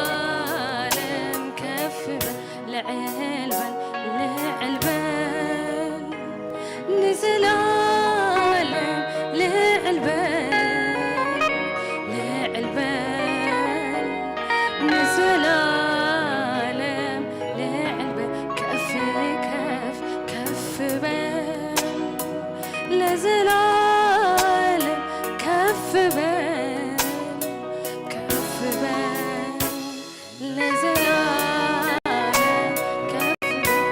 ለዘላለም ከፍ በል፣ ልዕል በል፣ ልዕል በል፣ ንዘላለም ልዕል በል፣ ልዕል በል፣ ንዘላለም ልዕል በል፣ ከፍ ከፍ ከፍ በል፣ ለዘላለም ከፍ በል፣ ከፍ በል፣ ለዘላለም ከፍ በል፣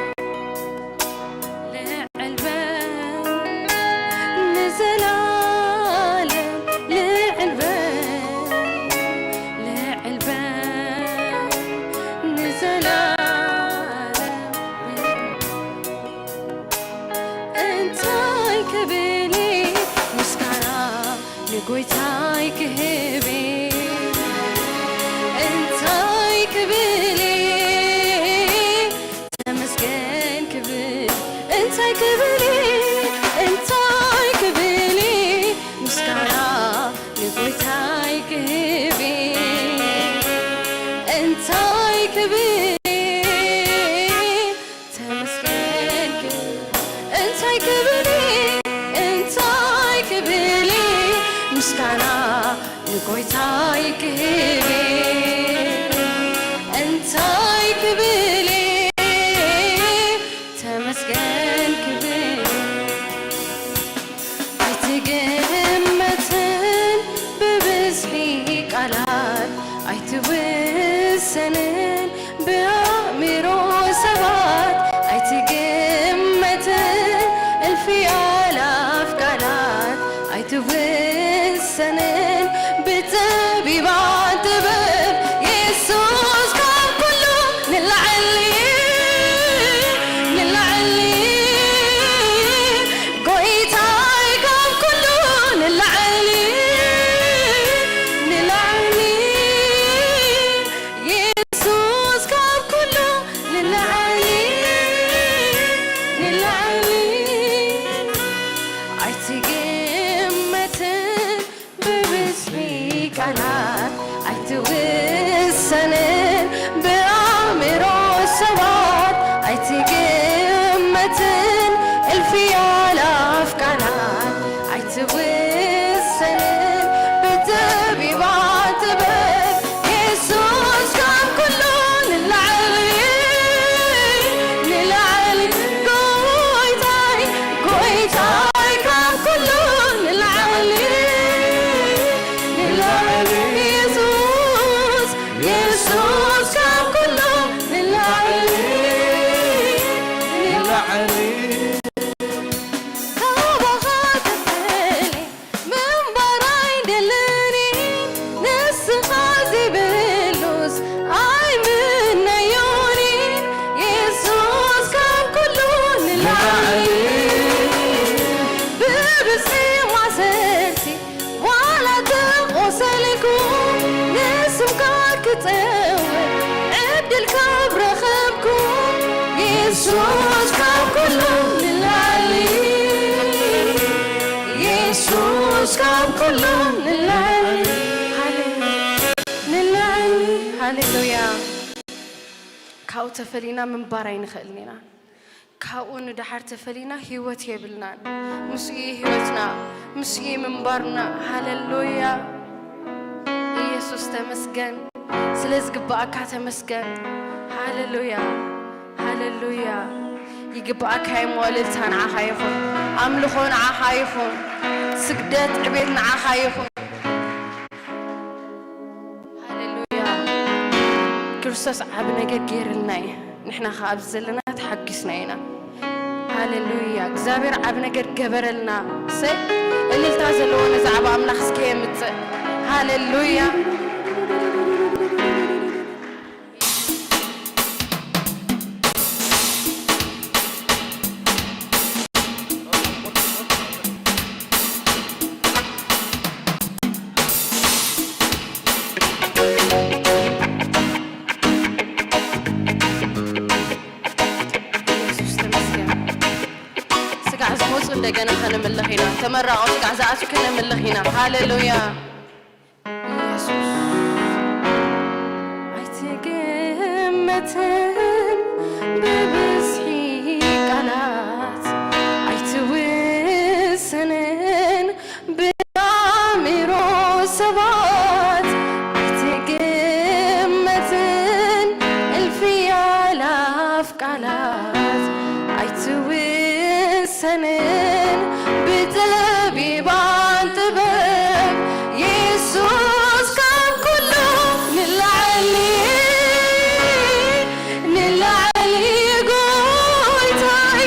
ልዕል በል፣ ንዘላለም ልዕል በል፣ ልዕል በል፣ ንዘላለም እንታይ ክብል ምስጋና ንጎይታይ ክህብ፣ እንታይ ክብል ተመስገን ክብል፣ እንታይ ክብል፣ እንታይ ክብል ምስጋና ንጎይታይ ክህብ፣ እንታይ ክብል ተመስገን ክብል፣ እንታይ ክብል፣ እንታይ ክብል ምስጋና ንጎይታይ ክህብ፣ እንታይ ክብል ተመስገን ክብል፣ ኣይትግመትን ብብዝሒ ቃላት፣ ኣይትውሰንን ብኣእምሮ ሰባት፣ ኣይትግመትን እልፊ ኣላፍ ቃላት፣ ኣይትውሰንን ብጠቢባን ጥበብ፣ የሱስ ካብ ኩሉ ንላዕሊ፣ ንላዕሊ፣ ጎይታይ ካብ ኩሉ ንላዕሊ፣ ንላዕሊ፣ የሱስ ካብ ኩሉ ንላዕሊ፣ ንላዕሊ፣ ኣይትግመትን ብብዝሒ ቃላት፣ ኣይትውሰንን ብኣእምሮ ሰባት፣ ኣይትግመትን እልፊ ኣላፍ ቃላት፣ ኣይትውሰንን ብጠቢባን ጥበብ፣ የሱስ ካብ ኩሉ ንላዕሊ፣ ንላዕሊ፣ ጎይታይ፣ ጎይታይ ካብ ኩሉ ንላዕሊ፣ ንላዕሊ፣ የሱስ፣ የሱስ ካብ ኩሉ ንላዕሊ፣ ንላዕሊ። ካባኻ ተፈልየ ምንባር ኣይደልን፣ ንስኻ ዘይብሉስ ኣይምነዮን፣ የሱስ ካብ ኩሉ ንላዕሊ። ብብዝሒ ማእሰርቲ ዋላ ተቖሰልኩ፣ ንስምካ ክጸውዕ ዕድል ካብ ረኸብኩ፣ የሱስ ካብ ኩሉ ንላዕሊ፣ የሱስ ካብ ኩሉ ንላዕሊ፣ ንላዕሊ። ሃሌሉያ። ካብኡ ተፈሊና ምንባር ኣይንኽእልን ኢና። ካብኡ ንደሓር ተፈሊና ህይወት የብልናን። ምስኡ እዩ ህይወትና፣ ምስኡ እዩ ምንባርና። ሃሌሉያ። ኢየሱስ ተመስገን። ስለ ዝግብኣካ ተመስገን። ሃሌሉያ፣ ሃሌሉያ። ይግብኣካ እሞ እልልታ ንዓኻ ይኹን፣ ኣምልኾ ንዓኻ ይኹን፣ ስግደት ዕቤት ንዓኻ ይኹን። ሃሌሉያ። ክርስቶስ ዓቢ ነገር ገይርልና እዩ። ንሕና ኸኣ ኣብዚ ዘለና ተሓጊስና ኢና። ሃሌሉያ። እግዚኣብሔር ዓቢ ነገር ገበረልና። እሰይ፣ እልልታ ዘለዎ ነዚ ዓቢ ኣምላኽ እስከ የምጽእ። ሃሌሉያ። ኢየሱስ ተመስገን። ስጋዕ ዝመጹ እንደገና ከነምልኽ ኢና። ተመራቑ ስጋዕ ዝኣቱ ከነምልኽ ኢና። ሃሌሉያ። ኢየሱስ። ኣይትግመትን ብብዝሒ ቃላት፣ ኣይትውሰንን ብኣእምሮ ሰባት፣ ኣይትግመትን እልፊ ኣላፍ ቃላት፣ ኣይትውሰንን ብጠቢባን ጥበብ፣ የሱስ ካብ ኩሉ ንላዕሊ፣ ንላዕሊ ጎይታይ፣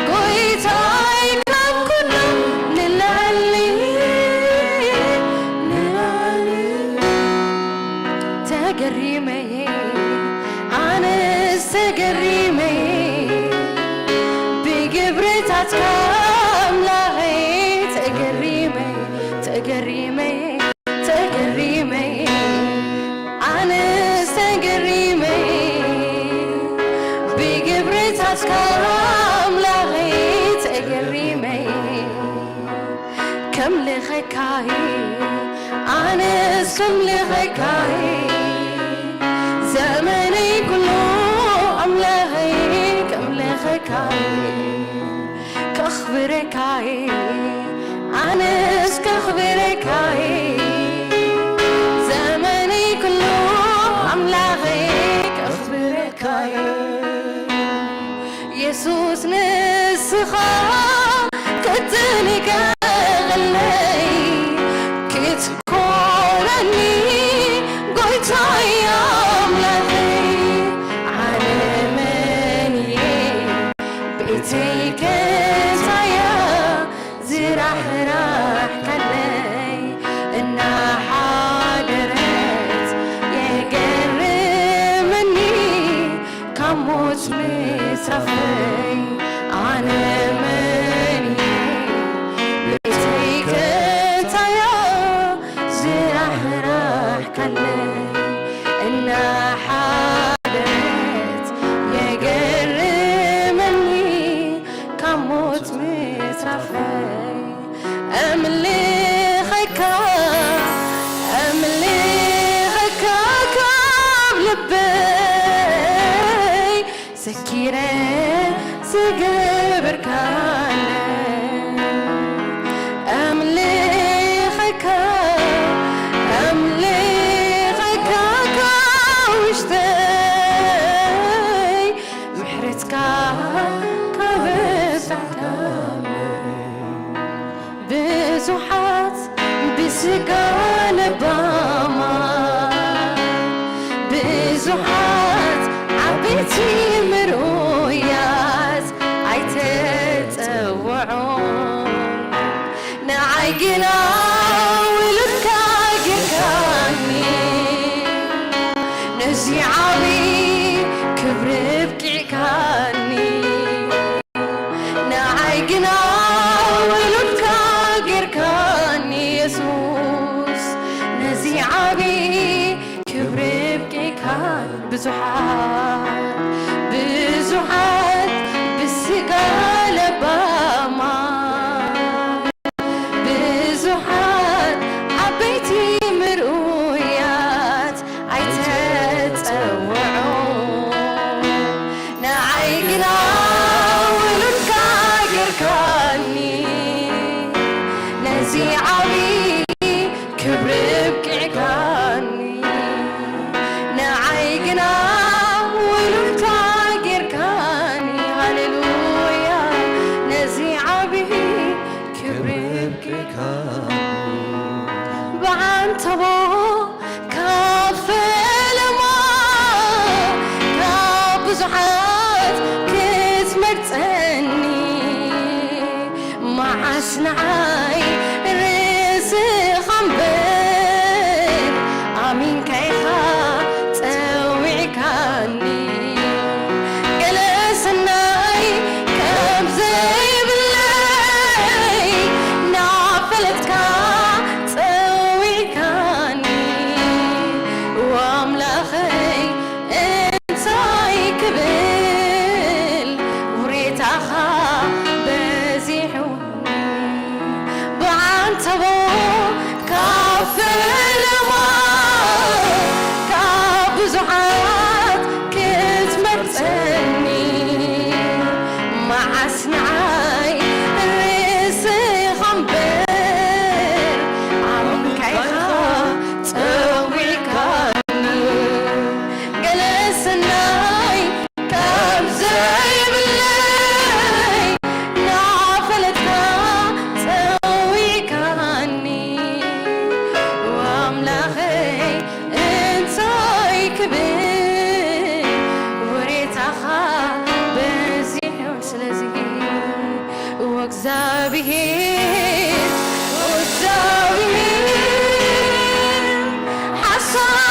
ጎይታይ ካብ ኩሉ ንላዕሊ፣ ንላዕሊ። ተገሪመ እየ፣ ኣነስ ተገሪመ እየ፣ ብግብርታትካ ኣምላኸይ ተገሪመ እየ፣ ተገሪመ እየ፣ ተገሪመ እየ፣ ኣነስ ተገሪመ እየ፣ ብግብርታትካ ኣምላኸይ ተገሪመ እየ። ከምልኸካይ፣ ኣነስ ከምልኸካይ፣ ዘመነይ ኩሉ ኣምላኸይ ከምልኸካይ፣ ከኽብረካይ፣ ኣነስ ከኽብረካይ፣ ዘመነይ ኩሉ ኣምላኸይ ከኽብረካይ። የሱስ ንስኻ ክትንቀቐለይ ክትኮረኒ ጎይታይ ኣምላኸይ ኣነ መን እየ ቤተይ ከንታያ ዝራሕራሕካለይ እናሓደረት የገርመኒ ካብ ሞት ምትራፈይ ኣነ መን እየ ቤተይ ከንታያ ዝራሕራሕካለይ እናሓደረት የገርመኒ ካብ ሞት ምትራፈይ ኣምልኸካ ኣምልኸካ ካብ ልበይ ሰኪረ ዝገበርካለይ ኣምልኸካ ኣምልኸካ ካብ ውሽጠይ ምሕረትካ ከበዛሕካለይ ብዙሓት ብስጋ ለባማት ብዙሓት ዓበይቲ ምርኡያት ኣይተጸውዖም ንዓይ ግና ውሉድካ ጌርካኒ ነዚ ዓቢ ክብሪ ኣብቂዕካኒ ንዓይ ግና ውሉድካ ጌርካኒ የሱስ ነዚ ዓቢ ክብሪ ኣብቂዕካኒ ብዙሓት ብዙሓት ብስጋ ለባማት ብዙሓት ዓበይቲ ምርኡያት ኣይተጸውዑ ንዓይ ግና ውሉድካ ጌርካኒ ነዚ ዓቢ ክብሪ ኣብቂዕካኒ ንዓይ ግና ውሉድካ ጌርካኒ ተቦ ካብ ፈለማ ካብ ብዙሓት ክትመርጸኒ መዓስ ንዓይ ርእስኻ እምበር ኣሚንካ ኢኻ ጸዊዕካኒ። ገለ ሰናይ ከም ዘይብለይ ናፈለጥካ ጸዊዕካኒ። ኣምላኸይ እንታይ ክብል ውሬታኻ በዚሑ ብዓንተቦ ካብ ፈለማ ካብ ብዙሓት ክትመርጸኒ መዓስ ንዓይ ርእስኻ እምበር ኣሚንካ ኢኻ ጸዊዕካኒ። ገለ ሰናይ ከም ዘይብለይ ናፈለጥካ ጸዊዕካኒ። ኣምላኸይ እንታይ ክብል ውሬታኻ በዚሑ። ስለዚ እግዚኣብሔር፣ እግዚኣብሔር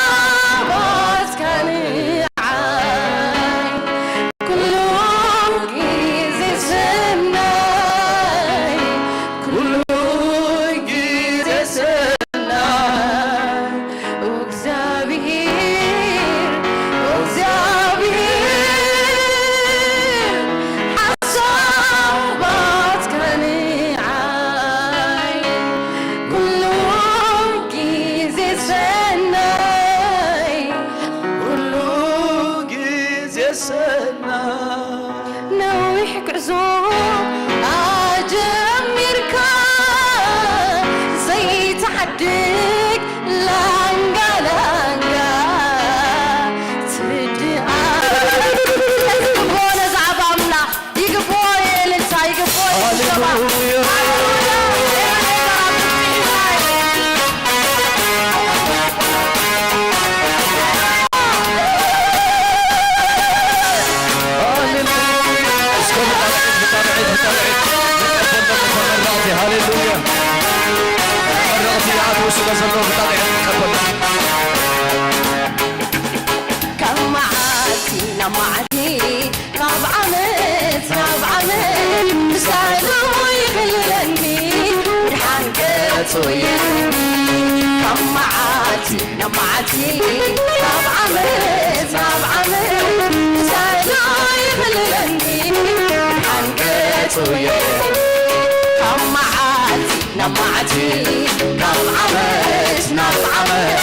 ሓሳባትካ ንዓይ ኩሉ ግዜ ሰናይ፣ ኩሉ ግዜ ሰናይ። እግዚኣብሔር፣ እግዚኣብሔር ሓሳባትካ ንዓይ ኩሉ ግዜ ሰናይ፣ ኩሉ ግዜ ሰናይ። ነዊሕ ጉዕዞ ኣጀሚርካ ዘይትሓድግ ላንጋ ላንጋ ትርድኣ። እዚ ይግብኦ ነዚ ዓቢ ኣምላኽ፣ ይግብኦ የእልልታ፣ ይግብኦ የጭብጨባ። ሃሌሉያ። ሃሌሉያ። ሃሌሉያ። እስከ ብጣዕዒት፣ ብጣዕዒት፣ ብጣዕዒት ንቀበሎም ተመረቕቲ። ሃሌሉያ። ተመረቕቲ ይኣትዉ ስለ ዘለዉ ብጣዕዒት ንቀበሎም። ካብ መዓልቲ ናብ መዓልቲ ካብ ዓመት ናብ ዓመት ምሳሉ ይኽለኒ፣ ብድሓን ገጹ የርእየኒ። ካብ መዓልቲ ናብ መዓልቲ ካብ ዓመት ናብ ዓመት ምሳሉ ይኽለኒ፣ ብድሓን ገጹ የርእየኒ። ካብ መዓልቲ ናብ መዓልቲ ካብ ዓመት ናብ ዓመት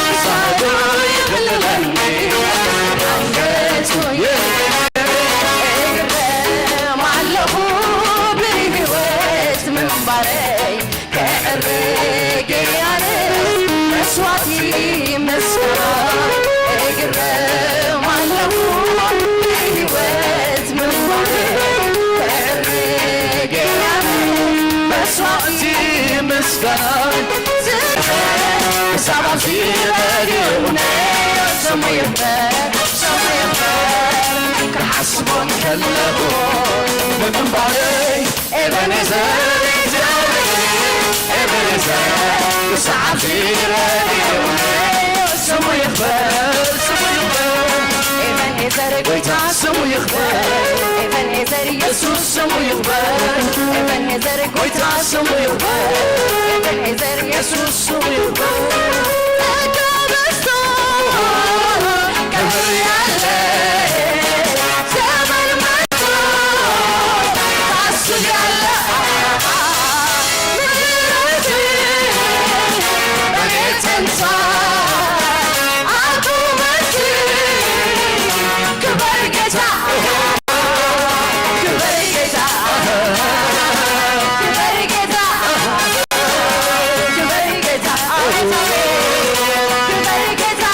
ምሳሉ ይኽለኒ፣ ብድሓን ገጹ የርእየኒ። እግረም ኣለኹ ብህይወት ምንባረይ፣ ከዕርግ እየ ኣነስ መስዋዕቲ ምስጋና። እግረም ኣለኹ ብህይወት ምንባረይ፣ ከዕርግ እየ ኣነስ መስዋዕቲ ምስጋና። ክሳብ ኣብዚ ረድኡኒ፣ ስሙ ይኽበር፣ ስሙ ይኽበር። ክሓስቦ እንከለኹ ብምንባረይ፣ ኤበኔዘር እግዚኣብሔር፣ ኤበኔዘር ክሳብ ኣብዚ ረድኡኒ፣ ስሙ ይኽበር፣ ስሙ ይኽበር። ኤበኔዘር ጎይታ ስሙ ይኽበር፣ ኤበኔዘር ኢየሱስ ስሙ ይኽበር፣ ኤበኔዘር ጎይታ ስሙ ይኽበር፣ ኤበኔዘር ኢየሱስ ስሙ ይኽበር። ጸጋ በዝቶ ክብሪ ያለ ዘመን መጥቶ ታስቢያለሽ ምሕረት በኔ ጸንታ አቁመሽ ክበር ጌታ ክበር ጌታ ክበር ጌታ ክበር ጌታ ክበር ጌታ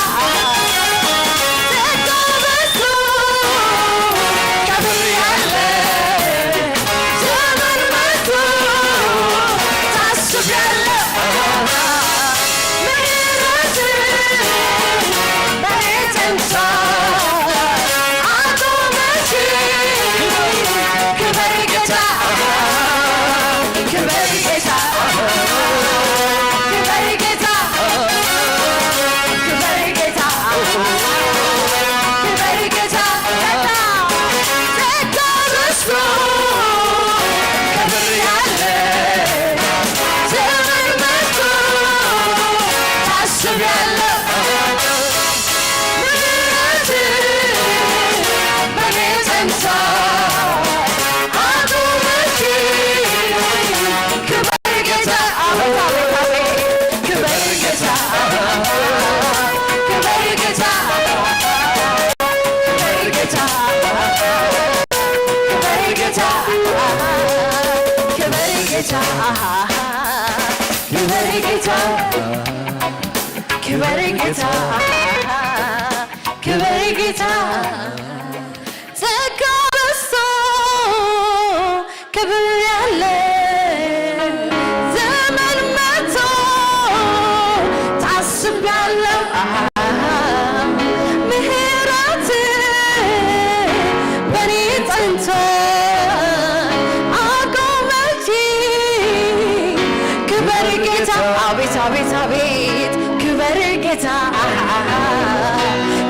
ክበር ጌታ፣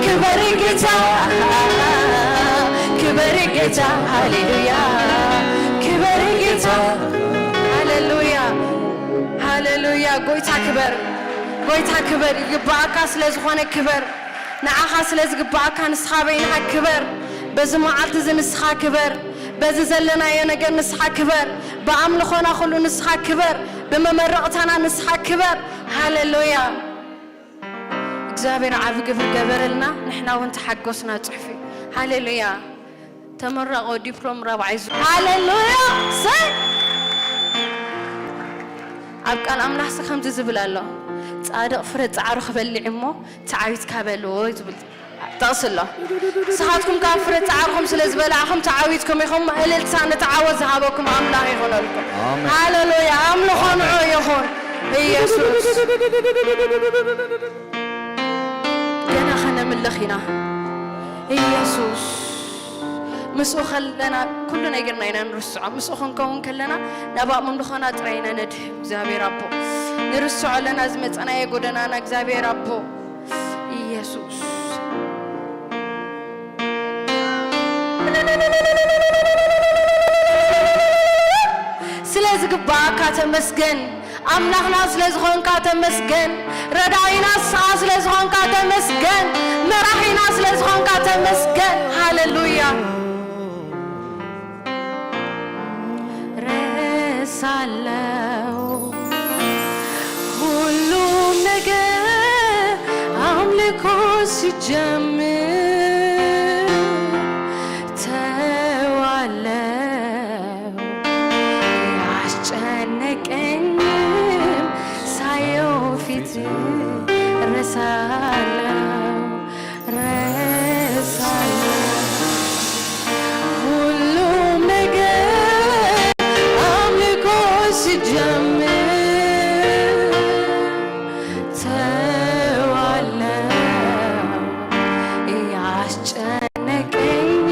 ክበር ጌታ፣ ክበር ጌታ፣ ሃሌሉያ፣ ክበር ጌታ፣ ሃሌሉያ፣ ሃሌሉያ። ጎይታ ክበር፣ ጎይታ ክበር፣ ይግባኣካ ስለ ዝኾነ ክበር። ንዓኻ ስለ ዝግባኣካ ንስኻ በይንኻ ክበር። በዚ መዓልቲ እዚ ንስኻ ክበር። በዚ ዘለናዮ ነገር ንስኻ ክበር። ብኣምልኾና ኩሉ ንስኻ ክበር። ብመመረቕታና ንስኻ ክበር። ሃሌሉያ። እግዚኣብሔር ዓቢ ግብሪ ገበረልና፣ ንሕና እውን ተሓጎስና። ጽሑፊ ሃሌሉያ። ተመረቑ ዲፕሎም ራብዓይ ዙር። ሃሌሉያ። ሰይ ኣብ ቃል ኣምላኽሲ ከምዚ ዝብል ኣሎ፣ ጻድቕ ፍረ ጻዕሩ ክበልዕ እሞ ተዓዊትካ በልዎ ዝብል ጥቕሲ ኣሎ። ንስኻትኩም ካብ ፍረ ጻዕርኹም ስለ ዝበላዕኹም ተዓዊትኩም ኢኹም። እልልታ ንተዓወት ዝሃበኩም ኣምላኽ ይኹነልኩም። ኣሜን። ሃሌሉያ። ኣምልኾ ንዑ ይኹን። ኢየሱስ። ገና ከነምልኽ ኢና። ኢየሱስ። ምስኡ ከለና ኩሉ ነገርና ኢና ንርስዖ። ምስኡ ክንከውን ከለና ናብ ኣምልኾና ጥራይ ኢና ነድህብ። እግዚኣብሔር ኣቦ፣ ንርስዖ ኣለና ዝመጸናዮ ጎደናና። እግዚኣብሔር ኣቦ፣ ኢየሱስ። ስለ ዝግባኣካ ተመስገን። ኣምላኽና ስለ ዝኾንካ ተመስገን። ረዳኢና ንስኻ ስለ ዝኾንካ ተመስገን። መራሒና ስለ ዝኾንካ ተመስገን። ሃሌሉያ። ረሳለው ሁሉም ነገር ኣምልኮ ሲጀምር ተዋለው ያስጨነቀኝም ሳየው ፊት ረሳለው ረሳለው ሁሉም ነገር አምልኮ ሲጀምር ተዋለው ያስጨነቀኝ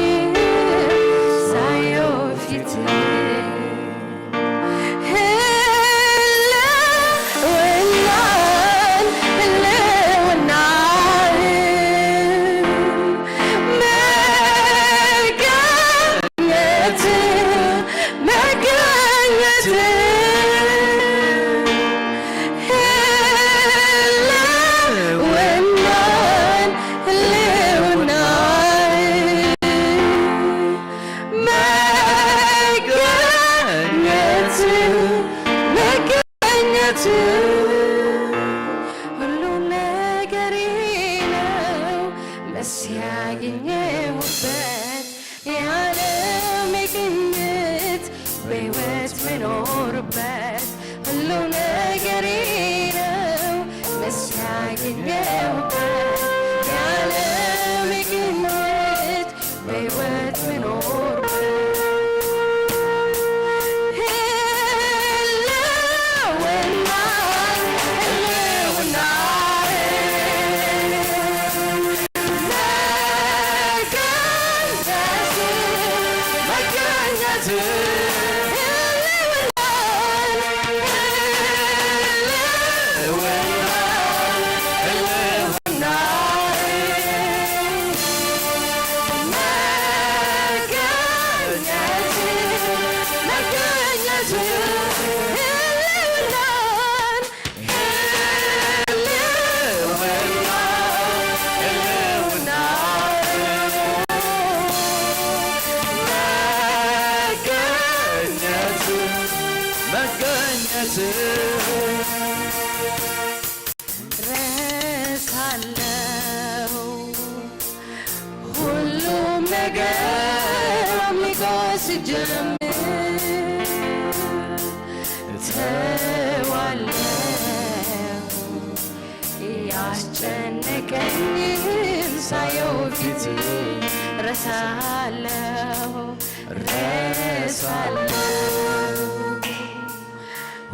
ሳየው ፊት ህልውናን ህልውናህን መገኘት መገኘት ህልውናን ህልውናህን መገኘት መገኘት ሁሉ ነገሬ ነው። መስ ያገኘሁበት የዓለም ቅኝት በሕይወት ምኖርበት ሁሉ ነገሬ ነው። መስ ያገኘሁበት የዓለም ቅኝት በሕይወት ምኖር ህልውና ህልውና መገኘት መገኘት ህልውና ህልውና መገኘት ረሳለው ሁሉም ነገር አምልኮ ሲጀምር ተዋለው ያስጨነቀኝን ሳየው ፊት ረሳለው ረሳለው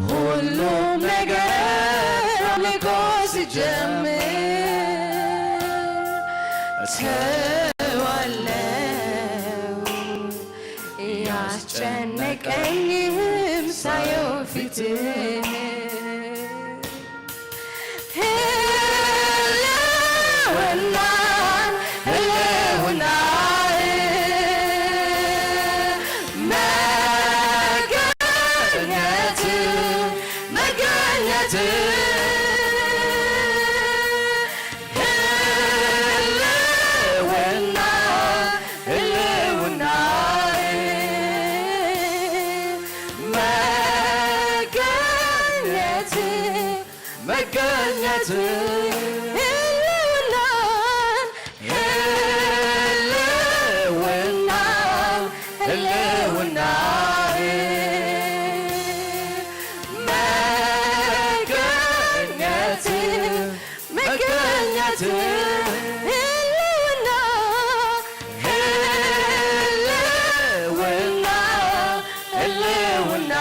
ሁሉም ነገር አምልኮ ሲጀምር ተዋለው ያስጨነቀኝም ሳየው ፊት መገኘት ህልውናን ህልውና ህልውና መገኘት መገኘት ህልውና ህልውና ህልውና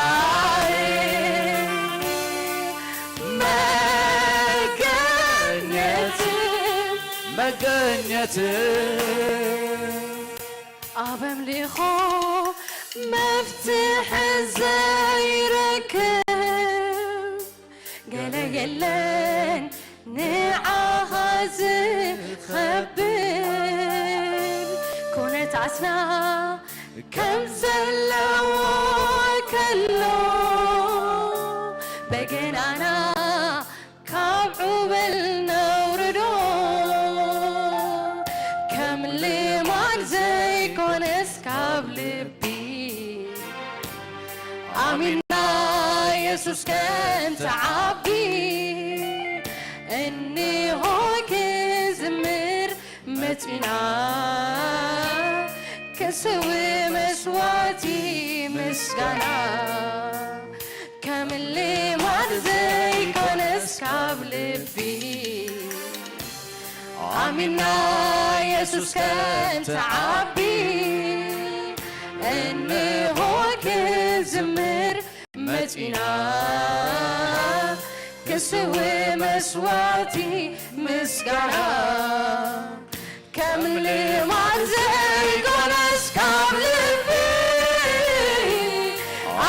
መገኘት መገኘት ኣብ ኣምልኾ መፍትሒ ዘይረክብ ገለ የለን ንዓኻ ዝኸብር ኩነታትና ከም ዘለዎ ከሎ በገናና ካብ ዑበል ነውርዶ ከም ልማድ ዘይኮነስ ካብ ልቢ ኣሚና የሱስ ከንትዓቢ እንሆ ክዝምር መጺና ክስዊ መስዋቲ ምስጋና ከም ልማድ ዘይኮነስ ካብ ልቢ ኣሚና የሱስ ከንትዓቢ እንሆ ክዝምር መጺና ክስዊ መስዋቲ ምስጋና ከም ልማድ ዘይኮነስ ካብ ልቢ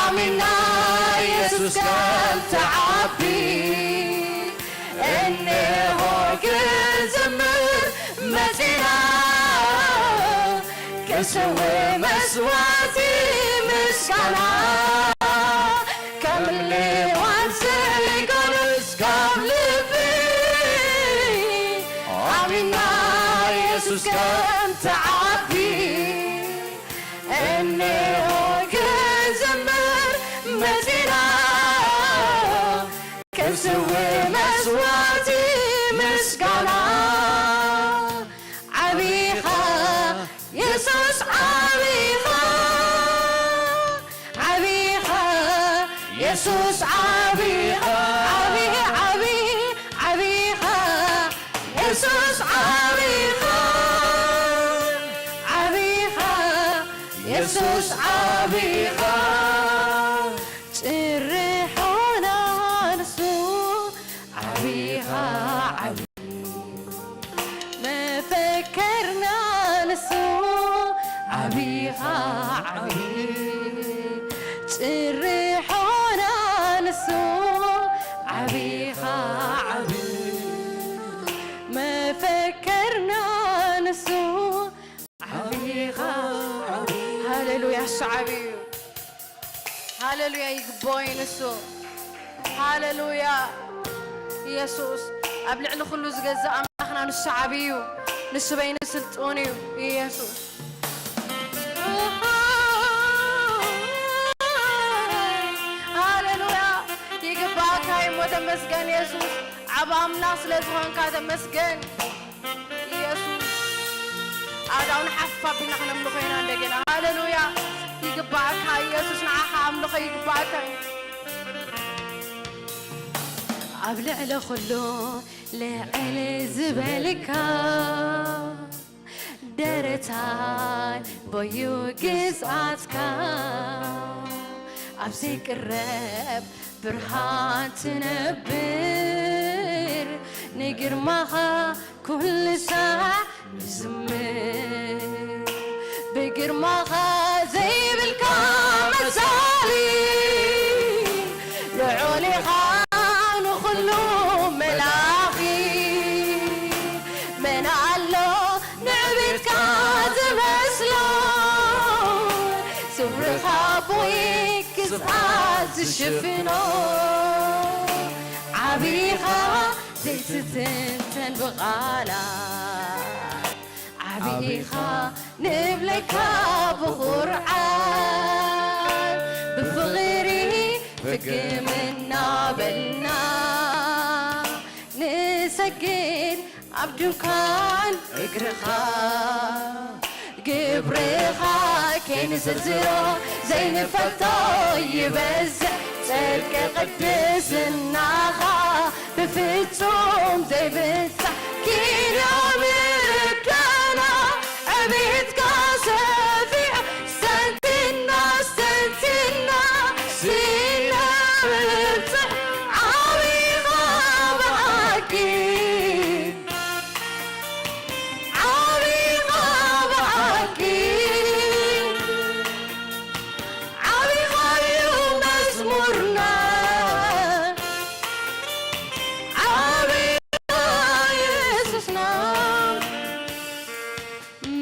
ኣሚና የሱስ ከም ትዓቢ እንሆ ክዝምር መጺና ክስዊ መስዋቲ ምስጋና ከም ልማድ ዘይኮነስ ካብ ልቢ ኣሚና የሱስ ከም ትዓቢ እንሆ ክዝምር መጺና ክስዊ መስዋቲ ምስጋና ዓቢኻ የሱስ ዓቢኻ ዓቢኻ የሱስ ዓቢኻ ዓቢ ዓቢ ዓቢኻ የሱስ ዓቢኻ ዓቢኻ የሱስ ዓቢኻ ጭርሖና ንሱ ዓቢኻ ዓቢ መፈከርና ንሱ ዓቢኻ ዓቢ ጭርሖና ንሱ ዓቢኻ ዓቢ መፈከርና ንሱ ዓቢኻ ዓቢ ሃሌሉያ እሱ ዓቢ እዩ ሃሌሉያ ይግባኦ እዩ ንሱ ሃሌሉያ ኢየሱስ ኣብ ልዕሊ ኩሉ ዝገዝእ ኣምላኽና ንሱ ዓቢ እዩ ንሱ በይኑ ስልጡን እዩ ኢየሱስ ሃሌሉያ ይግባእካ እሞ ተመስገን ኢየሱስ ዓብ ኣምላኽ ስለ ዝኾንካ ተመስገን ኢየሱስ ኣዳውን ሓፍ ኣቢልና ክነምልኾ ኢና እንደገና ሃሌሉያ ይግባእካ ኢየሱስ ንዓኻ ኣምልኾ ይግባእካ እዩ ኣብ ልዕሊ ኩሉ ልዕል ዝበልካ ደረታን በዩ ግዝኣትካ ኣብ ዘይቅረብ ብርሃን ትነብር ንግርማኻ ኩሉ ሳዕ ንዝምር ብግርማኻ ዘይብልካ መሳሊ ልዑል ኢኻ ንኹሉ መላኺ መን ኣሎ ንዕቤትካ ዝመስሎ ክብርኻ ኣቦይ ግዝኣት ዝሽፍኖ ዓቢኻ ዘይትትንተን ብቓላት ዓቢኻ ንብለካ ብኹርዓት ብፍቕሪ ፍግም እናበልና ሰግድ ኣብ ድንኳን እግርኻ። ግብርኻ ከይንዝርዝሮ ዘይንፈልጦ ይበዝሕ፣ ጽድቂ ቅድስናኻ ብፍጹም ዘይብጻሕ። ኪንዮ ምዳና ዕቤትካ ሰፊሑ፣ ሰንቲና ሰንቲና ሲና ምብጽሕ። ዓቢኻ ብሓቂ ዓቢኻ ብሓቂ ዓቢኻ እዩ መዝሙርና ዓቢኻ የሱስና።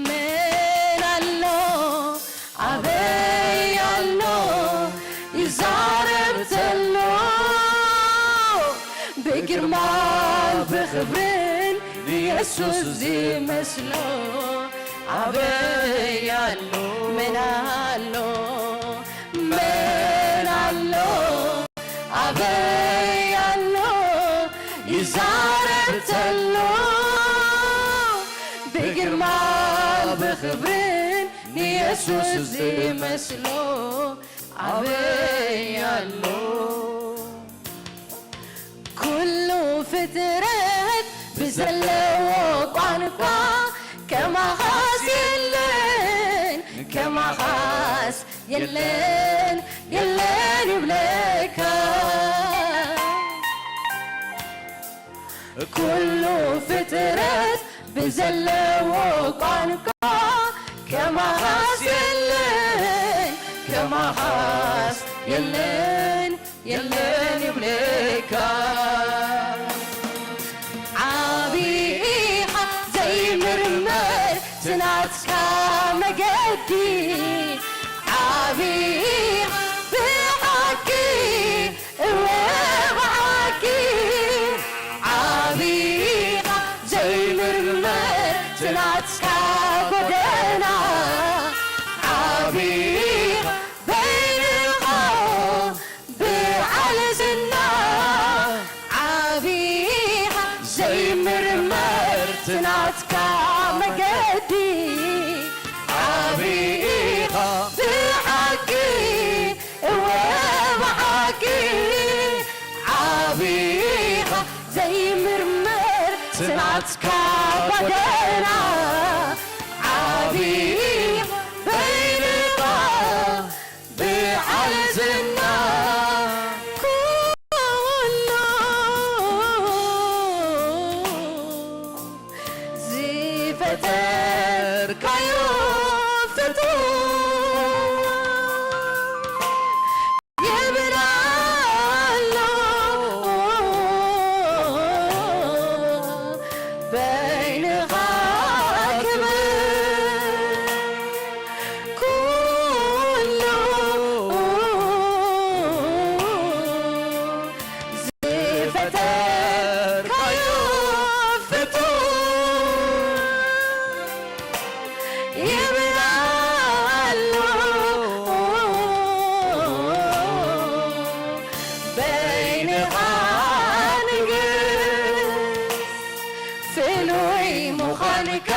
መን ኣሎ ኣበይ ኣሎ ይዛረብ ዘሎ ብግርማን ብኽብርን ንየሱስ ዝመስሎ ኣበይ ኣሎ መን ኣሎ መን ኣሎ ኣበይ ኣሎ ይዛረብ ዘሎ ብግርማ ብኽብርን ንየሱስ ዝመስሎ ኣበይ ኣሎ ኩሉ ፍጥረት ብዘለዎ ቋንቋ ከማኻስ የለን ከማኻስ የለን የለን ይብለካ ኩሉ ፍጥረት ብዘለዎ ቋንቋ ከማኻስ የለን ከማኻስ የለን የለን ይብለካ ዓቢኻ ዘይምርመር ትናትካ መገዲ ዓቢኻ ብሓቂ እወ ብሓቂ ዓቢኻ ዘይምርመር ትናትካ ጎደና ዓቢኻ በይንኻ ብዓል ዝና ዓቢኻ ዘይምርመር ትናትካ መገዲ ዓቢኻ ብሓቂ እወ ብሓቂ ዓቢኻ ዘይምርመር ትናትካ ጎደና ዓቢኻ በይንኻ ብዓል ዝና ኩሉ ዝፈጠርካዮ ፍጡር ይብላ ኣሎ በይንኻ ክብር ኩሉ ዝፈጠርካዮ ፍጡር ይብላ ኣሎ በይንኻ ንግስ ፍሉይ ምዃንካ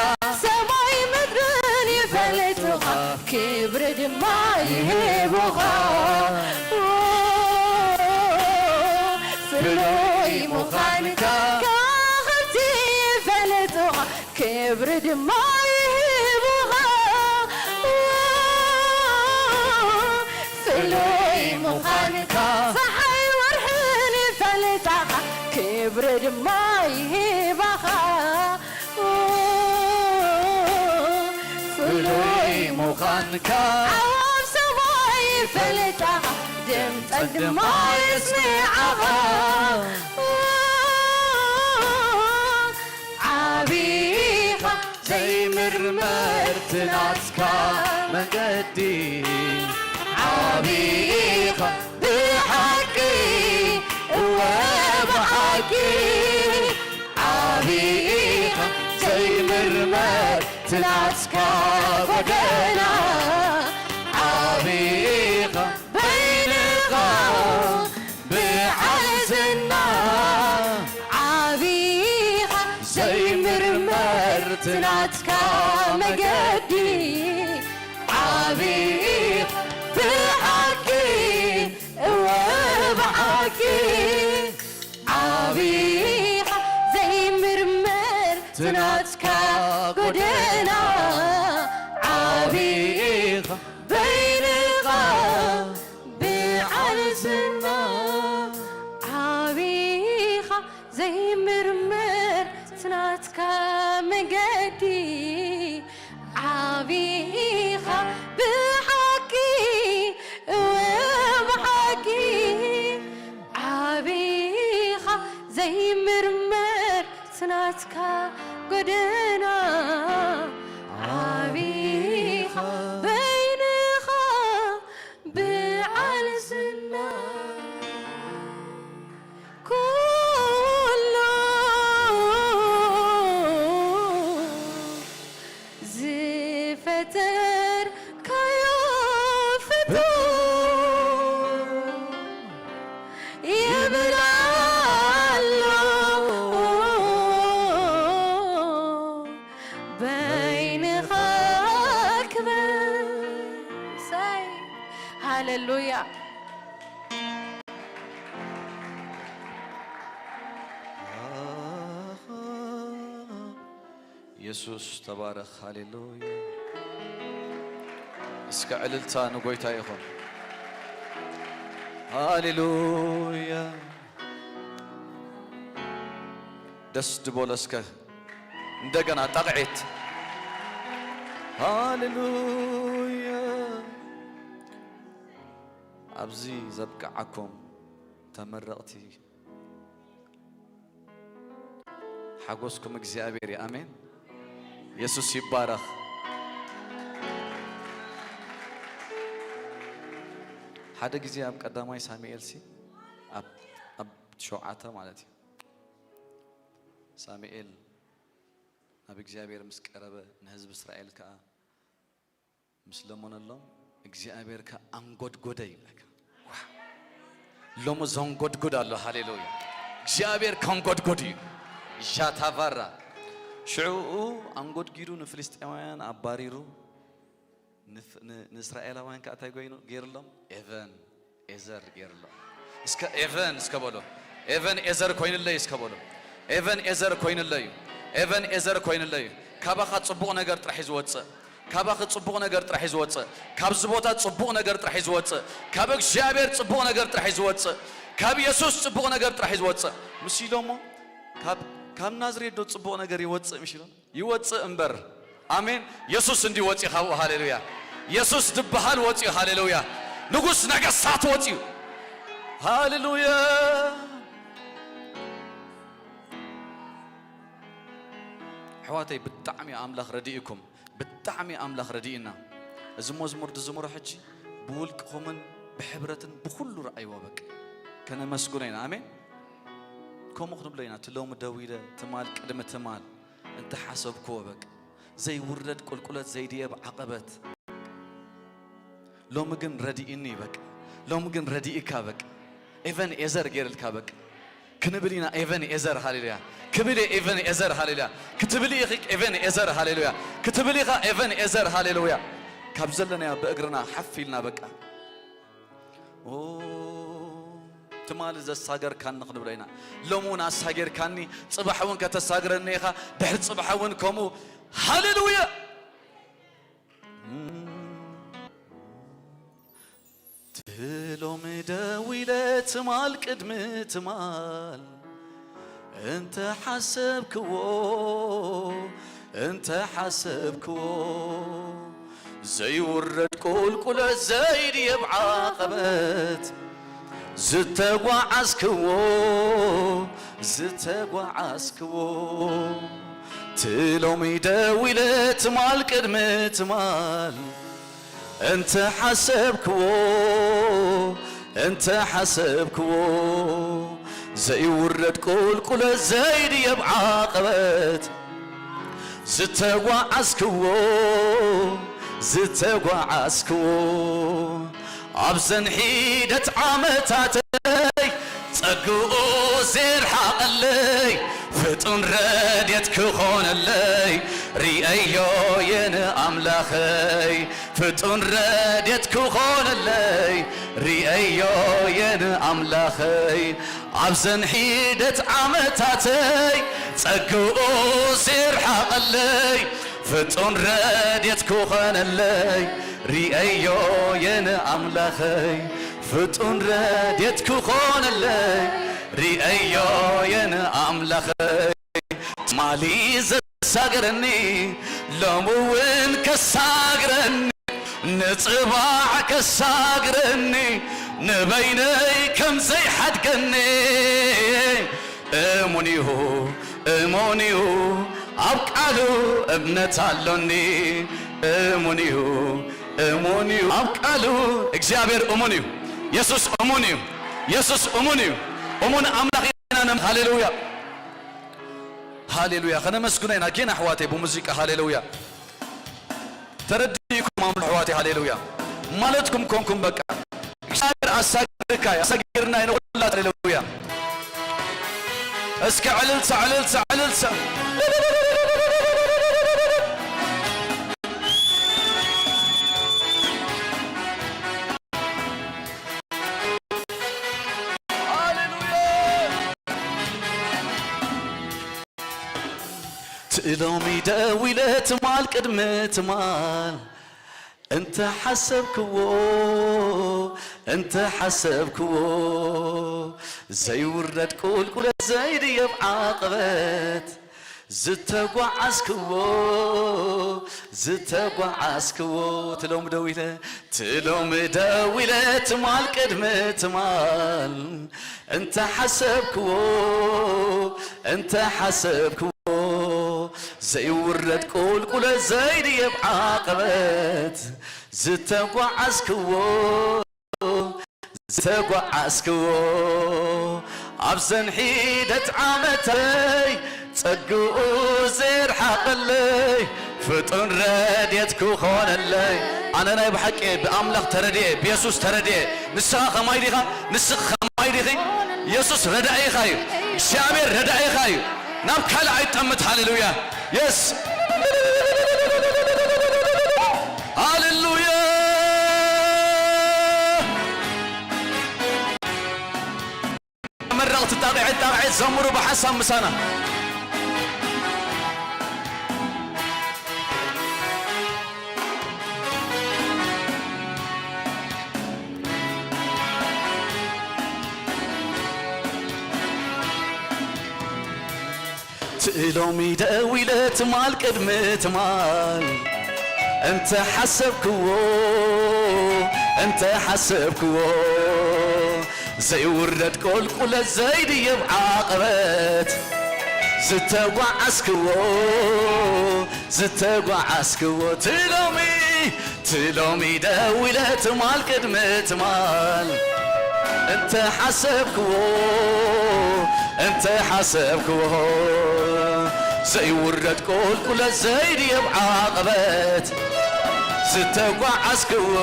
ሰማይ ምድርን ይፈልጡኻ ክብሪ ድማ ይህቡኻ ፍሉይ ምዃንካ ከዋኽብቲ ይፈልጡኻ ክብሪ ድማ ይህቡኻ ፍሉይ ምዃንካ ፀሓይ ወርሕን ይፈልጣኻ ክብሪ ድማ ይህባኻ ፍሉይ ምዃንካ ኣዋብ ሰማይ ይፈልጣኻ ድምፀን ድማ የስምዓኻ ዓቢኻ ዘይምርመር ትናትካ መንገዲ ዓቢኻ ብሓቂ እወ ብሓቂ ዓቢኻ ዘይምርመር ትናትካ ጎደና ዓቢኻ በይንኻ ብዓል ዝና ዓቢ ትናትካ መገዲ ዓብይ ኢኻ ብሓቂ፣ እወ ብሓቂ ዓብይ ኢኻ ዘይምርመር ትናትካ ጎደና ዓብይ ኢኻ በይንኻ ብዓል ዝና ዓብይ ኢኻ ዘይምርመር ትናትካ መገዲ ዓብይ ኢኻ ብሓቂ እወ ብሓቂ ዓብይ ኢኻ ዘይምርመር ትናትካ ጎደና ዓብይ ኢኻ በይንኻ ብዓል ዝና ኩሉ ዝፈጠርካዮ ፍጡር ይብል ኣሎ በይንኻ ክብር። ሳይ ሃሌሉያ። ኢየሱስ ተባረኽ። ሃሌሉያ። እስከ ዕልልታ ንጎይታ ይኹን። ሃሌሉያ። ደስ ድቦለ እስከ እንደገና ጣቕዒት። ሃሌሉያ። ኣብዚ ዘብቅዓኩም ተመረቕቲ ሓጎስኩም እግዚኣብሔር እዩ። ኣሜን። የሱስ ይባረኽ። ሓደ ግዜ ኣብ ቀዳማይ ሳሙኤል ሲ ኣብ ኣብ ሸውዓተ ማለት እዩ። ሳሙኤል ናብ እግዚኣብሔር ምስ ቀረበ ንህዝቢ እስራኤል ከኣ ምስ ለመነሎም እግዚኣብሔር ከኣ ኣንጎድጎደ ይብለካ። ዋው! ሎሚ ዘንጎድጉድ ኣሎ። ሃሌሉያ! እግዚኣብሔር ከንጎድጉድ እዩ። ዣታቫራ ሽዑኡ ኣንጎድጊዱ ንፍልስጤማውያን ኣባሪሩ ንፍ- ን- ንእስራኤላውያን ከኣ እንታይ ኮይኑ ገይርሎም? ኤቨን ኤዘር ገይርሎም። እስከ ኤቨን እስከ በሎ። ኤቨን ኤዘር ኮይንለይ እስከ በሎ። ኤቨን ኤዘር ኮይንለይ እዩ። ኤቨን ኤዘር ኮይንለይ እዩ። ካባኻ ጽቡቕ ነገር ጥራሕ እዩ ዝወጽእ። ካባኺ ጽቡቕ ነገር ጥራሕ እዩ ዝወጽእ። ካብዚ ቦታ ጽቡቕ ነገር ጥራሕ እዩ ዝወጽእ። ካብ እግዚኣብሔር ጽቡቕ ነገር ጥራሕ እዩ ዝወጽእ። ካብ የሱስ ጽቡቕ ነገር ጥራሕ እዩ ዝወጽእ። ምስ ኢሎሞ ካብ ካብ ናዝሬት ዶ ጽቡቕ ነገር ይወጽእ? ምስ ኢሎም ይወጽእ እምበር። ኣሜን። የሱስ እንዲ ወጺኡ ካብኡ። ሃሌሉያ። የሱስ ድበሃል ወጺኡ። ሃሌሉያ። ንጉስ ነገስታት ወጺኡ። ሃሌሉያ። ኣሕዋተይ ብጣዕሚ ኣምላኽ ረዲእኩም። ብጣዕሚ ኣምላኽ ረዲእና። እዚ መዝሙር ድዝምሮ ሕጂ ብውልቅኹምን ብሕብረትን ብኹሉ ረኣይዎ። በቃ ከነመስግኖ ኢና። ኣሜን። ከምኡ ክንብሎ ኢና። እቲ ሎሚ ደዊለ ትማል ቅድሚ ትማል እንተ ሓሰብክዎ በቃ ዘይውረድ ቁልቁለት ዘይድየብ ዓቐበት። ሎሚ ግን ረዲእኒ በቃ። ሎሚ ግን ረዲእካ በቃ። ኤቨን ኤዘር ገይርልካ በቃ። ክንብል ኢና ኤቨን ኤዘር ሃሌሉያ። ክብል እየ ኤቨን ኤዘር ሃሌሉያ። ክትብል ኢኺ ኤቨን ኤዘር ሃሌሉያ። ክትብል ኢኻ ኤቨን ኤዘር ሃሌሉያ። ካብ ዘለናዮ ብእግርና ሓፍ ኢልና በቃ ኦ፣ ትማሊ ዘሳገርካኒ ክንብሎ ኢና። ሎሚ እውን ኣሳጊርካኒ፣ ጽባሕ እውን ከተሳግረኒ ኢኻ፣ ድሕሪ ጽባሕ እውን ከምኡ። ሃሌሉያ! ትሎሚ ደዊለ ትማል ቅድሚ ትማል እንተ ሓሰብክዎ፣ እንተ ሓሰብክዎ፣ ዘይውረድ ቁልቁለት ዘይድየብ ዓቐበት ዝተጓዓዝክዎ፣ ዝተጓዓዝክዎ፣ ትሎሚ ደዊለ ትማል ቅድሚ ትማል እንተ ሓሰብክዎ፣ እንተ ሓሰብክዎ፣ ዘይውረድ ቁልቁለት ዘይድየብ ዓቐበት ዝተጓዓዝክዎ፣ ዝተጓዓዝክዎ፣ ኣብዘን ሒደት ዓመታተይ ጸግኡ ዘይርሓቐለይ፣ ፍጡን ረድኤት ክኾነለይ፣ ሪአዮ የን ኣምላኸይ ፍጡን ረድኤት ክኾነለይ፣ ሪአዮ የን ኣምላኸይ ኣብዘን ሒደት ዓመታተይ፣ ጸግኡ ዘይርሓቐለይ ፍጡን ረድኤት ክኾነለይ፣ ሪአዮ የን ኣምላኸይ ፍጡን ረድኤት ክኾነለይ፣ ሪአዮ የን ኣምላኸይ። ትማሊ ዘሳገረኒ ሎሚ እውን ከሳግረኒ፣ ንጽባሕ ከሳግረኒ፣ ንበይነይ ከም ዘይሓድገኒ። እሙን እዩ፣ እሙን እዩ፣ ኣብ ቃሉ እምነት ኣሎኒ። እሙን እዩ፣ እሙን እዩ፣ ኣብ ቃሉ። እግዚኣብሔር እሙን እዩ። የሱስ እሙን እዩ። የሱስ እሙን እዩ። እሙን ኣምላኽ ኢና። ሃሌሉያ፣ ሃሌሉያ። ከነመስግኖ ኢና ጌና ኣሕዋተይ ብሙዚቃ። ሃሌሉያ። ተረዲእኩም ኣምልኹ ኣሕዋተይ። ሃሌሉያ። ማለትኩም ኮንኩም በቃ። እግዚኣብሔር ኣሳጊርካ እዩ፣ ኣሳጊርና እዩ ንኹላት። ሃሌሉያ። እስከ ዕልልታ፣ ዕልልታ፣ ዕልልታ። ሃሌሉያ። ትእሎሚ ደዊለ ትማል ቅድሚ ትማል እንተ ሓሰብክዎ፣ እንተ ሓሰብክዎ፣ ዘይውረድ ቁልቁለት ዘይድየብ ዓቐበት ዝተጓዓዝክዎ፣ ዝተጓዓዝክዎ፣ ትሎም ደዊለ፣ ትሎም ደዊለ ትማል ቅድሚ ትማል እንተ ሓሰብክዎ፣ እንተ ሓሰብክዎ፣ ዘይውረድ ቁልቁለት ዘይድየብ ዓቐበት ዝተጓዓዝክዎ፣ ዝተጓዓዝክዎ፣ ኣብዘን ሒደት ዓመተይ ጸግኡ ዘይርሓቐለይ ፍጡን ረድኤት ክኾነለይ። ኣነ ናይ ብሓቂ ብኣምላኽ ተረድኤ፣ ብየሱስ ተረድኤ። ንስኻ ከማይ ዲኻ? ንስኺ ከማይ ዲኺ? የሱስ ረዳኢኻ እዩ። እግዚኣብሔር ረዳኢኻ እዩ። ናብ ካልእ ኣይጠምት። ሃሌሉያ። የስ። ሃሌሉያ። መረቕቲ ጣቕዒት ጣቕዒት ዘምሩ ብሓሳብ ምሳና። ትእሎሚ ደዊለ ትማል ቅድሚ ትማል እንተ ሓሰብክዎ፣ እንተ ሓሰብክዎ፣ ዘይውረድ ቁልቁለት ዘይድየብ ዓቐበት ዝተጓዓዝክዎ፣ ዝተጓዓዝክዎ፣ ትሎሚ፣ ትሎሚ ደዊለ ትማል ቅድሚ ትማል እንተ ሓሰብክዎ፣ እንተ ሓሰብክዎ፣ ዘይውረድ ቁልቁለት ዘይድየብ ዓቐበት ዝተጓዓዝክዎ፣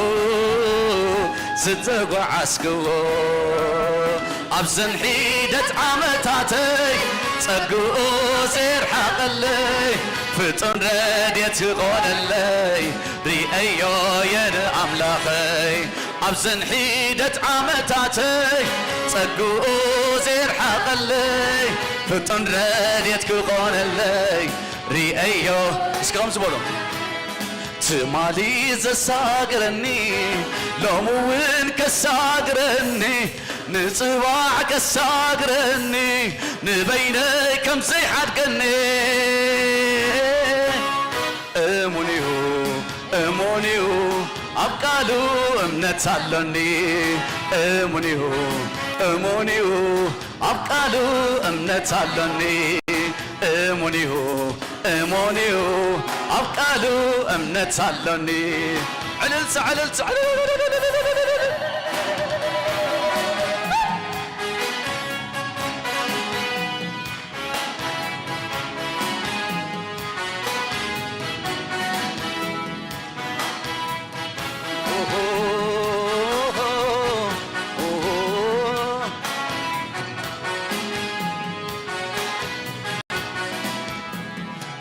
ዝተጓዓዝክዎ፣ ኣብዘን ሒደት ዓመታተይ ጸግኡ ዘይርሓቐለይ ፍጡን ረድኤት ክኾነለይ ርእየዮ የን ኣምላኸይ። ኣብዘን ሒደት ዓመታተይ ጸግኡ ዘይርሓቐለይ ፍጡን ረድኤት ክኾነለይ ርእየዮ። እስከ ከምዚ በሎ። ትማሊ ዘሳግረኒ ሎሚ እውን ከሳግረኒ፣ ንጽባሕ ከሳግረኒ፣ ንበይነይ ከም ዘይሓድገኒ። እሙን እዩ፣ እሙን እዩ፣ ኣብ ቃሉ እምነት ኣሎኒ። እሙን እዩ፣ እሙን እዩ፣ ኣብ ቃሉ እምነት ኣሎኒ። እሙን እዩ፣ እሙን እዩ፣ ኣብ ቃሉ እምነት ኣሎኒ። ዕልልታ፣ ዕልልታ፣ ዕልልታ።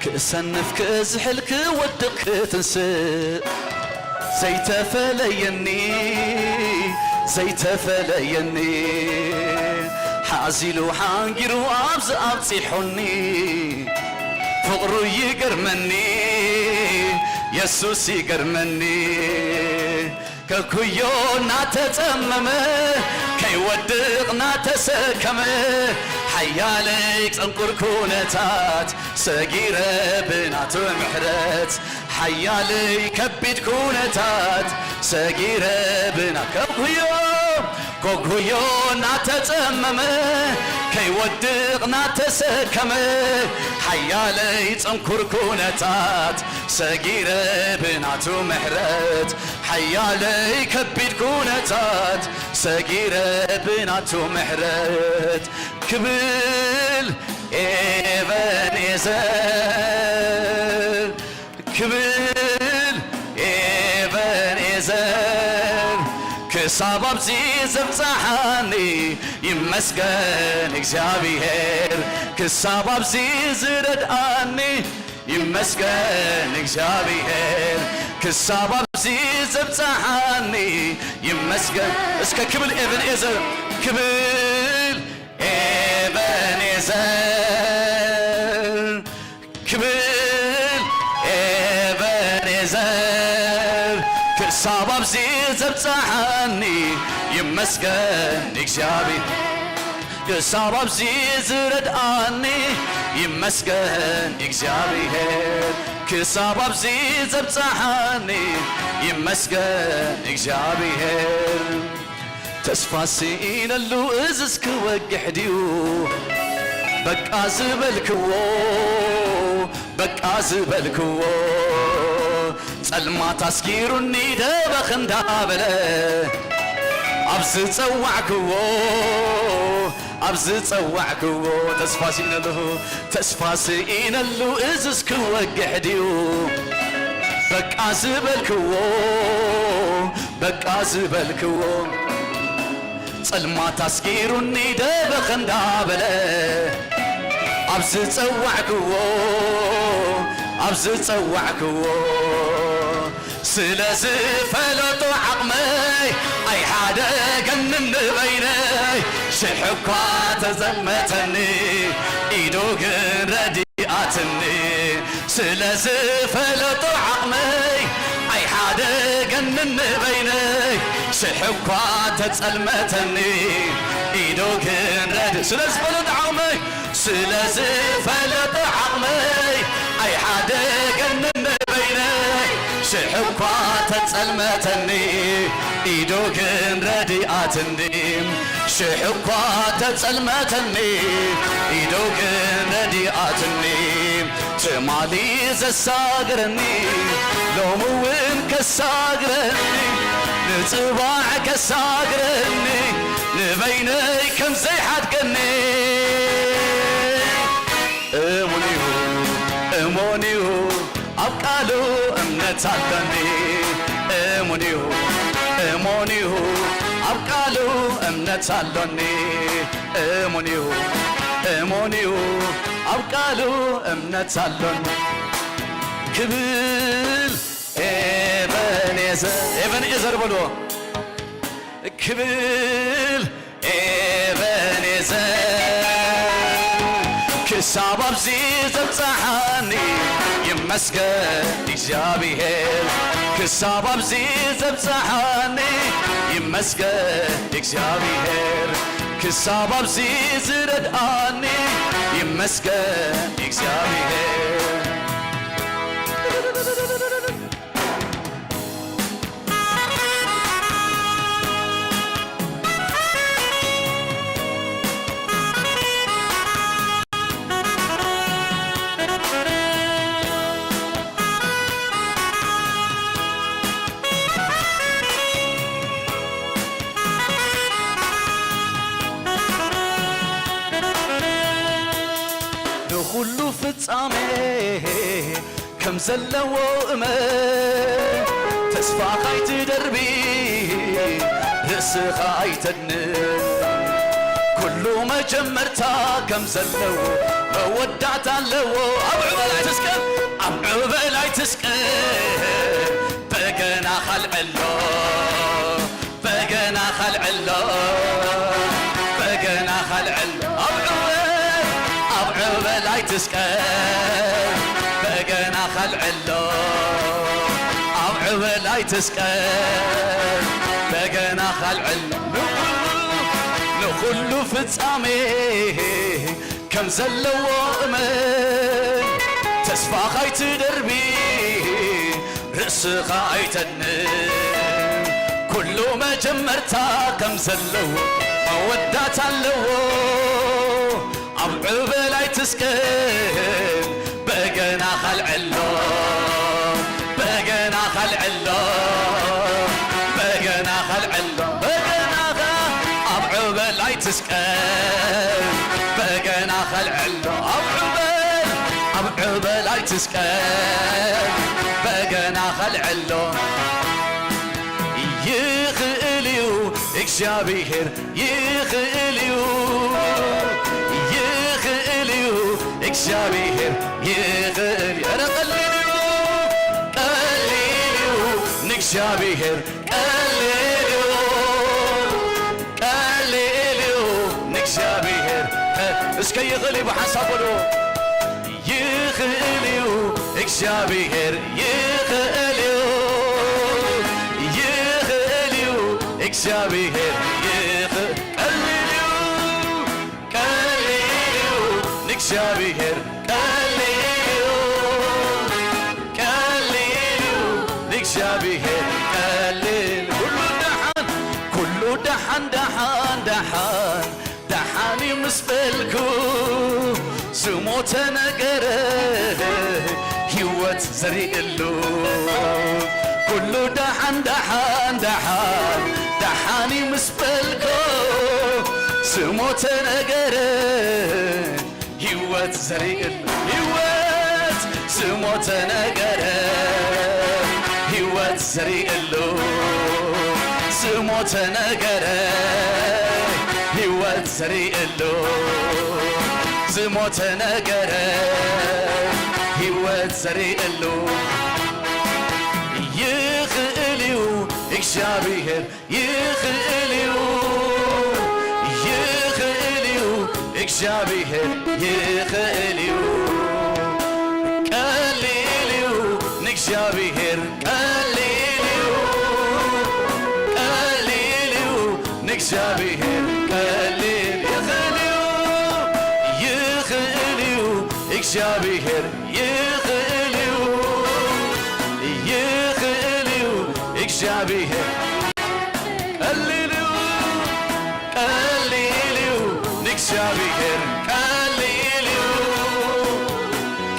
ክእሰንፍ ክእዝሕል ክወድቕ ክትንስእ ዘይተፈለየኒ ዘይተፈለየኒ ሓዚሉ ሓንጊሩ ኣብዚ ኣብፂሑኒ ፍቕሩ ይገርመኒ የሱስ ይገርመኒ ከኩዮ እናተጸመመ ከይወድቕ እናተሰከመ ሓያለይ ጸንኩር ኩነታት ሰጊረ ብናቱ ምሕረት ሓያለይ ከቢድ ኩነታት ሰጊረ ብና ከኩዮ ከኩዮ እናተጸመመ ከይወድቕ እናተሰከመ ሓያለይ ጸንኩር ኩነታት ሰጊረ ብናቱ ምሕረት ሓያለይ ከቢድ ኩነታት ሰጊረ ብናቱ ምሕረት ክብል ኤበኔዘር ክብል ኤበኔዘር ክሳብ ኣብዚ ዘብጽሓኒ ይመስገን እግዚኣብሔር ክሳብ ኣብዚ ዝረድኣኒ ይመስገን እግዚኣብሔር ክሳብ ኣብዚ ዘብጽሓኒ ይመስገን እስከ ክብል ኤበኔዘር ክብል ኤበኔዘር ክብል ኤበኔዘር ክሳብ ኣብዚ ዘብጽሓኒ ይመስገን እግዚኣብሔር ክሳብ ኣብዚ ዝረድኣኒ ይመስገን እግዚኣብሔር ክሳብ ኣብዚ ዘብጽሓኒ ይመስገን እግዚኣብሔር ተስፋ ስኢነሉ እዝስ ክወግሕ ድዩ በቃ ዝበልክዎ በቃ ዝበልክዎ ጸልማት ኣስጊሩኒ ደበኽ እንዳበለ ኣብ ዝጸዋዕክዎ ኣብ ዝጸዋዕክዎ ተስፋ ስኢነሉ ተስፋ ስኢነሉ እዝስ ክወግሕ ድዩ በቃ ዝበልክዎ በቃ ዝበልክዎ ጸልማት ኣስጊሩኒ ደበኽ እንዳበለ ኣብ ዝጸዋዕክዎ ኣብ ዝጸዋዕክዎ ስለ ዝፈለጦ ዓቕመይ ኣይሓደገንን ንበይነይ ሽሕ እኳ ተዘመተኒ ኢዱ ግን ረዲ ኣትኒ ስለ ዝፈለጦ ዓቕመይ ኣይሓደገንን ንበይነይ ሽሕ እኳ ተጸልመተኒ ኢዱ ግን ረድ ስለ ዝፈለጦ ዓቕመይ ስለ ዝፈለጦ ዓቕመይ ኣይሓደገንን ንበይነይ ሽሕ እኳ ተጸልመተኒ ኢዱ ግን ረዲኣትኒ ሽሕ እኳ ተጸልመተኒ ኢዱ ግን ረዲኣትኒ ትማሊ ዘሳግረኒ ሎሚ እውን ከሳግረኒ ንጽባሕ ከሳግረኒ ንበይነይ ከም ዘይሓድገኒ እሙን እዩ እሙን እዩ ኣብ ቃሉ እምነት ኣሎኒ እሙን እዩ እሙን እዩ ኣብ ቃሉ እምነት ኣሎኒ እሙን እዩ እሙን እዩ ኣብ ቃሉ እምነት ኣሎኒ ክብል ኤበኔዘር ኤበኔዘር በልዎ ክብል ኤበኔዘር ክሳብ ኣብዚ ዘብጽሓኒ ይመስገን እግዚኣብሔር ክሳብ ኣብዚ ዘብጽሓኒ ይመስገን እግዚኣብሔር ክሳብ ኣብዚ ዝረድኣኒ ይመስገን እግዚኣብሔር ንኹሉ ፍጻሜ ከም ዘለዎ እመን ተስፋ ካይትደርቢ ርእስኻ ኣይተድንን ኩሉ መጀመርታ ከም ዘለዎ መወዳእታ ኣለዎ። ኣብ ዕበል ኣይትስቀል፣ ኣብ ዕበል ኣይትስቀል፣ በገና ካልዕሎ፣ በገና ካልዕሎ፣ በገና ካልዕሎ። ኣብ ዕበል፣ ኣብ ዕበል ኣይትስቀል፣ በገና ካልዕሎ፣ ኣብ ዕበል ኣይትስቀል፣ በገና ካልዕሎ። ንኹሉ፣ ንኹሉ ፍጻሜ ከም ዘለዎ እመን፣ ተስፋ ካይትደርቢ፣ ርእስኻ ኣይተድንን። ኩሉ መጀመርታ ከም ዘለዎ መወዳእታ ኣለዎ። ኣብ ዕበል ኣይትስቀል፣ በገና ካልዕሎ፣ በገና ካልዕሎ፣ በገና ካልዕሎ። በገናኻ ኣብ ዕበል ኣይትስቀል፣ በገና ካልዕሎ። ኣብ ዕበል፣ ኣብ ዕበል ኣይትስቀል፣ በገና ካልዕሎ። ይኽእል እዩ እግዚኣብሔር፣ ይኽእል እዩ፣ ይኽእል እዩ እግዚኣብሔር፣ ይኽእል እዩ። ኧረ ቀሊል እዩ፣ ቀሊል እዩ ንእግዚኣብሔር፣ ቀሊል እዩ፣ ቀሊል እዩ ንእግዚኣብሔር። እስከ ይኽእል እዩ ብሓንሳብ በሉ። ይኽእል እዩ እግዚኣብሔር፣ ይኽእል እዩ፣ ይኽእል እዩ እግዚኣብሔር፣ ይኽ-፣ ቀሊል እዩ፣ ቀሊል እዩ ንእግዚኣብሔር፣ ቀሊል እዩ፣ ቀሊል እዩ ንእግዚኣብሔር፣ ቀሊል። ኩሉ ደሓን፣ ኩሉ ደሓን፣ ደሓን፣ ደሓን ደሓን እዩ ምስ በልኩ፣ ዝሞተ ነገር ህይወት ዘሪእሉ። ኩሉ ደሓን፣ ደሓን፣ ደሓን፣ ደሓን እዩ ምስ በልኩ፣ ዝሞተ ነገር ህይወት ዘሪእሉ። ህይወት ዝሞተ ነገር ህይወት ዘሪእሉ፣ ዝሞተ ነገር ህይወት ዘሪእሉ፣ ዝሞተ ነገር ህይወት ዘሪእሉ። ይኽእል እዩ እግዚኣብሔር፣ ይኽእል እዩ፣ ይኽእል እዩ፣ እግዚኣብሔር ይኽእል እዩ። ቀሊል እዩ ንእግዚኣብሔር፣ ቀሊል እዩ፣ ቀሊል እዩ ንእግዚኣብሔር፣ ቀሊል፣ ይኽእል እዩ፣ ይኽእል እዩ እግዚኣብሔር፣ ይኽእል እዩ፣ ይኽእል እዩ እግዚኣብሔር። ቀሊል እዩ፣ ቀሊል እዩ ንእግዚኣብሔር፣ ቀሊል እዩ፣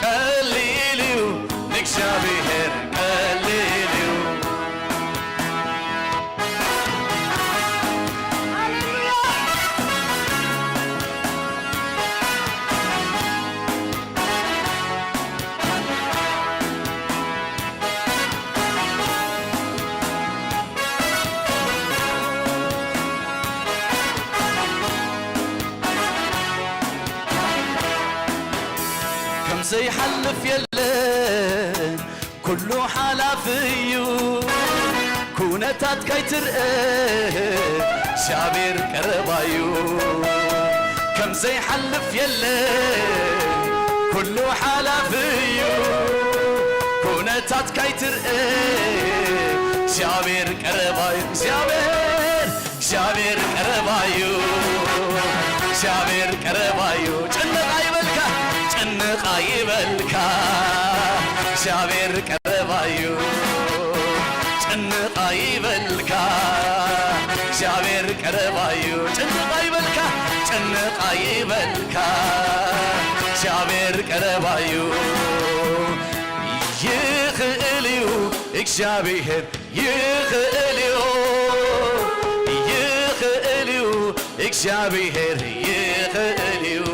ቀሊል እዩ ንእግዚኣብሔር፣ ቀሊል እዩ። ከም ዘይሓልፍ የለን፣ ኩሉ ሓላፊ እዩ። ኩነታት ከይትርእ እግዚኣብሔር ቀረባ እዩ። ከም ዘይሓልፍ የለን፣ ኩሉ ሓላፊ እዩ። ኩነታት ከይትርእ እግዚኣብሔር ቀረባ እዩ። እግዚኣብሔር፣ እግዚኣብሔር ቀረባ እዩ። እግዚኣብሔር ቀረባ እዩ። ጭንቕ ኣይበልካ፣ ጭንቕ ኣይበልካ። እግዚኣብሔር ቀረባ እዩ። ጭንቕ ኣይበልካ፣ እግዚኣብሔር ቀረባ እዩ። ጭንቕ ኣይበልካ፣ ጭንቕ ኣይበልካ፣ እግዚኣብሔር ቀረባ እዩ። ይኽእል እዩ እግዚኣብሔር፣ ይኽእል እዩ፣ ይኽእል እዩ እግዚኣብሔር፣ ይኽእል እዩ።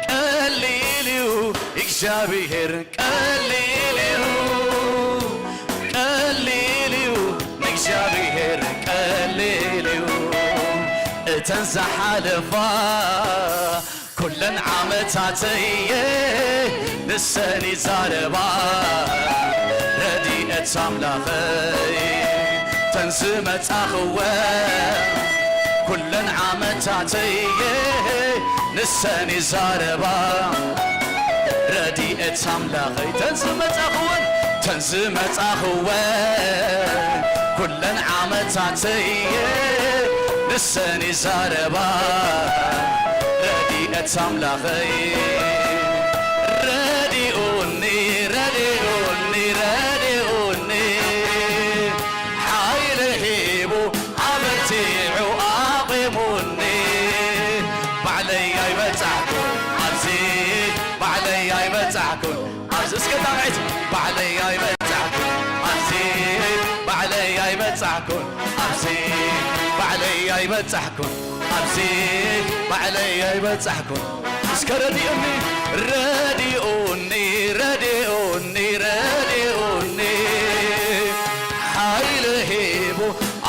ቀሊል እዩ እግዚኣብሔር፣ ቀሊል እዩ፣ ቀሊል እዩ ንእግዚኣብሔር፣ ቀሊል እዩ። ተን ዝሓለፋ ኩለን ዓመታተየ ንሰን ይዛረባ ረድኤት ኣምላኸይ። ተን ዝመጻኽወ ኩለን ዓመታተየ ንሰን ይዛረባ ረድኤት ኣምላኸይ። ተን ዝመጻኽወን ተን ዝመጻኽወ ኩለን ዓመታተየ ንሰን ይዛረባ ረድኤት ኣምላኸይ። ረዲኡኒ ረዲኡኒ ረዲኡኒ ሓይሊ ሂቡ ኣበርቲዑ ኣቑሙኒ። ባዕለይ ኣይበጻሕኩን ኣብዚ ባዕለይ ኣይበጻሕኩን ኣብዚ እስከ ጣቕዒት ባዕለይ ኣይበጻሕኩን ኣብዚ ባዕለይ ኣይበጻሕኩን ኣብዚ ባዕለይ ኣይበጻሕኩን ኣብዚ ባዕለይ ኣይበጻሕኩን እስከ ረዲኡኒ ረዲኡኒ ረዲኡኒ ረዲኡኒ ሓይሊ ሂቡ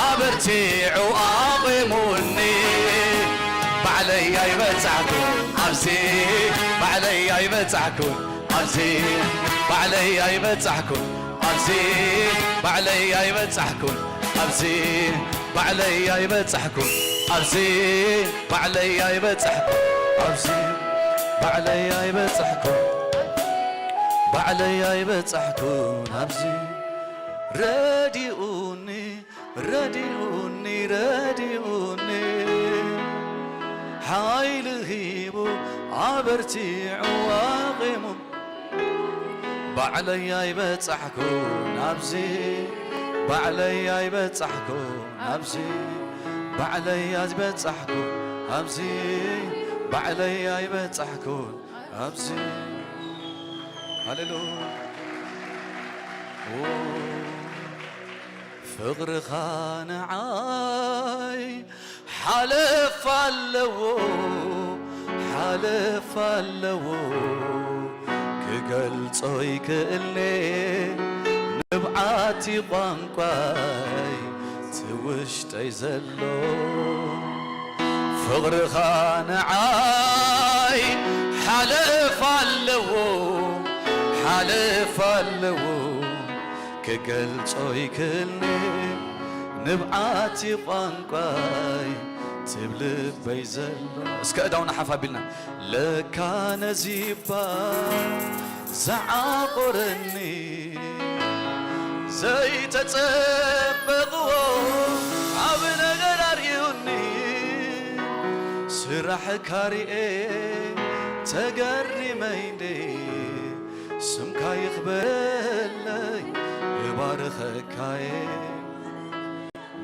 ኣበርቲዑ ኣቑሙኒ። ባዕለይ ኣይበጻሕኩን ኣብዚ ባዕለይ ኣይበጻሕኩን ኣብዚ ባዕለይ ኣይበጻሕኩን ኣብዚ ባዕለይ ኣይበጻሕኩን ኣብዚ ባዕለይ ኣይበጻሕኩን ኣብዚ ባዕለይ ኣይበጻሕኩን ኣብዚ ባዕለይ ኣይበጻሕኩን ባዕለይ ኣይበጻሕኩን ኣብዚ ረዲኡኒ ረዲኡኒ ረዲኡኒ ሓይሊ ሂቡ ኣበርቲዑ ኣቑሙ ባዕለይ ኣይበጻሕኩን ኣብዚ ባዕለይ ኣይበጻሕኩን ኣብዚ ባዕለይ ኣይበጻሕኩን ኣብዚ ባዕለይ ኣይበጻሕኩን ኣብዚ ሃሌሉያ ፍቕርኻ ንዓይ ሓለፍ ኣለዎ ሓለፍ ኣለዎ ክገልጾ ይክእልኔ ንብዓቲ ቋንቋይ ትውሽጠይ ዘሎ ፍቕርኻ ንዓይ ሓለፍ ኣለዎ ሓለፍ ኣለዎ ክገልጾ ይክልኒ ንብዓቲ ቋንቋይ ትብልበይ ዘሎ እስከ እዳውና ሓፍ ኣቢልና ለካ ነዚባ ዝዓቆረኒ ዘይተጸበቕዎ ዓብ ነገር ኣርእዩኒ ስራሕካ ርኤ ተገሪመ እንዴ ስምካ ይኽበረለይ ይባርኸካየ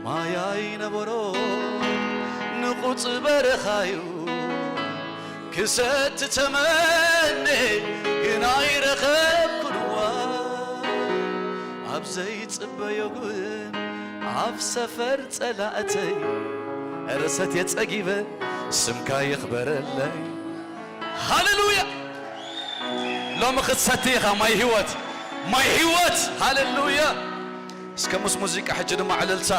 ማይ ኣይነበሮ ንቑጽ በረኻዩ ክሰቲ ተመነ ግን ኣይረኸብኩንዋ ኣብ ዘይጽበዮ ግን ኣብ ሰፈር ጸላእተይ ረሰትየ ጸጊበ ስምካ ይኽበረለይ ሃሌሉያ ሎሚ ክትሰቲ ኢኻ ማይ ህይወት ማይ ህይወት ሃሌሉያ እስከ ምስ ሙዚቃ ሕጂ ድማ ዕልልታ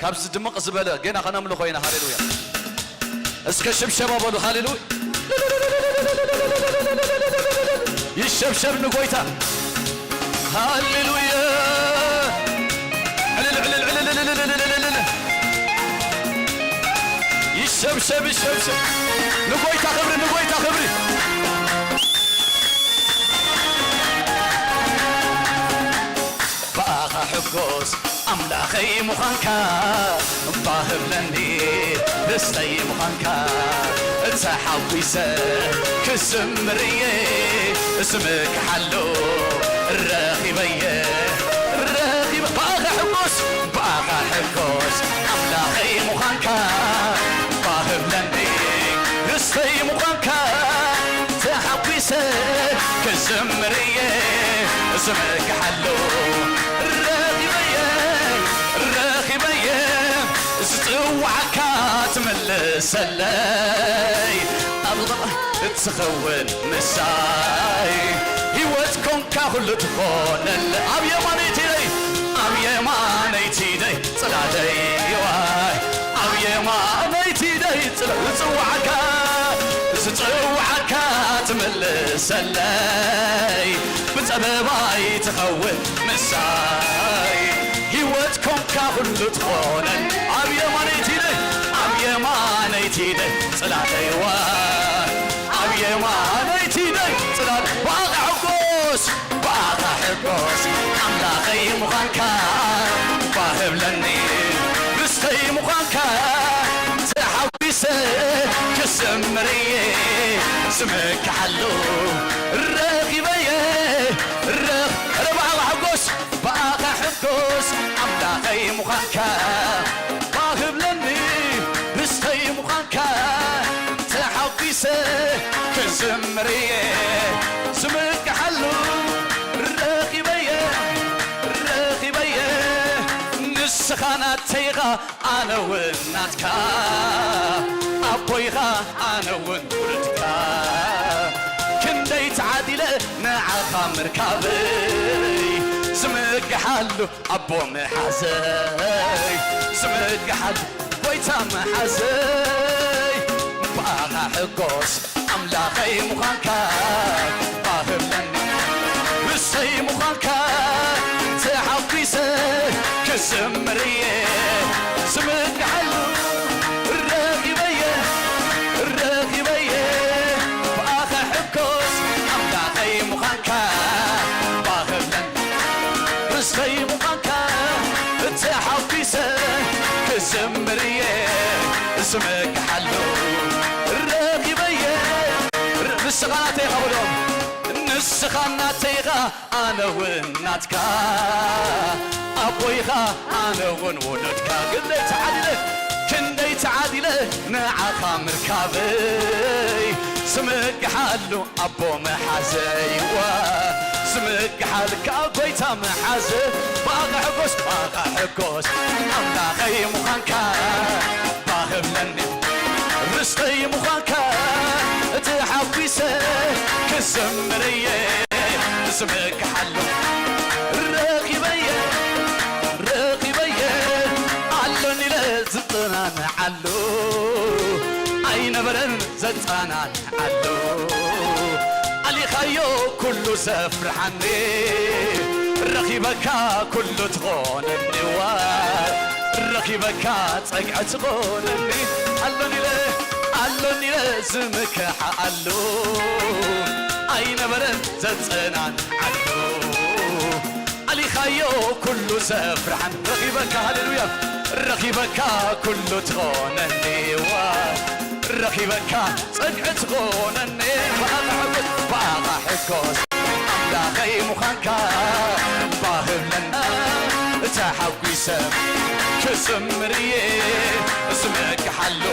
ካብዚ ድምቕ ዝበለ ጌና ከነምልኾ ኢና ሃሌሉያ እስከ ሽብሸባ በሉ ሃሌሉያ ይሸብሸብ ንጎይታ ሃሌሉያ ዕልል ዕልል ዕልል ዕልል ዕልል ዕልል ይሸብሸብ ይሸብሸብ ንጎይታ ክብሪ ንጎይታ ክብሪ ብኣኻ ሕጎስ ኣምላኸይ ምዃንካ እምባ ህብለኒ ርስተይ ምዃንካ ተሓጒሰ ክዝምር እየ ስምክሓሉ ረኺበየ ረኺበ ብኣኻ ሕጎስ ብኣኻ ሕጎስ ኣምላኸይ ምዃንካ እምባ ህብለኒ ርስተይ ምዃንካ ተሓጒሰ ክዝምር እየ ዝመክሓሉ ረኺበየ ረኺበየ ዝጽዋዓካ ትምልሰለይ ኣብ እትኸውን ምሳይ ህይወት ኮንካ ኩሉ ትኾነለ ኣብ የማነይቲ ደይ ኣብ የማነይቲ ደይ ጽላተይ ዋይ ኣብ የማነይቲ ደይ ትምልሰለይ፣ ብጸበባይ ትኸውን ምሳይ። ህይወት ኮንካ ኩሉ ትኾነን፣ ኣብ የማነይቲ ኢደይ፣ ኣብ የማነይቲ ኢደይ ጽላተይዋ፣ ኣብ የማነይቲ ኢደይ ጽላት። ብኣኻ ሕጎስ፣ ብኣኻ ሕጎስ፣ ኣምላኸይ ምዃንካ፣ ባህብለኒ ርስተይ ምዃንካ፣ ተሓጒሰ ክዘምር እየ፣ ዝምክሓሉ ረኺበየ፣ ረኽ-፣ ኧረ ብኣኻ ሕጎስ፣ ብኣኻ ሕጎስ፣ ኣምላኸይ ምዃንካ፣ ባህብለኒ ርስተይ ምዃንካ፣ ተሓጒሰ ክዝምር እየ፣ ዝምክሓሉ ረኺበየ፣ ረኺበየ። ንስኻ ናተይኻ፣ ኣነ እውን ናትካ፣ ኣቦይኻ፣ ኣነ እውን ውሉድካ። ክንደይ ተዓዲለ ንዓኻ ምርካበይ፣ ዝምክሓሉ ኣቦ መሓዘይ፣ ዝምክሓሉ ጎይታ መሓዘይ። ብኣኻ ሕጎስ ኣምላኸይ ምዃንካ፣ ባህብለኒ ርስተይ ምዃንካ፣ ተሓጒሰ ክዝምር እየ፣ ዝምክሓሉ ረኺበየ፣ ረኺበየ። ብኣኻ ሕጎስ ኣምላኸይ ምዃንካ፣ ባህብለኒ ርስተይ ምዃንካ፣ ተሓጒሰ ክዝምር እየ፣ ዝምክሓሉ ረኺበየ። ንስኻ ናተይ ኢኻ በሎም፣ ንስኻ ናተይ ኢኻ፣ ኣነ እውን ናትካ፣ ኣቦይኻ፣ ኣነ እውን ውሉድካ። ክንደይ ተዓዲለ፣ ክንደይ ተዓዲለ ንዓኻ ምርካበይ፣ ዝምክሓሉ ኣቦ መሓዘይዋ፣ ዝምክሓልካ ጎይታ መሓዘ። ብኣኻ ሕጎስ፣ ብኣኻ ሕጎስ ኣምላኸይ ምዃንካ፣ ባህብለኒ ርስተይ ምዃንካ፣ ተሓጒሰ ክዘምር እየ፣ ዝምክሓሉ ረኺበየ፣ ረኺበየ። ኣሎኒ ኢለ ዝጸናንዓሉ፣ ኣይነበረን ዘጸናንዓሉ። ኣሊኻዮ ኩሉ ዘፍርሓኒ፣ ረኺበካ ኩሉ ትኾነኒዋ፣ ረኺበካ ጸግዒ ትኾነኒ። ኣሎኒ ኢለ፣ ኣሎኒ ኢለ ዝምክሓሉ፣ ኣይነበረን ዘጸናንዓሉ። ኣሊኻዮ ኩሉ ዘፍርሓን፣ ረኺበካ፣ ሃሌሉያ፣ ረኺበካ ኩሉ ትኾነኒዋ፣ ረኺበካ ጸግዒ ትኾነኒ። ብኣኻ ሕጎስ፣ ብኣኻ ሕጎስ ኣምላኸይ ምዃንካ፣ ባህብለና ተሓጒሰ ክዝምር እየ፣ ዝምክሓሉ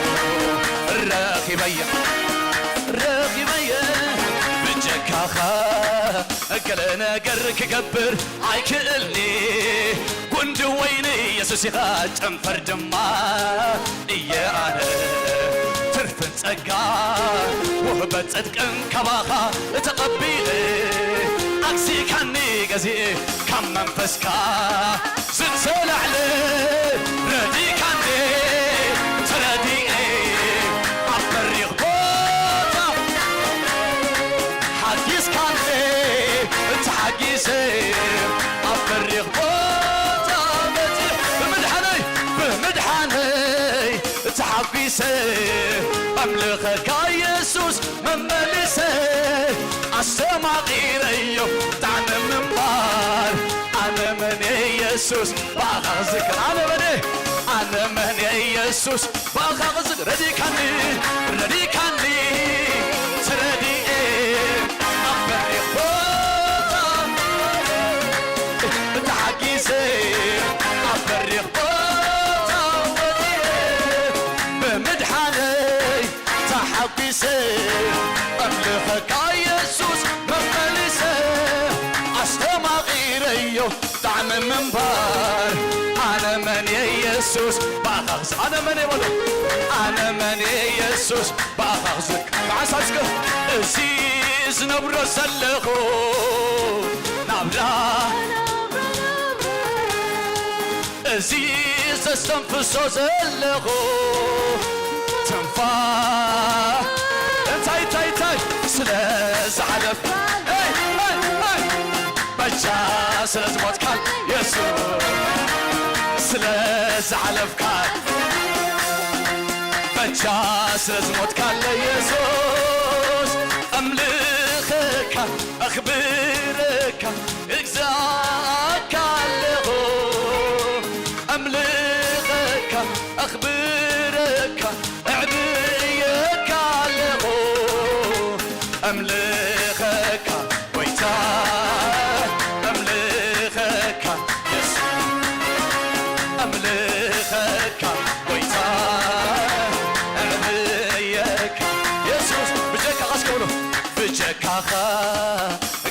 ረኺበየ፣ ረኺበየ ብጀካኻ። ገለ ነገር ክገብር ኣይክእልኒ። ጉንዲ ወይኒ የሱስ ኢኻ፣ ጨንፈር ድማ እየ ኣነ። ትርፍን ጸጋ ውህበት ጽድቅን ካባኻ ተቐቢለ። ኣግዚእካኒ ገዚእ ካብ መንፈስካ ዝተላዕለ ረዲካኒ ተረዲኤ ኣብ በሪኽ ቦታ ሓጊዝካኒ ተሓጊዘ ኣብ በሪኽ ቦታ መጺእ ብምድሓነይ ብምድሓነይ ተሓጒሰ ኣምልኸካ የሱስ መመሊሰ ኣስተማቒረዮ ጣዕሚ ምንባር ኣነ መን የሱስ ብኣኻ ክዝክር ኣነ መን ኣነ መን የሱስ ብኣኻ ክዝክር ረዲካኒ ረዲካኒ ተረዲኤ ኣብ በሪኽ ቦታ ተሓጊዘ ኣብ በሪኽ ቦታ ወዲኤ ብምድሓነይ ተሓጒሰ ኣምልኸካ የሱስ መመሊሰ ኣስተማቒረዮ ጣዕሚ ምንባር ኣነ መን የሱስ ብኣኻ ክስ ኣነ መን በሎ ኣነ መን የሱስ ብኣኻ ክዝክ ብሓንሳብ እስከ እዚ ዝነብሮ ዘለኹ ናብራ እዚ ዘስተንፍሶ ዘለኹ ትንፋ እንታይ እንታይ እንታይ ስለ ዝሓለፍ በጃ ስለ ዝሞትካል የሱስ ስለ ዝሓለፍካል በጃ ስለ ዝሞትካል የሱስ ኣምልኸካ ኣኽብረካ እግዛእካ ኣለኹ ኣምልኸካ ኣኽብረካ እዕብየካ ኣለኹ ኣምልኸካ ጎይታ ኣምልኸካ የሱስ ኣምልኸካ ጎይታ እዕብየካ የሱስ ብጀካኻ እስከ ብሎ ብጀካኻ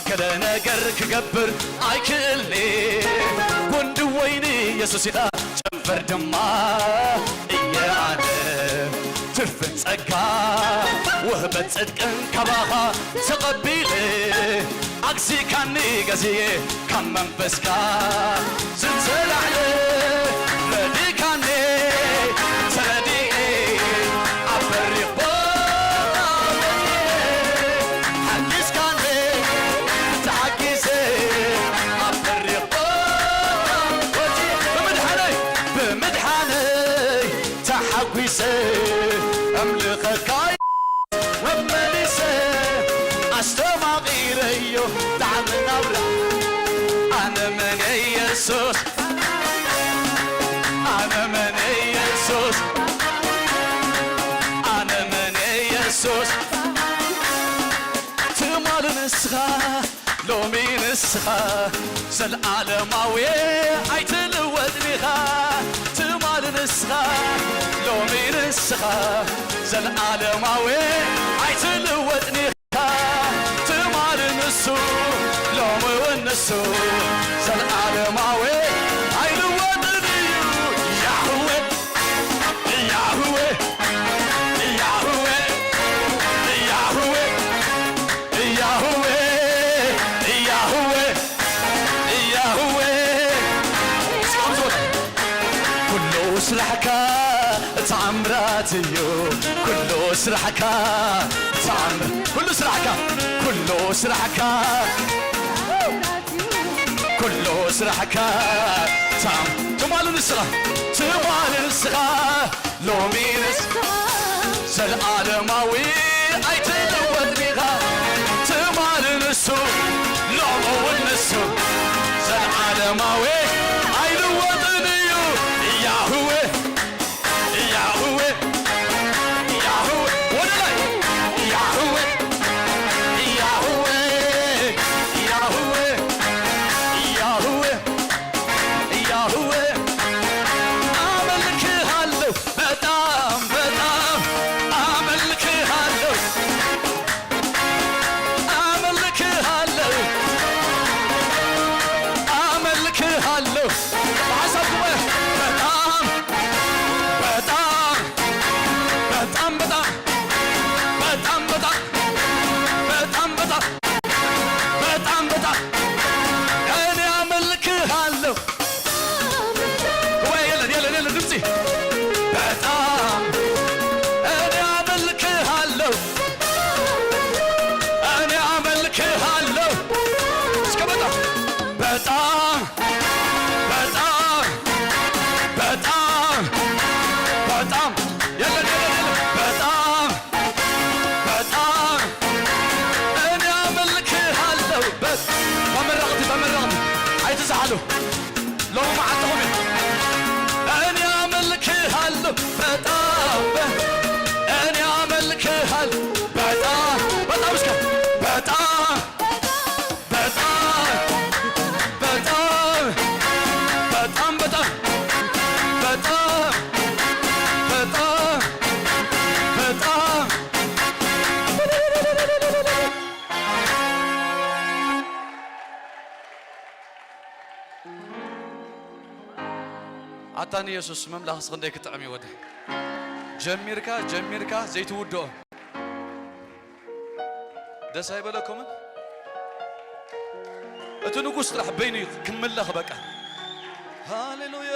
ገለ ነገር ክገብር ኣይክእልኒ ጉንዲ ወይኒ የሱስ ኢኻ ጨንፈር ድማ እየ ኣነ ትርፍን ጸጋ ውህበት ጽድቅን ካባኻ ተቐቢለ ኣግዚካኒ ገዝየ ካብ መንፈስካ ዝንዘላዕለ ረዲካኒ ተረዲኤ ኣብ በሪኽ ቦታ ሓጊዝካኒ ተሓጊዘ ኣብ በሪኽ ቦታ ወጺ ብምድሓነይ ብምድሓነይ ተሓጒሰ ኣምልኸካ መመሊሰ ኣስተማቒረዮ ጣዕሚ ናብራ ኣነ መን የሱስ ኣነ መን የሱስ ኣነ መን የሱስ ትማል ንስኻ ሎሚ ንስኻ ዘልዓለማዊ ኣይትልወጥን ኢኻ ትማል ንስኻ ሎሚ ንስኻ ዘልዓለማዊ ኣይትልወጥን ኢኻ ትማል ንሱ ሎሚ እውን ንሱ ዘልዓለማዊ ኣይልወጥን እዩ ያህዌ ያህዌ ያህዌ ያህዌ ያህዌ ያህዌ ያህዌ እስኪ ከምዚ በሉ ኩሉ ስራሕካ ተኣምራት እዩ ኩሉ ስራሕካ ተኣምር ኩሉ ስራሕካ ኩሉ ስራሕካ ኩሉ ስራሕካ ታም ትማል ንስኻ ትማል ንስኻ ሎሚ ንስኻ ዘልዓለማዊ ኣይትልወጥን ኢኻ ትማል ንሱ ሎሚ እውን ንሱ ዘልዓለማዊ ኣይልወጥን እዩ ያህዌ ያህዌ ያህዌ ወደ ላይ ያህዌ ያህዌ ያህዌ ያህዌ ያህዌ አመልክሃለሁ በጣም በጣም አመልክሃለሁ አመልክሃለሁ አመልክሃለሁ በሐሳብ ጉባኤ በጣም በጣም በጣም በጣም በጣም በጣም በጣም በጣም በጣም በጣም እኔ አመልክሃለሁ ወይ የለን የለን የለን ድምፂ በጣም እኔ አመልክሃለሁ እኔ አመልክሃለሁ እስከ በጣም በጣም በጣም በጣም በጣም የለን የለን የለን በጣም በጣም እኔ አመልክሃለሁ በመረቕቲ በመረቕቲ ኣይትዝሓሉ ሎሚ መዓልትኹም እዩ እኔ አመልክሃለሁ በጣም እኔ አመልክሃለሁ በጣም በጣም እስከ በጣም በጣም በጣም በጣም በጣም በጣም በጣም በጣም ኣታ ንየሱስ ምምላኽስ ክንደይ ክጥዕም እዩ ወደ ጀሚርካ ጀሚርካ ዘይትውድኦ ደስ ኣይበለኩምን እቲ ንጉስ ጥራሕ በይኑ እዩ ክምለኽ በቃ ሃሌሉያ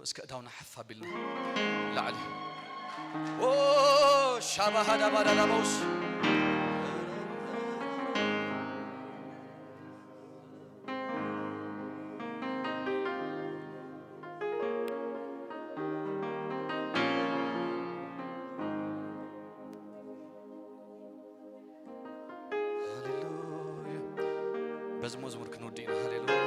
እስከ እዳውና ሓፍ ኣቢልና ላዕሊ። ኦ ሻባሃዳባዳዳባውስ ሃሌሉያ። በዚ መዝሙር ክንወድእ ኢና። ሃሌሉያ።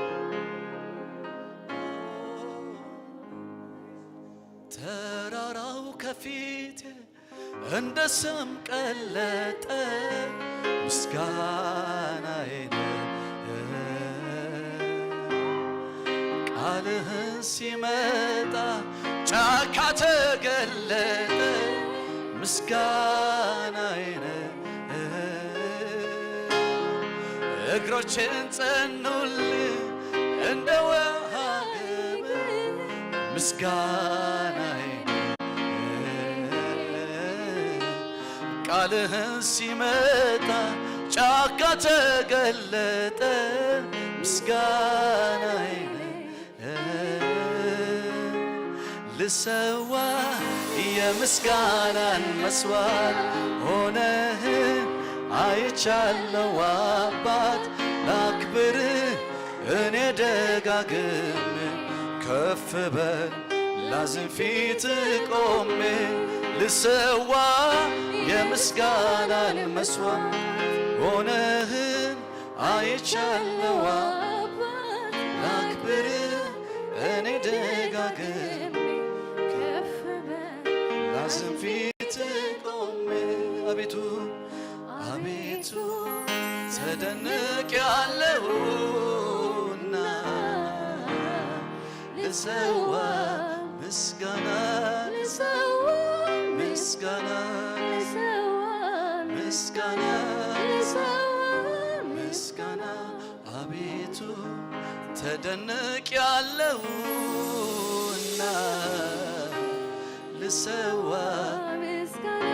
ተራራው ከፊቴ እንደ ሰም ቀለጠ፣ ምስጋናዬ ነህ። ቃልህን ሲመጣ ጫካ ተገለጠ፣ ምስጋናዬ ነህ። እግሮቼን ጸኑልህ እንደ ውሃ ገብ፣ ምስጋናዬ ነህ። ቃልህን ሲመጣ ጫካ ተገለጠ፣ ምስጋናዬ ነህ። ልሰዋ የምስጋናን መስዋዕት ሆነህ አይቻለው አባት፣ ላክብር እኔ ደጋግም። ከፍ በል ላዝን ፊት ቆሜ፣ ልሰዋ የምስጋናን መስዋዕት ሆነህን አይቻለው አባት፣ ላክብር እኔ ደጋግም። ከፍ በል ላዝን ፊት ቆሜ፣ አቤቱ አቤቱ ተደንቅ ያለውና፣ ልሰዋ ምስጋና፣ ልሰዋ ምስጋና፣ ልሰዋ ምስጋና፣ ልሰዋ ምስጋና፣ አቤቱ ተደንቅ ያለውና፣ ልሰዋ ምስጋና፣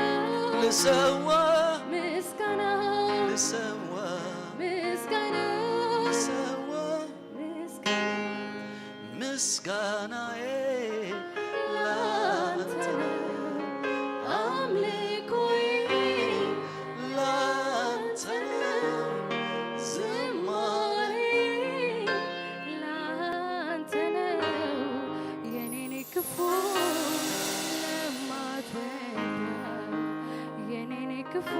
ልሰዋ ምስጋና፣ ልሰዋ ምስጋና፣ ልሰዋ ምስጋና፣ ምስጋናዬ ላንተ ነው፣ አምልኮዬ ላንተ ነው፣ ዝማሬ ላንተ ነው። የኔን ክፉ ለማትወደው፣ የኔን ክፉ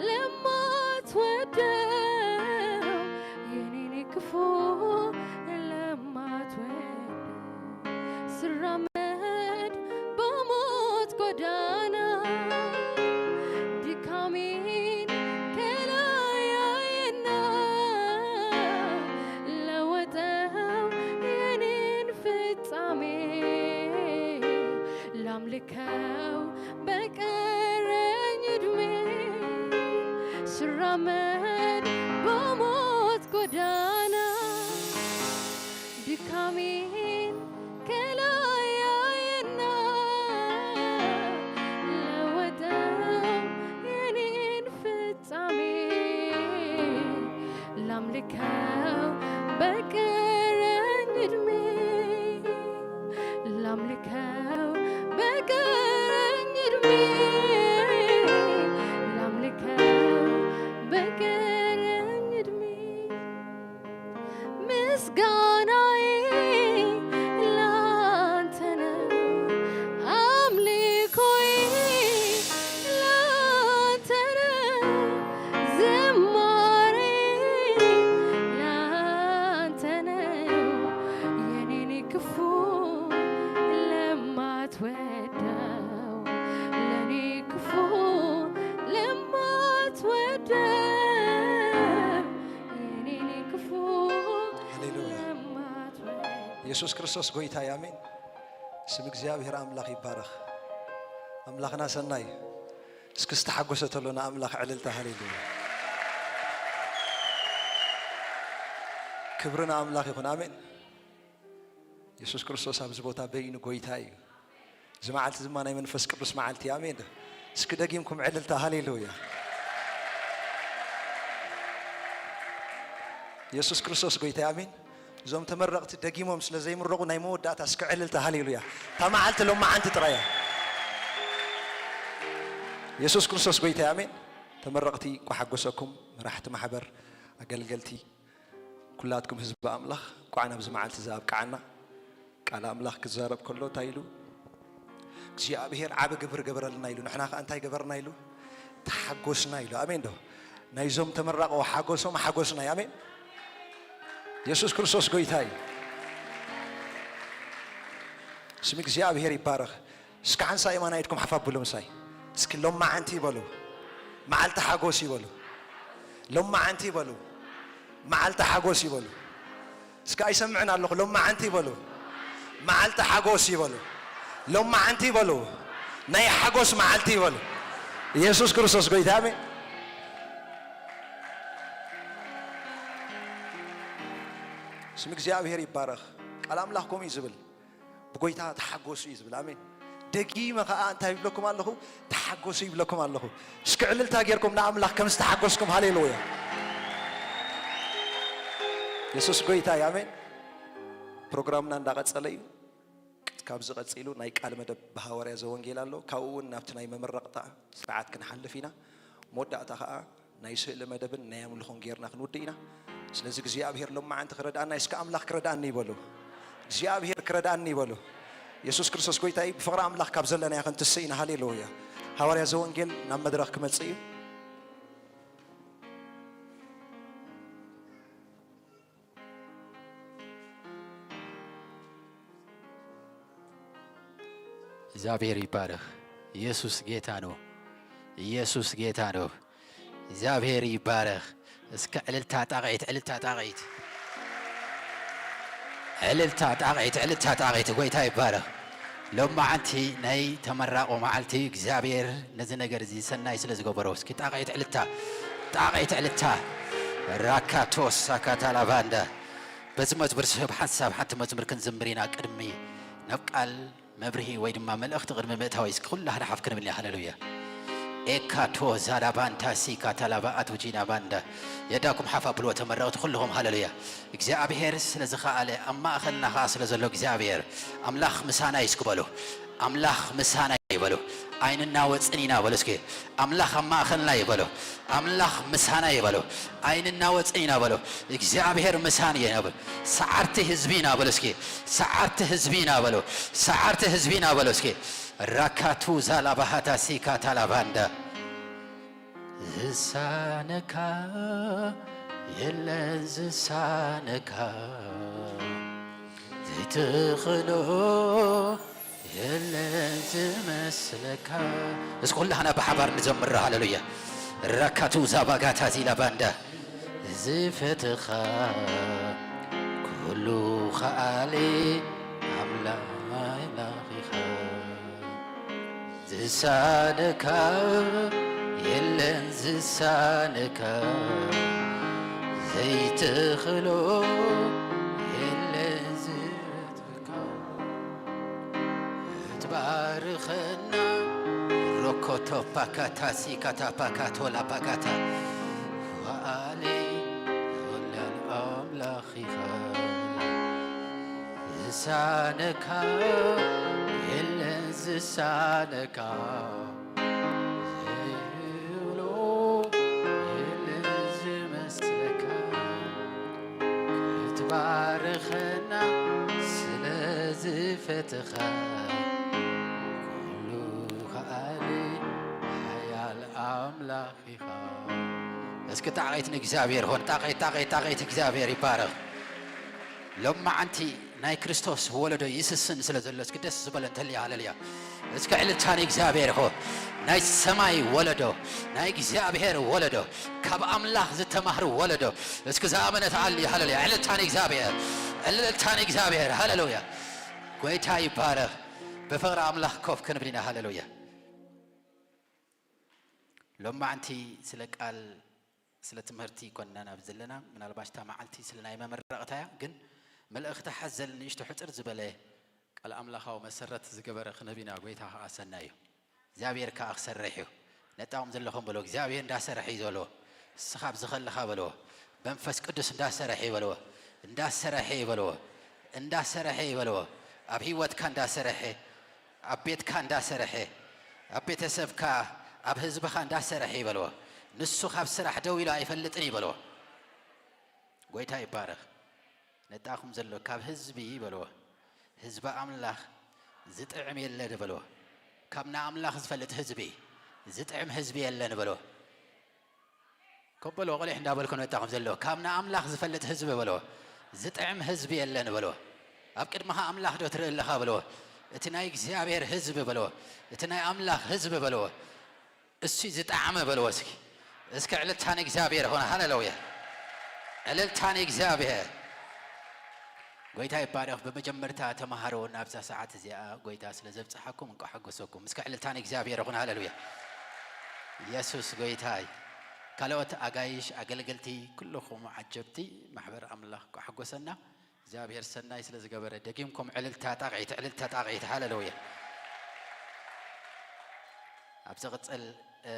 ለማትወደው፣ የኔን ክፉ ለማትወደው፣ ስራመድ በሞት ጎዳና ድካሜን ከላይ ያየና ለወጠው የኔን ፍጻሜ ላምልከው በቀረኝ እድሜ ስራመድ በሞት ጎዳና ድካሜን ከላይ ያየና ለወጠው የኔን ፍጻሜ ላምልከው በቀረኝ እድሜ ላምልከው በቀረኝ እድሜ ላምልከው በቀረኝ እድሜ ምስጋናዬ ላንተ ነው፣ አምልኮዬ ላንተ ነው፣ ዝማሬ ላንተ ነው። የኔን ክፉ ለማትወደው፣ ለኔ ክፉ ለማትወደው፣ የኔን ክፉ ሃሌሉያ። ለማትወደው ኢየሱስ ክርስቶስ ጎይታ እዩ። ኣሜን። ስም እግዚኣብሔር ኣምላኽ ይባረኽ። ኣምላኽና ሰናይ እዩ። እስኪ ዝተሓጎሰ ተሎ ንኣምላኽ ዕልልታ ሃሌሉያ። ክብሪ ንኣምላኽ ይኹን። ኣሜን። ኢየሱስ ክርስቶስ ኣብዚ ቦታ በይኑ ጎይታ እዩ። እዚ መዓልቲ ድማ ናይ መንፈስ ቅዱስ መዓልቲ እዩ። ኣሜን። እስኪ ደጊምኩም ዕልልታ ሃሌሉያ። ኢየሱስ ክርስቶስ ጎይታ እዩ። ኣሜን። እዞም ተመረቕቲ ደጊሞም ስለ ዘይምረቑ ናይ መወዳእታ እስከ ዕልልታ ሃሌሉያ። እታ መዓልቲ ሎማዓንቲ ጥራይ እያ። የሱስ ክርስቶስ ጎይታ ኣሜን። ተመረቕቲ እንኳ ሓጎሰኩም፣ መራሕቲ ማሕበር፣ ኣገልገልቲ፣ ኩላትኩም ህዝቢ ኣምላኽ እንኳዕ ናብዚ መዓልቲ እዚ ኣብቅዓና። ቃል ኣምላኽ ክዛረብ ከሎ እንታይ ኢሉ? እግዚኣብሔር ዓቢ ግብሪ ገበረልና ኢሉ፣ ንሕና ኸኣ እንታይ ገበርና ኢሉ? ተሓጎስና ኢሉ። ኣሜን ዶ? ናይዞም ተመራቐው ሓጎሶም ሓጎስና እዩ። ኣሜን። የሱስ ክርስቶስ ጎይታ እዩ። ስም እግዚኣብሔር ይባረኽ። እስኪ ሓንሳእ የማናይትኩም ሓፍ ኣብሉ ምሳይ። እስኪ ሎማዓንቲ ይበሉ። መዓልቲ ሓጎስ ይበሉ። ሎማዓንቲ ይበሉ። መዓልቲ ሓጎስ ይበሉ። እስኪ ኣይሰምዕን ኣለኹ። ሎማዓንቲ ይበሉ። መዓልቲ ሓጎስ ይበሉ። ሎማዓንቲ ይበሉ። ናይ ሓጎስ መዓልቲ ይበሉ። ኢየሱስ ክርስቶስ ጎይታ። ኣሜን። ስም እግዚኣብሔር ይባረኽ። ቃል ኣምላኽ ከምኡ እዩ ዝብል። ብጎይታ ተሓጎሱ እዩ ዝብል። ኣሜን። ደጊመ ኸዓ እንታይ ይብለኩም ኣለኹ? ተሓጎሱ ይብለኩም ኣለኹ። እስኪ ዕልልታ ጌርኩም ንኣምላኽ ከም ዝተሓጎስኩም፣ ሃሌሉያ። የሱስ ጎይታ እዩ። ኣሜን። ፕሮግራምና እንዳቐጸለ እዩ። ካብዚ ቀጺሉ ናይ ቃል መደብ ብሃዋርያ ዘወንጌል ኣሎ። ካብኡ እውን ናብቲ ናይ መመረቕታ ስርዓት ክንሓልፍ ኢና። መወዳእታ ኸዓ ናይ ስእሊ መደብን ናይ ኣምልኾን ጌርና ክንውድእ ኢና። ስለዚ እግዚኣብሔር ሎማዓንቲ ክረድኣና፣ እስከ ኣምላኽ ክረድኣኒ ይበሉ። እግዚኣብሔር ክረድኣኒ ይበሉ። የሱስ ክርስቶስ ጎይታ እዩ። ብፍቕሪ ኣምላኽ ካብ ዘለናዮ ክንትስእ ኢና። ሃሌሉያ። ሃዋርያ ዘወንጌል ናብ መድረኽ ክመጽእ እዩ። እግዚኣብሔር ይባረኽ። ኢየሱስ ጌታ ነው። ኢየሱስ ጌታ ነው። እግዚኣብሔር ይባረኽ። እስከ ዕልልታ ጣቕዒት፣ ዕልልታ ጣቕዒት፣ ዕልልታ ጣቕዒት፣ ዕልልታ ጣቕዒት። ጎይታ ይባረኽ። ሎማዓንቲ ናይ ተመራቑ መዓልቲ እግዚኣብሔር ነዚ ነገር እዚ ሰናይ ስለ ዝገበሮ፣ እስኪ ጣቕዒት ዕልልታ፣ ጣቕዒት ዕልልታ። ራካቶስ ሳካታላባንዳ። በዚ መዝሙር ስብ ሓንሳብ ሓንቲ መዝሙር ክንዝምር ኢና። ቅድሚ ናብ ቃል መብርሂ ወይ ድማ መልእኽቲ ቅድሚ ምእታወይ እስኪ ኩላህና ሓፍ ክንብል ኢና። ሃሌሉያ። ኤካቶ ዛዳባንታ ሲካ ታላባ ኣቱጂና ባንዳ። የዳኩም ሓፍ ኣብልዎ ተመረቕቲ ኩልኹም። ሃሌሉያ። እግዚኣብሔር ስለ ዝኸኣለ ኣብ ማእኸልና ኸዓ ስለ ዘሎ እግዚኣብሔር ኣምላኽ ምሳና እዩ እስኪ በሉ። ኣምላኽ ምሳና እዩ በሉ። ኣይንናወጽን ኢና በሉ እስኪ። ኣምላኽ ኣብ ማእኸልና እዩ በሉ። ኣምላኽ ምሳና እዩ በሉ። ኣይንናወጽን ኢና በሉ። እግዚኣብሔር ምሳን እዩ በሉ። ሰዓርቲ ህዝቢ ኢና በሉ እስኪ። ሰዓርቲ ህዝቢ ኢና በሉ። ሰዓርቲ ህዝቢ ኢና በሉ እስኪ። ራካቱ ዛላባሃታ ሲካ ታላባንዳ። ዝሳነካ የለን ዝሳነካ፣ ዘይትኽእሎ የለን ዝመስለካ። እስኪ ኩላህና ብሓባር ንዘምር። ሃሌሉያ። ራካቱ ዛባጋታ ዚላ ባንዳ። ዝፈትኻ ኩሉ ኸኣሊ ኣምላኽ ኢኻ። ዝሳነካ የለን ዝሳነካ፣ ዘይትኽእሎ የለን ዝፈትካ። ትባርኸና ሮኮቶ ፓካታ ሲካታ ፓካቶ ላፓካታ። ወኣሊ ወላል ኣምላኽ ኢኻ። ዝሳነካ የለን ዝሳነካ፣ ዘይብሎ የለን ዝመስለካ። ክትባርኸና ስለ ዝፈተኻ፣ ኩሉ ከኣሊ ሓያል ኣምላኽ ኢኻ። እስኪ ጣቕዒት ንእግዚኣብሔር ሆን፣ ጣቕዒት፣ ጣቕዒት፣ ጣቕዒት፣ እግዚኣብሔር ይባረኽ። ሎማዓንቲ ናይ ክርስቶስ ወለዶ ይስስን ስለ ዘሎ፣ እስኪ ደስ ዝበለ እንተልያ፣ ሃሌሉያ። እስኪ ዕልልታ ንእግዚኣብሔር ይኹን። ናይ ሰማይ ወለዶ፣ ናይ እግዚኣብሔር ወለዶ፣ ካብ ኣምላኽ ዝተማህሩ ወለዶ፣ እስኪ ዝኣመነ ተዓሊ፣ ሃሌሉያ። ዕልልታ ንእግዚኣብሔር፣ ዕልልታ ንእግዚኣብሔር፣ ሃሌሉያ። ጎይታ ይባረኽ። ብፍቕሪ ኣምላኽ ኮፍ ክንብል ኢና፣ ሃሌሉያ። ሎማዓንቲ ስለ ቃል፣ ስለ ትምህርቲ ይኮንና ናብ ዘለና፣ ምናልባሽ እታ መዓልቲ ስለ ናይ መመረቕታ እያ፣ ግን መልእኽቲ ሓዘል ንእሽቶ ሕጽር ዝበለ ቃል ኣምላኻዊ መሰረት ዝገበረ ክነቢና ጎይታ ኸኣ ሰናይ እዩ። እግዚኣብሔር ከኣ ክሰርሕ እዩ። ነጣዎም ዘለኹም በሎ፣ እግዚኣብሔር እንዳሰርሐ እዩ ዘሎ። ንስኻ ኣብዚ ከለኻ በልዎ፣ መንፈስ ቅዱስ እንዳሰርሐ እዩ በልዎ። እንዳሰርሐ ይበልዎ፣ እንዳሰርሐ ይበልዎ፣ ኣብ ህይወትካ እንዳሰርሐ፣ ኣብ ቤትካ እንዳሰርሐ፣ ኣብ ቤተሰብካ፣ ኣብ ህዝብኻ እንዳሰርሐ ይበልዎ። ንሱ ካብ ስራሕ ደው ኢሉ ኣይፈልጥን ይበልዎ። ጎይታ ይባረኽ። ነጣኹም ዘሎ ካብ ህዝቢ ይበልዎ፣ ህዝቢ ኣምላኽ ዝጥዕም የለን በልዎ። ካብ ንኣምላኽ ዝፈልጥ ህዝቢ ዝጥዕም ህዝቢ የለን በልዎ። ኮበሎ ቆሊሕ እንዳበልኩ ነጣኹም ዘሎ ካብ ንኣምላኽ ዝፈልጥ ህዝቢ በልዎ። ዝጥዕም ህዝቢ የለን በልዎ። ኣብ ቅድመኻ ኣምላኽ ዶ ትርኢ ኣለኻ በልዎ። እቲ ናይ እግዚኣብሔር ህዝቢ በልዎ። እቲ ናይ ኣምላኽ ህዝቢ በልዎ። እሱ ዝጠዓመ በልዎ እስኪ። እስኪ ዕልልታ ንእግዚኣብሔር ይኹን። ሃሌሉያ። ዕልልታ ንእግዚኣብሔር። ጎይታ ይባረኽ። ብመጀመርታ ተምሃሮ ናብዛ ሰዓት እዚኣ ጎይታ ስለ ዘብጽሓኩም እንቋዕ ሓጎሰኩም። እስኪ ዕልልታ ንእግዚኣብሔር ይኹን። ሃሌሉያ። ኢየሱስ ጎይታ እዩ። ካልኦት ኣጋይሽ፣ ኣገልገልቲ፣ ኩልኹም ዓጀብቲ ማሕበር ኣምላኽ እንቋዕ ሓጎሰና። እግዚኣብሔር ሰናይ ስለ ዝገበረ። ደጊምኩም ዕልልታ ጣቕዒት፣ ዕልልታ ጣቕዒት። ሃሌሉያ። ኣብ ዝቕጽል፣ እ፣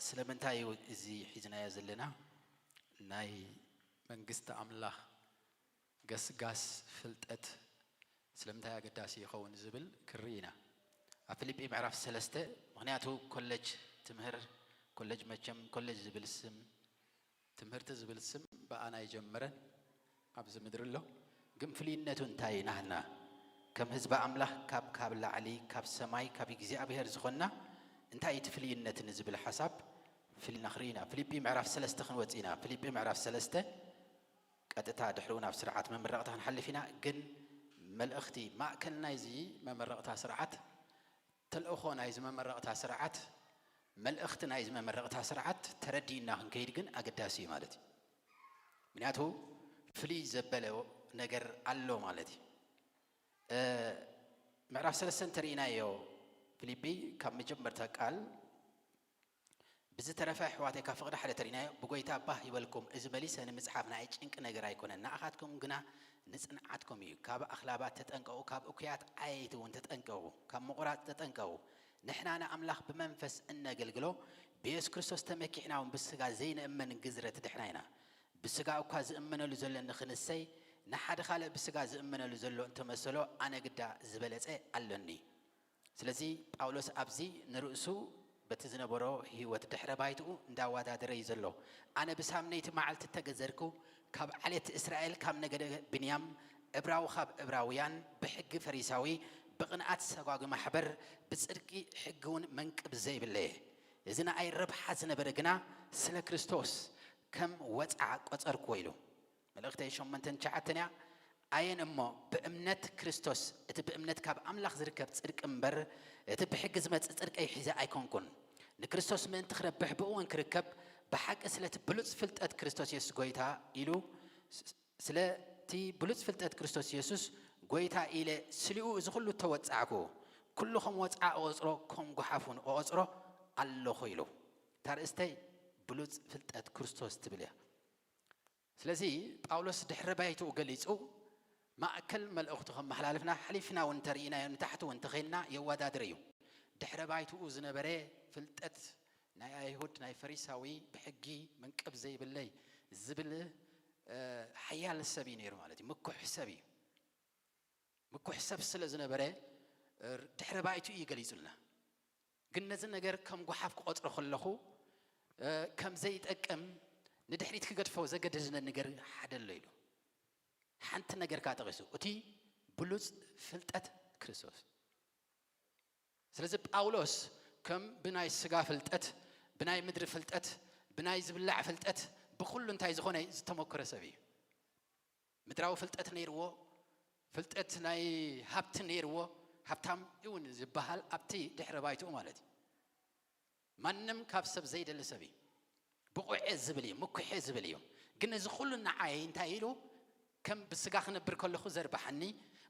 ስለምንታይ እዩ እዚ ሒዝናዮ ዘለና? ናይ መንግስቲ ኣምላኽ ገስጋስ ፍልጠት ስለምንታይ ኣገዳሲ ይኸውን ዝብል ክርኢ ኢና። ኣብ ፊልጲ ምዕራፍ ሰለስተ፣ ምኽንያቱ ኮለጅ ትምህር፣ ኮለጅ መቸም፣ ኮለጅ ዝብል ስም፣ ትምህርቲ ዝብል ስም ብኣና ኣይጀመረን ኣብዚ ምድሪ ኣሎ። ግን ፍልይነቱ እንታይ እዩ ናህና? ከም ህዝቢ ኣምላኽ ካብ፣ ካብ ላዕሊ፣ ካብ ሰማይ፣ ካብ እግዚኣብሔር ዝኾንና እንታይ እዩ እቲ ፍልይነት ንዝብል ሓሳብ ፍልይና ክርኢ ኢና። ፊልጲ ምዕራፍ ሰለስተ ክንወጽእ ኢና። ፊልጲ ምዕራፍ ሰለስተ ቀጥታ ድሕሪኡ ናብ ስርዓት መመረቕታ ክንሓልፍ ኢና። ግን መልእኽቲ ማእከል ናይዚ መመረቕታ ስርዓት፣ ተልእኾ ናይዚ መመረቕታ ስርዓት፣ መልእኽቲ ናይዚ መመረቕታ ስርዓት ተረዲእና ክንከይድ ግን ኣገዳሲ እዩ ማለት እዩ። ምክንያቱ ፍልይ ዘበለ ነገር ኣሎ ማለት እዩ። እ፣ ምዕራፍ ሰለስተ እንተርኢናዮ ፊልጲ ካብ መጀመርታ ቃል ብዝተረፈ ኣሕዋተይ ካብ ፍቕዲ ሓደ ተሪእናዮ፣ ብጎይታ ባህ ይበልኩም፣ እዚ መሊሰ ንምጽሓፍ ንኣይ ጭንቂ ነገር ኣይኮነን፣ ንኣኻትኩም ግና ንጽንዓትኩም እዩ። ካብ ኣኽላባት ተጠንቀቑ፣ ካብ እኩያት ዓየይቲ እውን ተጠንቀቑ፣ ካብ ምቑራጽ ተጠንቀቑ። ንሕና ንኣምላኽ ብመንፈስ እነገልግሎ፣ ብየሱስ ክርስቶስ ተመኪሕና እውን ብስጋ ዘይንእመን ግዝረት ድሕና ኢና። ብስጋ እኳ ዝእመነሉ ዘሎ ንኽንሰይ፣ ንሓደ ካልእ ብስጋ ዝእመነሉ ዘሎ እንተመሰሎ፣ ኣነ ግዳ ዝበለጸ ኣሎኒ። ስለዚ ጳውሎስ ኣብዚ ንርእሱ በቲ ዝነበሮ ህይወት ድሕረ ባይትኡ እንዳወዳደረ እዩ ዘሎ። ኣነ ብሳምነይቲ መዓልቲ እተገዘርኩ፣ ካብ ዓሌት እስራኤል፣ ካብ ነገደ ብንያም፣ ዕብራዊ ካብ ዕብራውያን፣ ብሕጊ ፈሪሳዊ፣ ብቕንኣት ሰጓጒ ማሕበር፣ ብጽድቂ ሕጊ እውን መንቅብ ዘይብለየ። እዚ ንኣይ ረብሓ ዝነበረ ግና ስለ ክርስቶስ ከም ወጽዓ ቆጸርክዎ ኢሉ። መልእኽተይ ሸሞንተን ትሽዓተን እያ። ኣየን እሞ ብእምነት ክርስቶስ፣ እቲ ብእምነት ካብ ኣምላኽ ዝርከብ ጽድቂ እምበር፣ እቲ ብሕጊ ዝመጽእ ጽድቀይ ሒዘ ኣይኮንኩን። ንክርስቶስ ምእንቲ ክረብሕ፣ ብእኡ እውን ክርከብ፣ ብሓቂ ስለቲ ብሉጽ ፍልጠት ክርስቶስ የሱስ ጐይታ ኢሉ፣ ስ-፣ ስለቲ ብሉጽ ፍልጠት ክርስቶስ የሱስ ጐይታ ኢለ ስሊኡ እዚ ኹሉ እተወጻዕኩ፣ ኩሉ ከም ወጽዓ እቖጽሮ፣ ከም ጓሓፍ እውን እቖጽሮ ኣለኹ ኢሉ። እታ ርእስተይ ብሉጽ ፍልጠት ክርስቶስ ትብል እያ። ስለዚ ጳውሎስ ድሕረ ባይትኡ ገሊጹ፣ ማእከል መልእኽቱ ከመሓላልፍና፣ ሓሊፍና እውን እንተርኢናዮ፣ ንታሕቲ እውን እንተኸይድና የወዳድር እዩ። ድሕረ ባይትኡ ዝነበረ ፍልጠት ናይ ኣይሁድ፣ ናይ ፈሪሳዊ፣ ብሕጊ መንቅብ ዘይብለይ ዝብል፣ እ፣ ሓያል ሰብ እዩ ነይሩ ማለት እዩ። ምኩሕ ሰብ እዩ። ምኩሕ ሰብ ስለ ዝነበረ፣ እ፣ ድሕረ ባይትኡ እዩ ገሊጹልና። ግን ነዚ ነገር ከም ጓሓፍ ክቖጽሮ ከለኹ፣ እ፣ ከም ዘይጠቅም፣ ንድሕሪት ክገድፎ ዘገደደኒ ነገር ሓደ ኣሎ ኢሉ። ሓንቲ ነገር ከኣ ጠቒሱ፣ እቲ ብሉጽ ፍልጠት ክርስቶስ። ስለዚ ጳውሎስ ከም ብናይ ስጋ ፍልጠት፣ ብናይ ምድሪ ፍልጠት፣ ብናይ ዝብላዕ ፍልጠት፣ ብኹሉ እንታይ ዝኾነ ዝተሞከረ ሰብ እዩ። ምድራዊ ፍልጠት ነይርዎ፣ ፍልጠት ናይ ሃብቲ ነይርዎ፣ ሃብታም እውን ዝበሃል ኣብቲ ድሕረ ባይትኡ ማለት እዩ። ማንም ካብ ሰብ ዘይደሊ ሰብ እዩ። ብቑዕ እየ ዝብል እዩ፣ ምኩሕ እየ ዝብል እዩ። ግን እዚ ኩሉ ንዓይ እንታይ ኢሉ፣ ከም ብስጋ ክነብር ከለኹ ዘርባሓኒ፣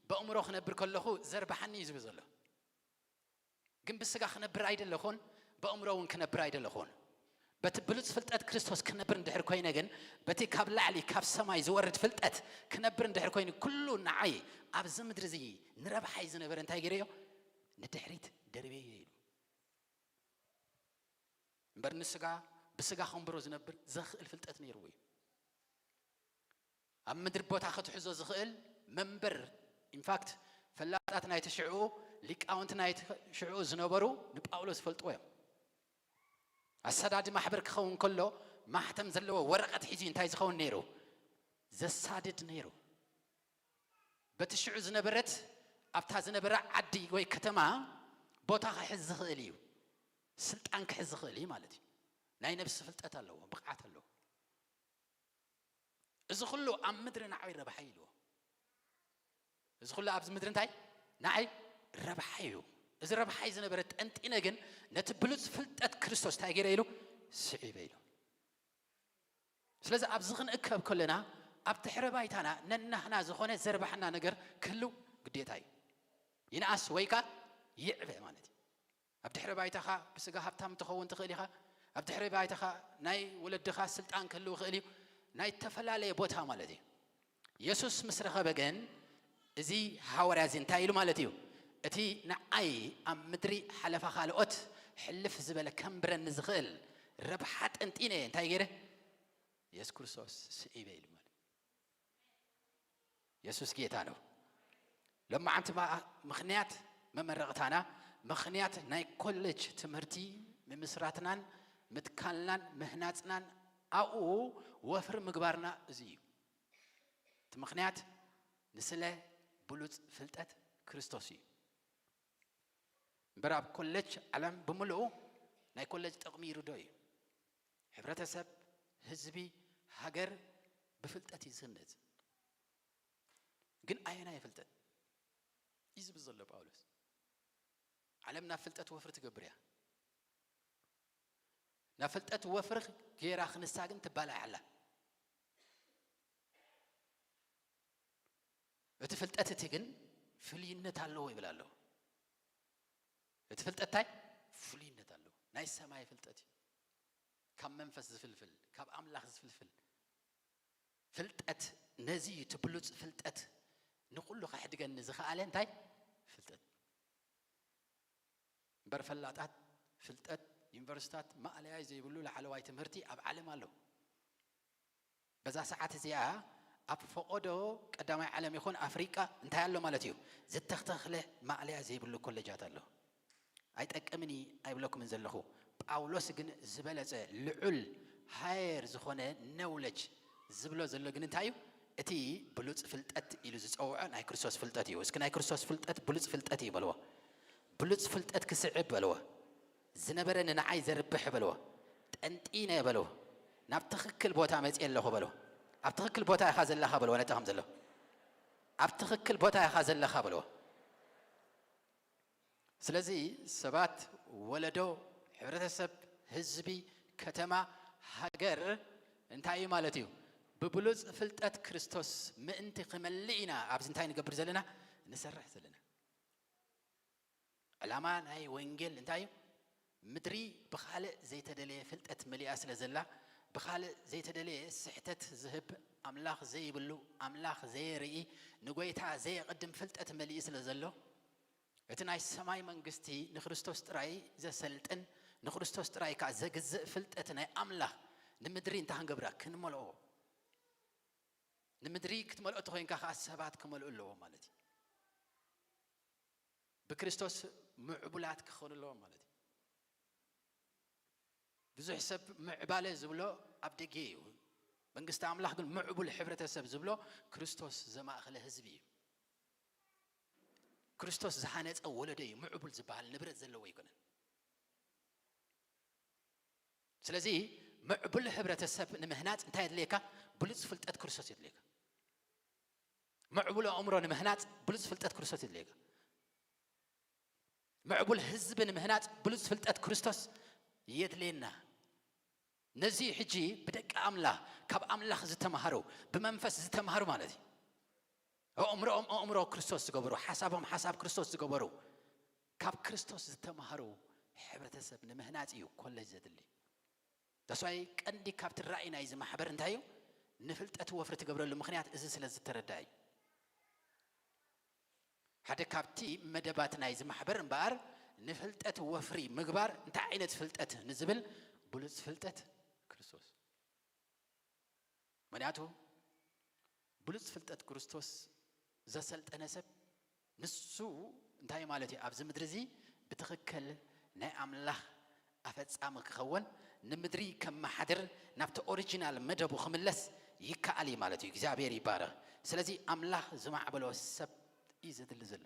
በእምሮ ክነብር ከለኹ ዘርባሓኒ እዩ ዝብል ዘሎ። ግን ብስጋ ክነብር ኣይደለኹን፣ በእምሮ እውን ክነብር ኣይደለኹን። በቲ ብሉጽ ፍልጠት ክርስቶስ ክነብር እንድሕር ኮይነ ግን፣ በቲ ካብ ላዕሊ ካብ ሰማይ ዝወርድ ፍልጠት ክነብር እንድሕር ኮይኑ፣ ኩሉ ንዓይ ኣብዚ ምድሪ እዚ ንረብሓይ ዝነበረ እንታይ ገይረዮ? ንድሕሪት ደርበዮ ኢሉ። እምበር ንስጋ፣ ብስጋ ከንብሮ ዝነብር ዘኽእል ፍልጠት ነይርዎ እዩ። ኣብ ምድሪ ቦታ ክትሕዞ ዝኽእል መንበር። ኢንፋክት ፈላጣት ናይቲ ሽዑ፣ ሊቃውንቲ ናይቲ ሽዑ ዝነበሩ ንጳውሎስ ይፈልጥዎ እዮም። ኣሰዳዲ ማሕበር ክኸውን ከሎ ማሕተም ዘለዎ ወረቐት ሒዙ እንታይ ዝኸውን ነይሩ? ዘሳድድ ነይሩ። በቲ ሽዑ ዝነበረት፣ ኣብታ ዝነበረ ዓዲ ወይ ከተማ ቦታ ክሕዝ ዝኽእል እዩ። ስልጣን ክሕዝ ዝኽእል እዩ ማለት እዩ። ናይ ነብሲ ፍልጠት ኣለዎ፣ ብቕዓት ኣለዎ። እዚ ኩሉ ኣብ ምድሪ ንዓይ ረብሓ እዩ ኢልዎ። እዚ ኩሉ ኣብዚ ምድሪ እንታይ ንዓይ ረብሓ እዩ። እዚ ረብሓይ ዝነበረ ጠንጢነ ግን ነቲ ብሉጽ ፍልጠት ክርስቶስ እንታይ ገይረ ኢሉ? ስዒበ ኢሉ። ስለዚ ኣብዚ ክንእከብ ከለና ኣብ ድሕረ ባይታና ነናህና ዝኾነ ዘርባሕና ነገር ክህልው ግዴታ እዩ። ይንኣስ ወይ ከኣ ይዕበ ማለት እዩ። ኣብ ድሕረ ባይታኻ ብስጋ ሃብታም ትኸውን ትኽእል ኢኻ። ኣብ ድሕረ ባይታኻ ናይ ወለድኻ ስልጣን ክህልው ይኽእል እዩ። ናይ ዝተፈላለየ ቦታ ማለት እዩ። የሱስ ምስ ረኸበ ግን እዚ ሃዋርያ እዚ እንታይ ኢሉ ማለት እዩ? እቲ ንዓይ ኣብ ምድሪ ሓለፋ ካልኦት ሕልፍ ዝበለ ከንብረኒ ዝኽእል ረብሓ ጠንጢነ እንታይ ገይረ? የሱስ ክርስቶስ ስዒበ ኢሉ ማለት። የሱስ ጌታ ነው። ሎማዓንቲ ምኽንያት መመረቕታና፣ ምኽንያት ናይ ኮሌጅ ትምህርቲ ምምስራትናን ምትካልናን ምህናጽናን ኣብኡ ወፍሪ ምግባርና እዚ እዩ። እቲ ምኽንያት ንስለ ብሉጽ ፍልጠት ክርስቶስ እዩ። እምበር ኣብ ኮሌጅ ዓለም ብምልኡ ናይ ኮሌጅ ጥቕሚ ይርዶ እዩ። ሕብረተሰብ፣ ህዝቢ፣ ሃገር ብፍልጠት እዩ ዝህነጽ። ግን ኣየናይ ፍልጠት እዩ ዝብል ዘሎ ጳውሎስ? ዓለም ናብ ፍልጠት ወፍሪ ትገብር እያ። ናብ ፍልጠት ወፍሪ ገይራ ክንሳ ግን ትባላዕ ኣላ። እቲ ፍልጠት እቲ ግን ፍልይነት ኣለዎ ይብል ኣሎ። እቲ ፍልጠት እንታይ ፍልይነት ኣለዎ? ናይ ሰማይ ፍልጠት እዩ። ካብ መንፈስ ዝፍልፍል፣ ካብ ኣምላኽ ዝፍልፍል ፍልጠት። ነዚ እዩ እቲ ብሉጽ ፍልጠት ንኹሉ ከሕድገኒ ዝኸኣለ እንታይ ፍልጠት። እምበር ፈላጣት ፍልጠት ዩኒቨርሲታት ማእለያ ዘይብሉ ላዕለዋይ ትምህርቲ ኣብ ዓለም ኣሎ። በዛ ሰዓት እዚኣ ኣብ ፈቐዶ ቀዳማይ ዓለም ይኹን ኣፍሪቃ እንታይ ኣሎ ማለት እዩ? ዝተኽተኽለ ማእለያ ዘይብሉ ኮሌጃት ኣሎ። ኣይጠቅምን እዩ ኣይብለኩምን ዘለኹ። ጳውሎስ ግን ዝበለጸ ልዑል ሃየር ዝኾነ ነውለጅ ዝብሎ ዘሎ ግን እንታይ እዩ? እቲ ብሉጽ ፍልጠት ኢሉ ዝጸውዖ ናይ ክርስቶስ ፍልጠት እዩ። እስኪ ናይ ክርስቶስ ፍልጠት ብሉጽ ፍልጠት እዩ በልዎ። ብሉጽ ፍልጠት ክስዕብ በልዎ። ዝነበረ ንንዓይ ዘርብሕ በልዎ። ጠንጢነ በልዎ። ናብ ትኽክል ቦታ መጽየ ኣለኹ በልዎ። ኣብ ትኽክል ቦታ ኢኻ ዘለኻ በልዎ። ነቲ ከም ዘሎ ኣብ ትኽክል ቦታ ኢኻ ዘለኻ በልዎ። ስለዚ ሰባት፣ ወለዶ፣ ሕብረተሰብ፣ ህዝቢ፣ ከተማ፣ ሃገር እንታይ እዩ ማለት እዩ? ብብሉጽ ፍልጠት ክርስቶስ ምእንቲ ክመልእ ኢና ኣብዚ እንታይ ንገብር ዘለና? ንሰርሕ ዘለና። ዕላማ ናይ ወንጌል እንታይ እዩ? ምድሪ ብኻልእ ዘይተደለየ ፍልጠት መሊኣ ስለ ዘላ፣ ብኻልእ ዘይተደለየ ስሕተት ዝህብ፣ ኣምላኽ ዘይብሉ፣ ኣምላኽ ዘየርኢ፣ ንጎይታ ዘየቕድም ፍልጠት መሊኡ ስለ ዘሎ፣ እቲ ናይ ሰማይ መንግስቲ ንክርስቶስ ጥራይ ዘሰልጥን፣ ንክርስቶስ ጥራይ ከኣ ዘግዝእ ፍልጠት ናይ ኣምላኽ ንምድሪ እንታይ ክንገብራ? ክንመልኦ። ንምድሪ ክትመልኦ ተኾይንካ ከኣ ሰባት ክመልኡ ኣለዎም ማለት እዩ። ብክርስቶስ ምዕቡላት ክኾኑ ኣለዎም ማለት እዩ። ብዙሕ ሰብ ምዕባለ ዝብሎ ኣብ ደገ እዩ። መንግስቲ ኣምላኽ ግን ምዕቡል ሕብረተሰብ ዝብሎ ክርስቶስ ዘማእኸለ ህዝቢ እዩ። ክርስቶስ ዝሃነጸ ወለዶ እዩ ምዕቡል ዝበሃል፣ ንብረት ዘለዎ ኣይኮነን። ስለዚ ምዕቡል ሕብረተሰብ ንምህናጽ እንታይ የድልየካ? ብሉጽ ፍልጠት ክርስቶስ የድልየካ። ምዕቡል ኣእምሮ ንምህናጽ ብሉጽ ፍልጠት ክርስቶስ የድልየካ። ምዕቡል ህዝቢ ንምህናጽ ብሉጽ ፍልጠት ክርስቶስ የድልየና። ነዚ ሕጂ ብደቂ ኣምላኽ፣ ካብ ኣምላኽ ዝተማህሩ፣ ብመንፈስ ዝተማህሩ ማለት እዩ። ኣእምሮኦም ኣእምሮ ክርስቶስ ዝገበሩ፣ ሓሳቦም ሓሳብ ክርስቶስ ዝገበሩ፣ ካብ ክርስቶስ ዝተማህሩ ሕብረተሰብ ንምህናጽ እዩ ኮሌጅ ዘድሊ። ተስዋይ ቀንዲ ካብቲ ራእይ ናይዚ ማሕበር እንታይ እዩ? ንፍልጠት ወፍሪ ትገብረሉ ምኽንያት እዚ ስለ ዝተረዳ እዩ። ሓደ ካብቲ መደባት ናይዚ ማሕበር እምበኣር ንፍልጠት ወፍሪ ምግባር፣ እንታይ ዓይነት ፍልጠት ንዝብል ብሉጽ ፍልጠት ክርስቶስ። ምኽንያቱ ብሉጽ ፍልጠት ክርስቶስ ዘሰልጠነ ሰብ ንሱ እንታይ ማለት እዩ? ኣብዚ ምድሪ እዚ ብትኽክል ናይ ኣምላኽ ኣፈጻሚ ክኸውን፣ ንምድሪ ከመሓድር፣ ናብቲ ኦሪጂናል መደቡ ክምለስ ይከኣል እዩ ማለት እዩ። እግዚኣብሔር ይባረኽ። ስለዚ ኣምላኽ ዝማዕበሎ ሰብ እዩ ዘድሊ ዘሎ።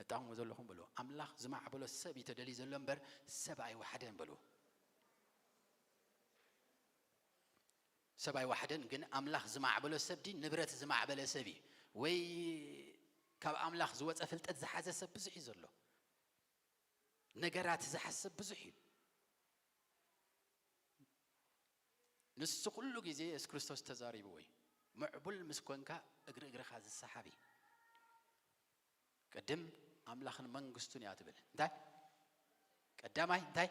እጣሙ ዘለኹም በሉ። ኣምላኽ ዝማዕበሎ ሰብ እዩ ተደልዩ ዘሎ እምበር ሰብ ኣይወሓደን በሉ። ሰብ ኣይወሓደን፣ ግን ኣምላኽ ዝማዕበሎ ሰብ ድዩ ንብረት ዝማዕበለ ሰብ እዩ ወይ ካብ ኣምላኽ ዝወፀ ፍልጠት ዝሓዘ ሰብ ብዙሕ እዩ ዘሎ። ነገራት ዝሓስብ ብዙሕ እዩ። ንሱ ኩሉ ግዜ የሱስ ክርስቶስ ተዛሪብዎ እዩ። ምዕቡል ምስ ኮንካ እግሪ እግርኻ ዝሰሓብ እዩ። ቅድም ኣምላኽን መንግስቱን እያ ትብል። እንታይ? ቀዳማይ እንታይ?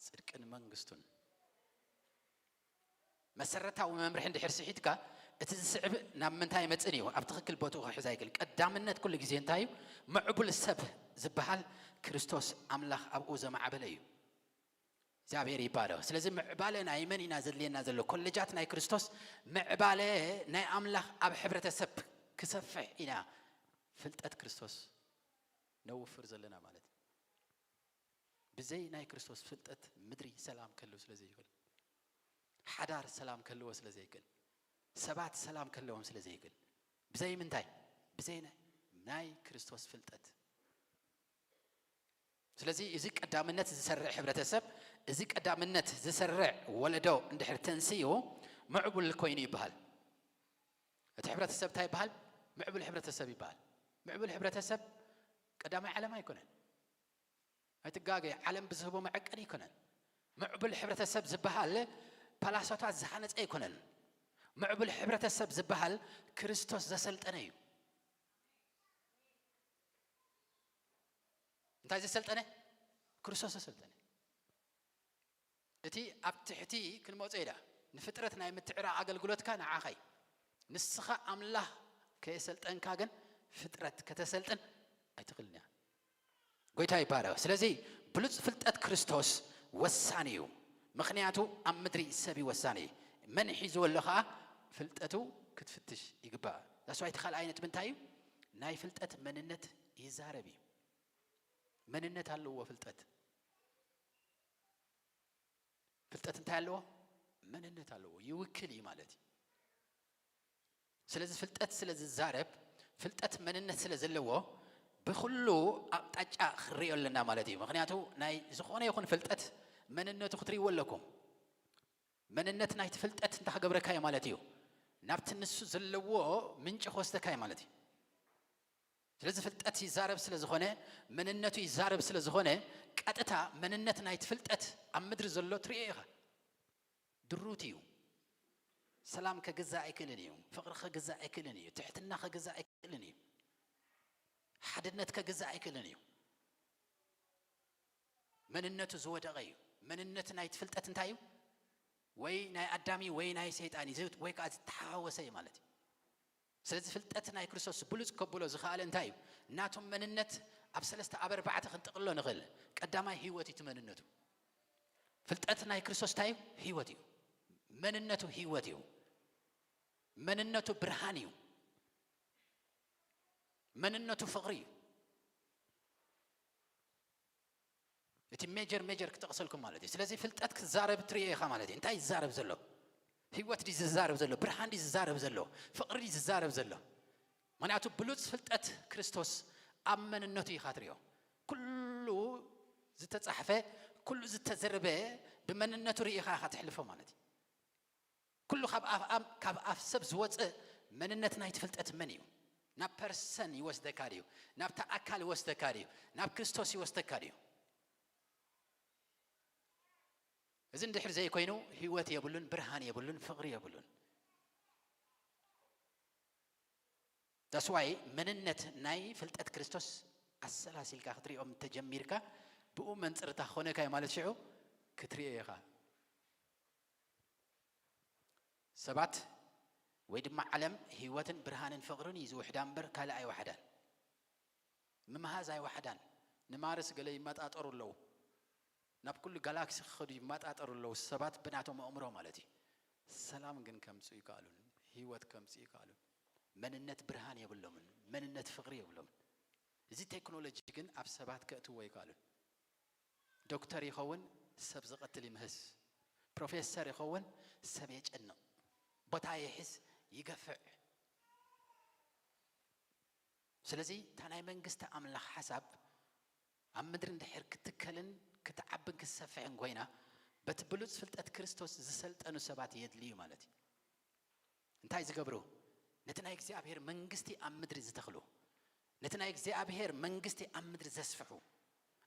ጽድቅን መንግስቱን። መሰረታዊ መምርሒ እንድሕር ስሒትካ እቲ ዝስዕብ ናብ ምንታይ መጽን እዩ? ኣብ ትኽክል ቦትኡ ክሕዝ ኣይክእል። ቀዳምነት ኩሉ ግዜ እንታይ እዩ? ምዕቡል ሰብ ዝበሃል ክርስቶስ ኣምላኽ ኣብኡ ዘማዕበለ እዩ። እግዚኣብሔር ይባረኽ። ስለዚ ምዕባለ ናይ መን ኢና ዘድልየና ዘሎ? ኮሌጃት ናይ ክርስቶስ ምዕባለ ናይ ኣምላኽ ኣብ ሕብረተሰብ ክሰፍሕ ኢና ፍልጠት ክርስቶስ ነውፍር ዘለና ማለት እዩ። ብዘይ ናይ ክርስቶስ ፍልጠት ምድሪ ሰላም ክህልው ስለ ዘይኽእል፣ ሓዳር ሰላም ክህልዎ ስለ ዘይክእል፣ ሰባት ሰላም ክህልዎም ስለ ዘይክእል፣ ብዘይ ምንታይ? ብዘይ ናይ ናይ ክርስቶስ ፍልጠት። ስለዚ እዚ ቀዳምነት ዝሰርዕ ሕብረተሰብ፣ እዚ ቀዳምነት ዝሰርዕ ወለዶ እንድሕር ተንስኡ ምዕቡል ኮይኑ ይበሃል። እቲ ሕብረተሰብ እንታይ ይበሃል? ምዕቡል ሕብረተሰብ ይበሃል። ምዕቡል ሕብረተሰብ ቀዳማይ ዓለም ኣይኮነን። ኣይትጋገ፣ ዓለም ብዝህቦ መዐቀኒ ኣይኮነን። ምዕቡል ሕብረተሰብ ዝበሃል ፓላሶታት ዝሃነፀ ኣይኮነን። ምዕቡል ሕብረተሰብ ዝበሃል ክርስቶስ ዘሰልጠነ እዩ። እንታይ ዘሰልጠነ? ክርስቶስ ዘሰልጠነ። እቲ ኣብ ትሕቲ ክንመጾ ኢዳ ንፍጥረት ናይ ምትዕራቕ ኣገልግሎትካ ንዓኻ እዩ። ንስኻ ኣምላኽ ከየሰልጠንካ ግን ፍጥረት ከተሰልጥን ኣይትኽእልን እያ። ጎይታ ይባረኽ። ስለዚ ብሉጽ ፍልጠት ክርስቶስ ወሳኒ እዩ። ምኽንያቱ ኣብ ምድሪ ሰብ እዩ ወሳኒ። መን ሒዝዎ ኣሎ ኸዓ ፍልጠቱ ክትፍትሽ ይግባእ። ዳስዋይ እቲ ካልኣይ ነጥቢ እንታይ እዩ? ናይ ፍልጠት መንነት ይዛረብ እዩ። መንነት ኣለዎ ፍልጠት። ፍልጠት እንታይ ኣለዎ? መንነት ኣለዎ። ይውክል እዩ ማለት እዩ። ስለዚ ፍልጠት ስለ ዝዛረብ፣ ፍልጠት መንነት ስለ ዘለዎ ብኹሉ ኣቕጣጫ ክንሪኦ ኣለና ማለት እዩ። ምኽንያቱ ናይ ዝኾነ ይኹን ፍልጠት መንነቱ ክትርእይዎ ኣለኩም። መንነት ናይቲ ፍልጠት እንታይ ክገብረካዮ ማለት እዩ? ናብቲ ንሱ ዘለዎ ምንጪ ክወስደካዮ ማለት እዩ። ስለዚ ፍልጠት ይዛረብ ስለ ዝኾነ፣ መንነቱ ይዛረብ ስለ ዝኾነ፣ ቀጥታ መንነት ናይቲ ፍልጠት ኣብ ምድሪ ዘሎ ትርእዮ ኢኻ። ድሩት እዩ። ሰላም ከግዛእ ኣይክእልን እዩ። ፍቕሪ ከግዛእ ኣይክእልን እዩ። ትሕትና ከግዛእ ኣይክእልን እዩ። ሓድነት ከግዛእ ኣይክእልን እዩ። መንነቱ ዝወደቐ እዩ። መንነት ናይቲ ፍልጠት እንታይ እዩ? ወይ ናይ ኣዳም እዩ ወይ ናይ ሰይጣን እዩ። ዝት-፣ ወይ ከዓ ዝተሓዋወሰ እዩ ማለት እዩ። ስለዚ ፍልጠት ናይ ክርስቶስ ብሉጽ ከብሎ ዝኸኣለ እንታይ እዩ? ናቱ መንነት ኣብ ሰለስተ ኣብ ኣርባዕተ ክንጥቕሎ ንኽእል። ቀዳማይ ህይወት እዩ እቲ መንነቱ። ፍልጠት ናይ ክርስቶስ እንታይ እዩ? ህይወት እዩ። መንነቱ ህይወት እዩ። መንነቱ ብርሃን እዩ። መንነቱ ፍቕሪ እዩ። እቲ ሜጀር ሜጀር ክጠቕሰልኩም ማለት እዩ። ስለዚ ፍልጠት ክዛረብ ትርእዮ ኢኻ ማለት እዩ። እንታይ ይዛረብ ዘሎ? ህይወት ድዩ ዝዛረብ ዘሎ? ብርሃን ድዩ ዝዛረብ ዘሎ? ፍቕሪ ድዩ ዝዛረብ ዘሎ? ምኽንያቱ ብሉጽ ፍልጠት ክርስቶስ ኣብ መንነቱ ኢኻ ትርእዮ። ኩሉ ዝተጻሕፈ፣ ኩሉ ዝተዘርበ ብመንነቱ ርኢኻ ኢኻ ተሕልፎ ማለት እዩ። ኩሉ ካብ ኣፍ፣ ኣም-፣ ካብ ኣፍ ሰብ ዝወፅእ መንነት ናይቲ ፍልጠት መን እዩ? ናብ ፐርሰን ይወስደካ ድዩ? ናብቲ ኣካል ይወስደካ ድዩ? ናብ ክርስቶስ ይወስደካ ድዩ? እዚ እንድሕር ዘይኮይኑ ህይወት የብሉን፣ ብርሃን የብሉን፣ ፍቕሪ የብሉን። ዳስዋይ መንነት ናይ ፍልጠት ክርስቶስ ኣሰላሲልካ ክትሪኦም እንተጀሚርካ፣ ብኡ መንፅርታ ክኾነካ እዩ ማለት ሽዑ ክትሪኦ ኢኻ። ሰባት ወይ ድማ ዓለም ህይወትን ብርሃንን ፍቕርን እዩ ዝውሕዳ እምበር ካልእ ኣይወሓዳን። ምምሃዝ ኣይወሓዳን። ንማርስ ገለ ይመጣጠሩ ኣለዉ። ናብ ኩሉ ጋላክሲ ክኸዱ ይመጣጠሩ ኣለዉ። ሰባት ብናቶም ኣእምሮ ማለት እዩ። ሰላም ግን ከምጽኡ ይከኣሉን፣ ህይወት ከምጽኡ ይከኣሉን። መንነት ብርሃን የብሎምን፣ መንነት ፍቕሪ የብሎምን። እዚ ቴክኖሎጂ ግን ኣብ ሰባት ከእትዎ ይከኣሉን። ዶክተር ይኸውን፣ ሰብ ዝቐትል ይምህስ። ፕሮፌሰር ይኸውን፣ ሰብ የጨንቕ። ቦታ ይሕዝ፣ ይገፍዕ። ስለዚ እታ ናይ መንግስቲ ኣምላኽ ሓሳብ ኣብ ምድሪ እንድሕር ክትከልን ክትዓብን ክትሰፍሕን ኮይና፣ በቲ ብሉጽ ፍልጠት ክርስቶስ ዝሰልጠኑ ሰባት የድልዩ ማለት እዩ። እንታይ ዝገብሩ? ነቲ ናይ እግዚኣብሔር መንግስቲ ኣብ ምድሪ ዝተኽሉ፣ ነቲ ናይ እግዚኣብሔር መንግስቲ ኣብ ምድሪ ዘስፍሑ፣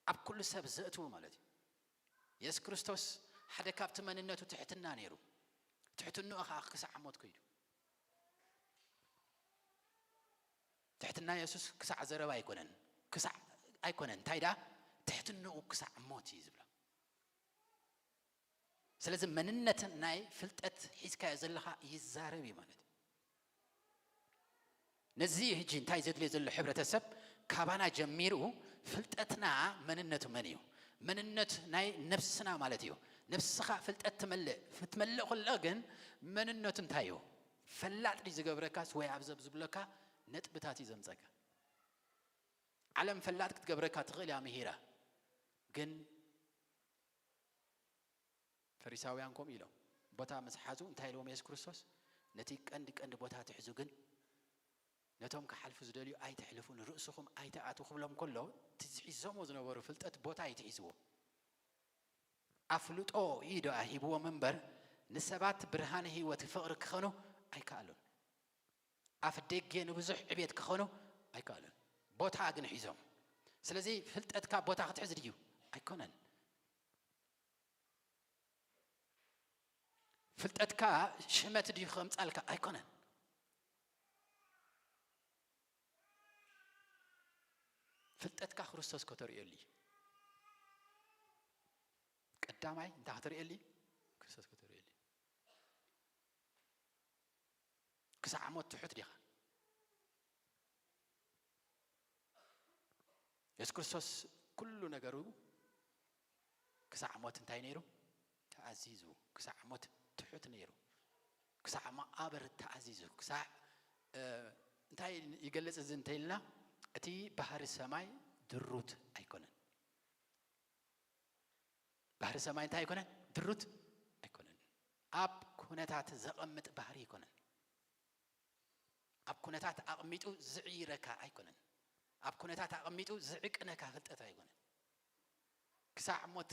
ኣብ ኩሉ ሰብ ዘእትዉ ማለት እዩ። የሱስ ክርስቶስ ሓደ ካብቲ መንነቱ ትሕትና ነይሩ። ትሕትንኡ ኸዓ ክሳዕ ሞት ከይዱ። ትሕትና የሱስ ክሳዕ ዘረባ ኣይኮነን፣ ክሳዕ ኣይኮነን። እንታይ ደኣ? ትሕትንኡ ክሳዕ ሞት እዩ ዝብሎ። ስለዚ መንነት ናይ ፍልጠት ሒዝካዮ ዘለኻ ይዛረብ እዩ ማለት እዩ። ነዚ እዩ ሕጂ እንታይ ዘድልዮ ዘሎ ሕብረተሰብ፣ ካባና ጀሚሩ ፍልጠትና መንነቱ መን እዩ? መንነት ናይ ነብስና ማለት እዩ። ነብስኻ ፍልጠት ትመልእ፣ ክትመልእ ከሎ ግን መንነቱ እንታይ እዩ? ፈላጥ ድዩ ዝገብረካስ ወይ ኣብ ዘብ ዝብለካ ነጥብታት እዩ ዘምጸካ? ዓለም ፈላጥ ክትገብረካ ትኽእል እያ ምሂራ፣ ግን ፈሪሳውያን ከምኡ ኢሎም ቦታ ምስ ሓዙ እንታይ ኢልዎም የሱስ ክርስቶስ? ነቲ ቀንዲ ቀንዲ ቦታ ትሕዙ፣ ግን ነቶም ክሓልፉ ዝደልዩ ኣይተሕልፉ፣ ንርእስኹም ኣይትኣትዉ ክብሎም ከሎ፣ እቲ ዝሒዞሞ ዝነበሩ ፍልጠት ቦታ እዩ ትሒዝዎ። ኣፍልጦ እዩ ደኣ ሂብዎም እምበር፣ ንሰባት ብርሃን ህይወት ፍቕሪ ክኾኑ ኣይከኣሉን። ኣፍ ደጌ ንብዙሕ ዕቤት ክኾኑ ኣይከኣሉን። ቦታ ግን ሒዞም። ስለዚ ፍልጠትካ ቦታ ክትሕዝ ድዩ? ኣይኮነን። ፍልጠትካ ሽመት ድዩ ከምጻልካ? ኣይኮነን። ፍልጠትካ ክርስቶስ ከተርእየሉ እዩ። ቀዳማይ እንታይ ከተርእየሉ እዩ? ክርስቶስ ከተርእየሉ እዩ። ክሳዕ ሞት ትሑት ዲኻ? የሱስ ክርስቶስ ኩሉ ነገሩ ክሳዕ ሞት እንታይ ነይሩ? ተኣዚዙ። ክሳዕ ሞት ትሑት ነይሩ። ክሳዕ መቓብር ተኣዚዙ። ክሳዕ፣ እ፣ እንታይ ይገልጽ እዚ እንተኢልና፣ እቲ ባህሪ ሰማይ ድሩት ኣይኮነን። ባህሪ ሰማይ እንታይ ኣይኮነን? ድሩት ኣይኮነን። ኣብ ኩነታት ዘቐምጥ ባህሪ ኣይኮነን። ኣብ ኩነታት ኣቕሚጡ ዝዕይረካ ኣይኮነን። ኣብ ኩነታት ኣቐሚጡ ዝዕቅነካ ፍልጠት ኣይኮነን። ክሳዕ ሞት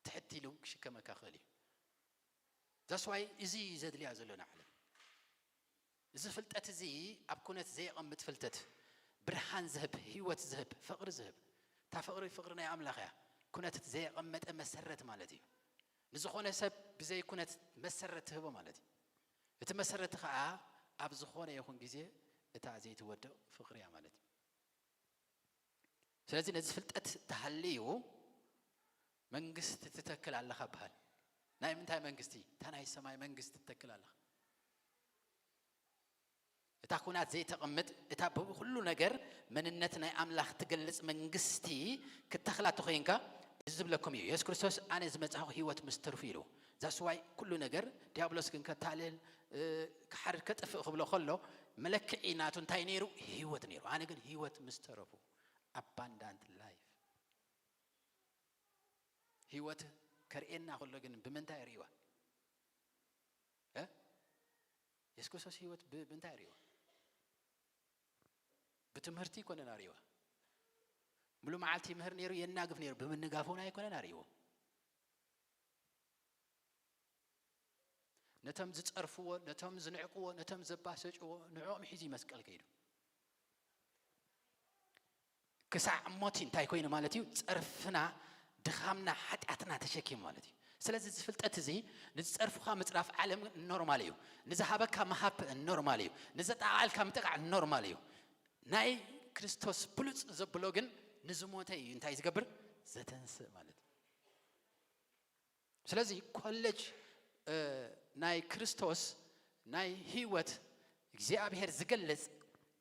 ትሕት ኢሉ ክሽከመካ ክእል እዩ። That's why እዚ እዩ ዘድልያ ዘሎ ንዓለም። እዚ ፍልጠት እዚ ኣብ ኩነት ዘየቐምጥ ፍልጠት፣ ብርሃን ዝህብ፣ ህይወት ዝህብ፣ ፍቕሪ ዝህብ። እታ ፍቕሪ፣ ፍቕሪ ናይ ኣምላኽ እያ። ኩነት ዘየቐመጠ መሰረት ማለት እዩ። ንዝኾነ ሰብ ብዘይ ኩነት መሰረት ትህቦ ማለት እዩ። እቲ መሰረት ኸዓ ኣብ ዝኾነ ይኹን ግዜ እታ ዘይትወድቕ ፍቕሪ እያ ማለት እዩ። ስለዚ ነዚ ፍልጠት ተሃልዩ መንግስቲ ትተክል ኣለኻ በሃል። ናይ ምንታይ መንግስቲ? እታ ናይ ሰማይ መንግስቲ ትተክል ኣለኻ። እታ ኩናት ዘይተቐምጥ፣ እታ ብኹሉ ነገር መንነት ናይ ኣምላኽ ትገልጽ መንግስቲ ክትተኽላ ተኾይንካ፣ እዚ ዝብለኩም እዩ። የሱስ ክርስቶስ፣ "ኣነ ዝመጻኹ ህይወት ምስ ትርፉ" ኢሉ። That's why ኩሉ ነገር ዲያብሎስ ግን ከታልል፣ እ፣ ክሓርድ ከጥፍእ ክብሎ ከሎ፣ መለክዒ ናቱ እንታይ ነይሩ? ህይወት ነይሩ። ኣነ ግን ህይወት ምስ ተረፉ፣ abundant life። ህይወት ከርእየና ከሎ ግን ብምንታይ ርእይዋ? እ? የሱስ ክርስቶስ ህይወት ብ-፣ ብምንታይ ርእይዋ? ብትምህርቲ ኣይኮነን ኣርእይዋ። ሙሉ መዓልቲ ይምህር ነይሩ፣ የናግፍ ነይሩ። ብምንጋፍ እውን ኣይኮነን ኣርእይዎ። ነቶም ዝጸርፍዎ፣ ነቶም ዝንዕቅዎ፣ ነቶም ዘባሰጭዎ፣ ንዕኦም ሒዙ መስቀል ከይዱ። ክሳዕ ሞት እንታይ ኮይኑ ማለት እዩ? ጸርፍና፣ ድኻምና፣ ሓጢኣትና ተሸኪሙ ማለት እዩ። ስለዚ እዚ ፍልጠት እዚ ንዝጸርፉኻ ምጽራፍ ዓለም ኖርማል እዩ። ንዝሃበካ ምሃብ ኖርማል እዩ። ንዘጠቓዓልካ ምጥቃዕ ኖርማል እዩ። ናይ ክርስቶስ ብሉጽ ዘብሎ ግን ንዝሞተ እዩ እንታይ ዝገብር? ዘተንስእ ማለት እዩ። ስለዚ ኮሌጅ፣ እ፣ ናይ ክርስቶስ ናይ ህይወት እግዚኣብሔር ዝገልጽ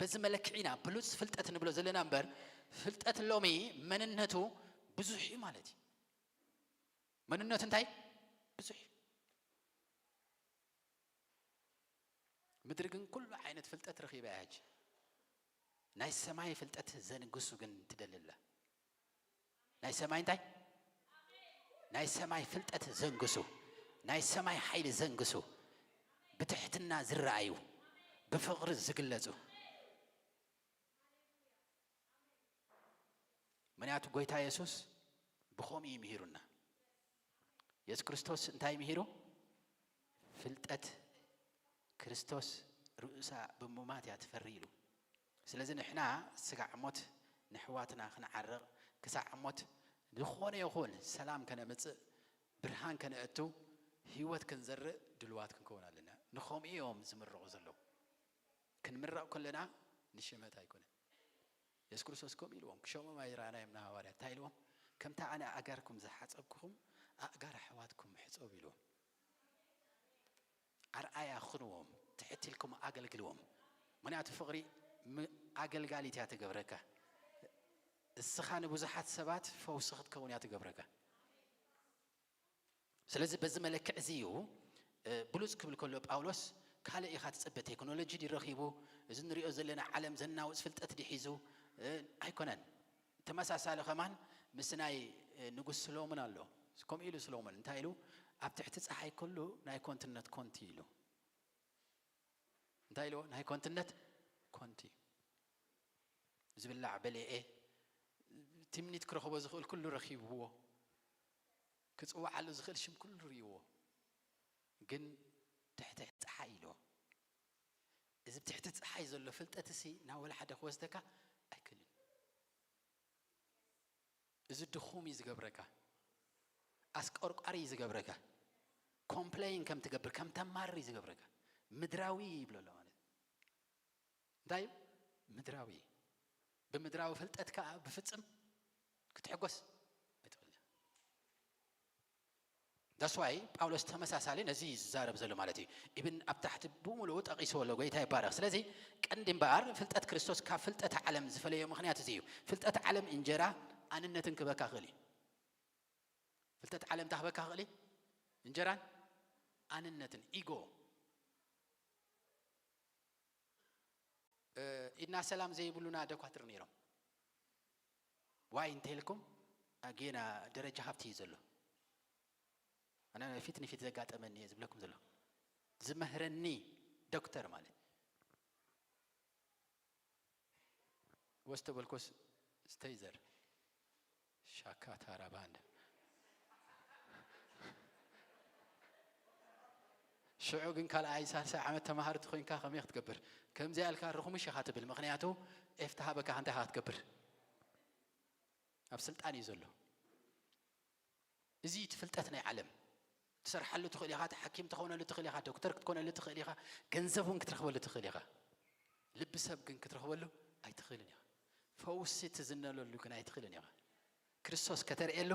በዚ መለክዒ ኢና ብሉጽ ፍልጠት ንብሎ ዘለና እምበር፣ ፍልጠት ሎሚ መንነቱ ብዙሕ እዩ ማለት እዩ። መንነቱ እንታይ? ብዙሕ እዩ። ምድሪ ግን ኩሉ ዓይነት ፍልጠት ረኺባ እያ ሕጂ። ናይ ሰማይ ፍልጠት ዘንግሱ ግን ትደሊ ኣላ። ናይ ሰማይ እንታይ? ናይ ሰማይ ፍልጠት ዘንግሱ፣ ናይ ሰማይ ሓይሊ ዘንግሱ፣ ብትሕትና ዝረኣዩ፣ ብፍቕሪ ዝግለጹ። ምኽንያቱ ጎይታ የሱስ ብኸምኡ እዩ ምሂሩና። የሱስ ክርስቶስ እንታይ ምሂሩ? ፍልጠት ክርስቶስ ርእሳ ብምማት እያ ትፈሪ ኢሉ። ስለዚ ንሕና ስጋዕ ሞት ንሕዋትና ክንዓርቕ፣ ክሳዕ ሞት ዝኾነ ይኹን ሰላም ከነምጽእ፣ ብርሃን ከነእቱ፣ ህይወት ክንዘርእ ድልዋት ክንከውን ኣለና። ንኸምኡ እዮም ዝምረቑ ዘለዉ። ክንምረቕ ከለና ንሽመት ኣይኮነን። የሱስ ክርስቶስ ከምኡ ኢልዎም፣ ክሸሞም ኣይረኣናዮም ንሃዋርያት። እንታይ ኢልዎም? "ከምቲ ኣነ ኣእጋርኩም ዝሓጸብኩኹም፣ ኣእጋር ኣሕዋትኩም ሕጸቡ" ኢልዎም። ኣርኣያ ኩንዎም፣ ትሕት ኢልኩም ኣገልግልዎም። ምኽንያቱ ፍቕሪ ም-፣ ኣገልጋሊት እያ ትገብረካ። እስኻ ንብዙሓት ሰባት ፈውሲ ክትከውን እያ ትገብረካ። ስለዚ በዚ መለክዕ እዚ እዩ፣ እ፣ ብሉጽ ክብል ከሎ ጳውሎስ፣ ካልእ ኢኻ ትጽበ፣ ቴክኖሎጂ ድዩ ረኺቡ፣ እዚ ንሪኦ ዘለና ዓለም ዘናውጽ ፍልጠት ድዩ ሒዙ፣ እ፣ ኣይኮነን። ተመሳሳሊ ከማን ምስ ናይ፣ እ፣ ንጉስ ስሎሞን ኣሎ። ከምኡ ኢሉ ስሎሞን እንታይ ኢሉ? "ኣብ ትሕቲ ጸሓይ ኩሉ ናይ ኮንትነት ኮንቲ" ኢሉ። እንታይ ኢልዎ? ናይ ኮንትነት ኮንቲ። ዝብላዕ በልዔ፣ ትምኒት ክረኽቦ ዝኽእል ኩሉ ረኺብዎ፣ ክጽውዓሉ ዝኽእል ሽም ኩሉ ርእይዎ፣ ግን ትሕቲ ጸሓይ ኢልዎ። እዚ ብትሕቲ ጸሓይ ዘሎ ፍልጠት እሲ ናብ ወላ ሓደ ክወስደካ ኣይክእልን። እዚ ድኹም እዩ ዝገብረካ፣ ኣስቆርቋሪ እዩ ዝገብረካ፣ ኮምፕሌን ከም ትገብር፣ ከም ተማሪ እዩ ዝገብረካ። ምድራዊ ይብሎ ኣሎ ማለት እዩ። እንታይ እዩ? ምድራዊ። ብምድራዊ ፍልጠት ከኣ ብፍጽም ክትሕጎስ ኣይትኽእልን። That's why ጳውሎስ ተመሳሳሊ ነዚ እዩ ዝዛረብ ዘሎ ማለት እዩ። ኢብን ኣብ ታሕቲ ብምሉኡ ጠቒስዎ ኣሎ፣ ጎይታ ይባረኽ። ስለዚ ቀንዲ እምበኣር ፍልጠት ክርስቶስ ካብ ፍልጠት ዓለም ዝፈለዮ ምኽንያት እዚ እዩ። ፍልጠት ዓለም እንጀራ ኣንነትን ክበካ ክእል እዩ። ፍልጠት ዓለም እንታይ ክበካ ክእል እዩ? እንጀራን ኣንነትን፣ ኢጎ። እ፣ ኢድና ሰላም ዘይብሉና ደኳትር ነይሮም። ዋይ እንተልኩም፣ ጌና ደረጃ ሃብቲ እዩ ዘሎ። ኣነ ፊት ንፊት ዘጋጠመኒ እየ ዝብለኩም ዘሎ። ዝመህረኒ ዶክተር ማለት ወስተ በልኮስ ስተይዘር ሻካ ታራ ባንድ። ሽዑ ግን ካልኣይ ሳልሳይ ዓመት ተማሃሪ ተኾይንካ ከመይ ክትገብር? ከምዚኣ ኢልካ ርኹምሽ ኢኻ ትብል። ምኽንያቱ ኤፍ ተሃበካ እንታይ ኢኻ ክትገብር? ኣብ ስልጣን እዩ ዘሎ። እዚ እቲ ፍልጠት ናይ ዓለም። ትሰርሓሉ ትኽእል ኢኻ፣ እቲ ሓኪም ትኾነሉ ትኽእል ኢኻ፣ ዶክተር ክትኮነሉ ትኽእል ኢኻ፣ ገንዘብ እውን ክትረኽበሉ ትኽእል ኢኻ። ልቢ ሰብ ግን ክትረኽበሉ ኣይትኽእልን ኢኻ። ፈውሲ ትዝነለሉ ግን ኣይትኽእልን ኢኻ። ክርስቶስ ከተርእየሉ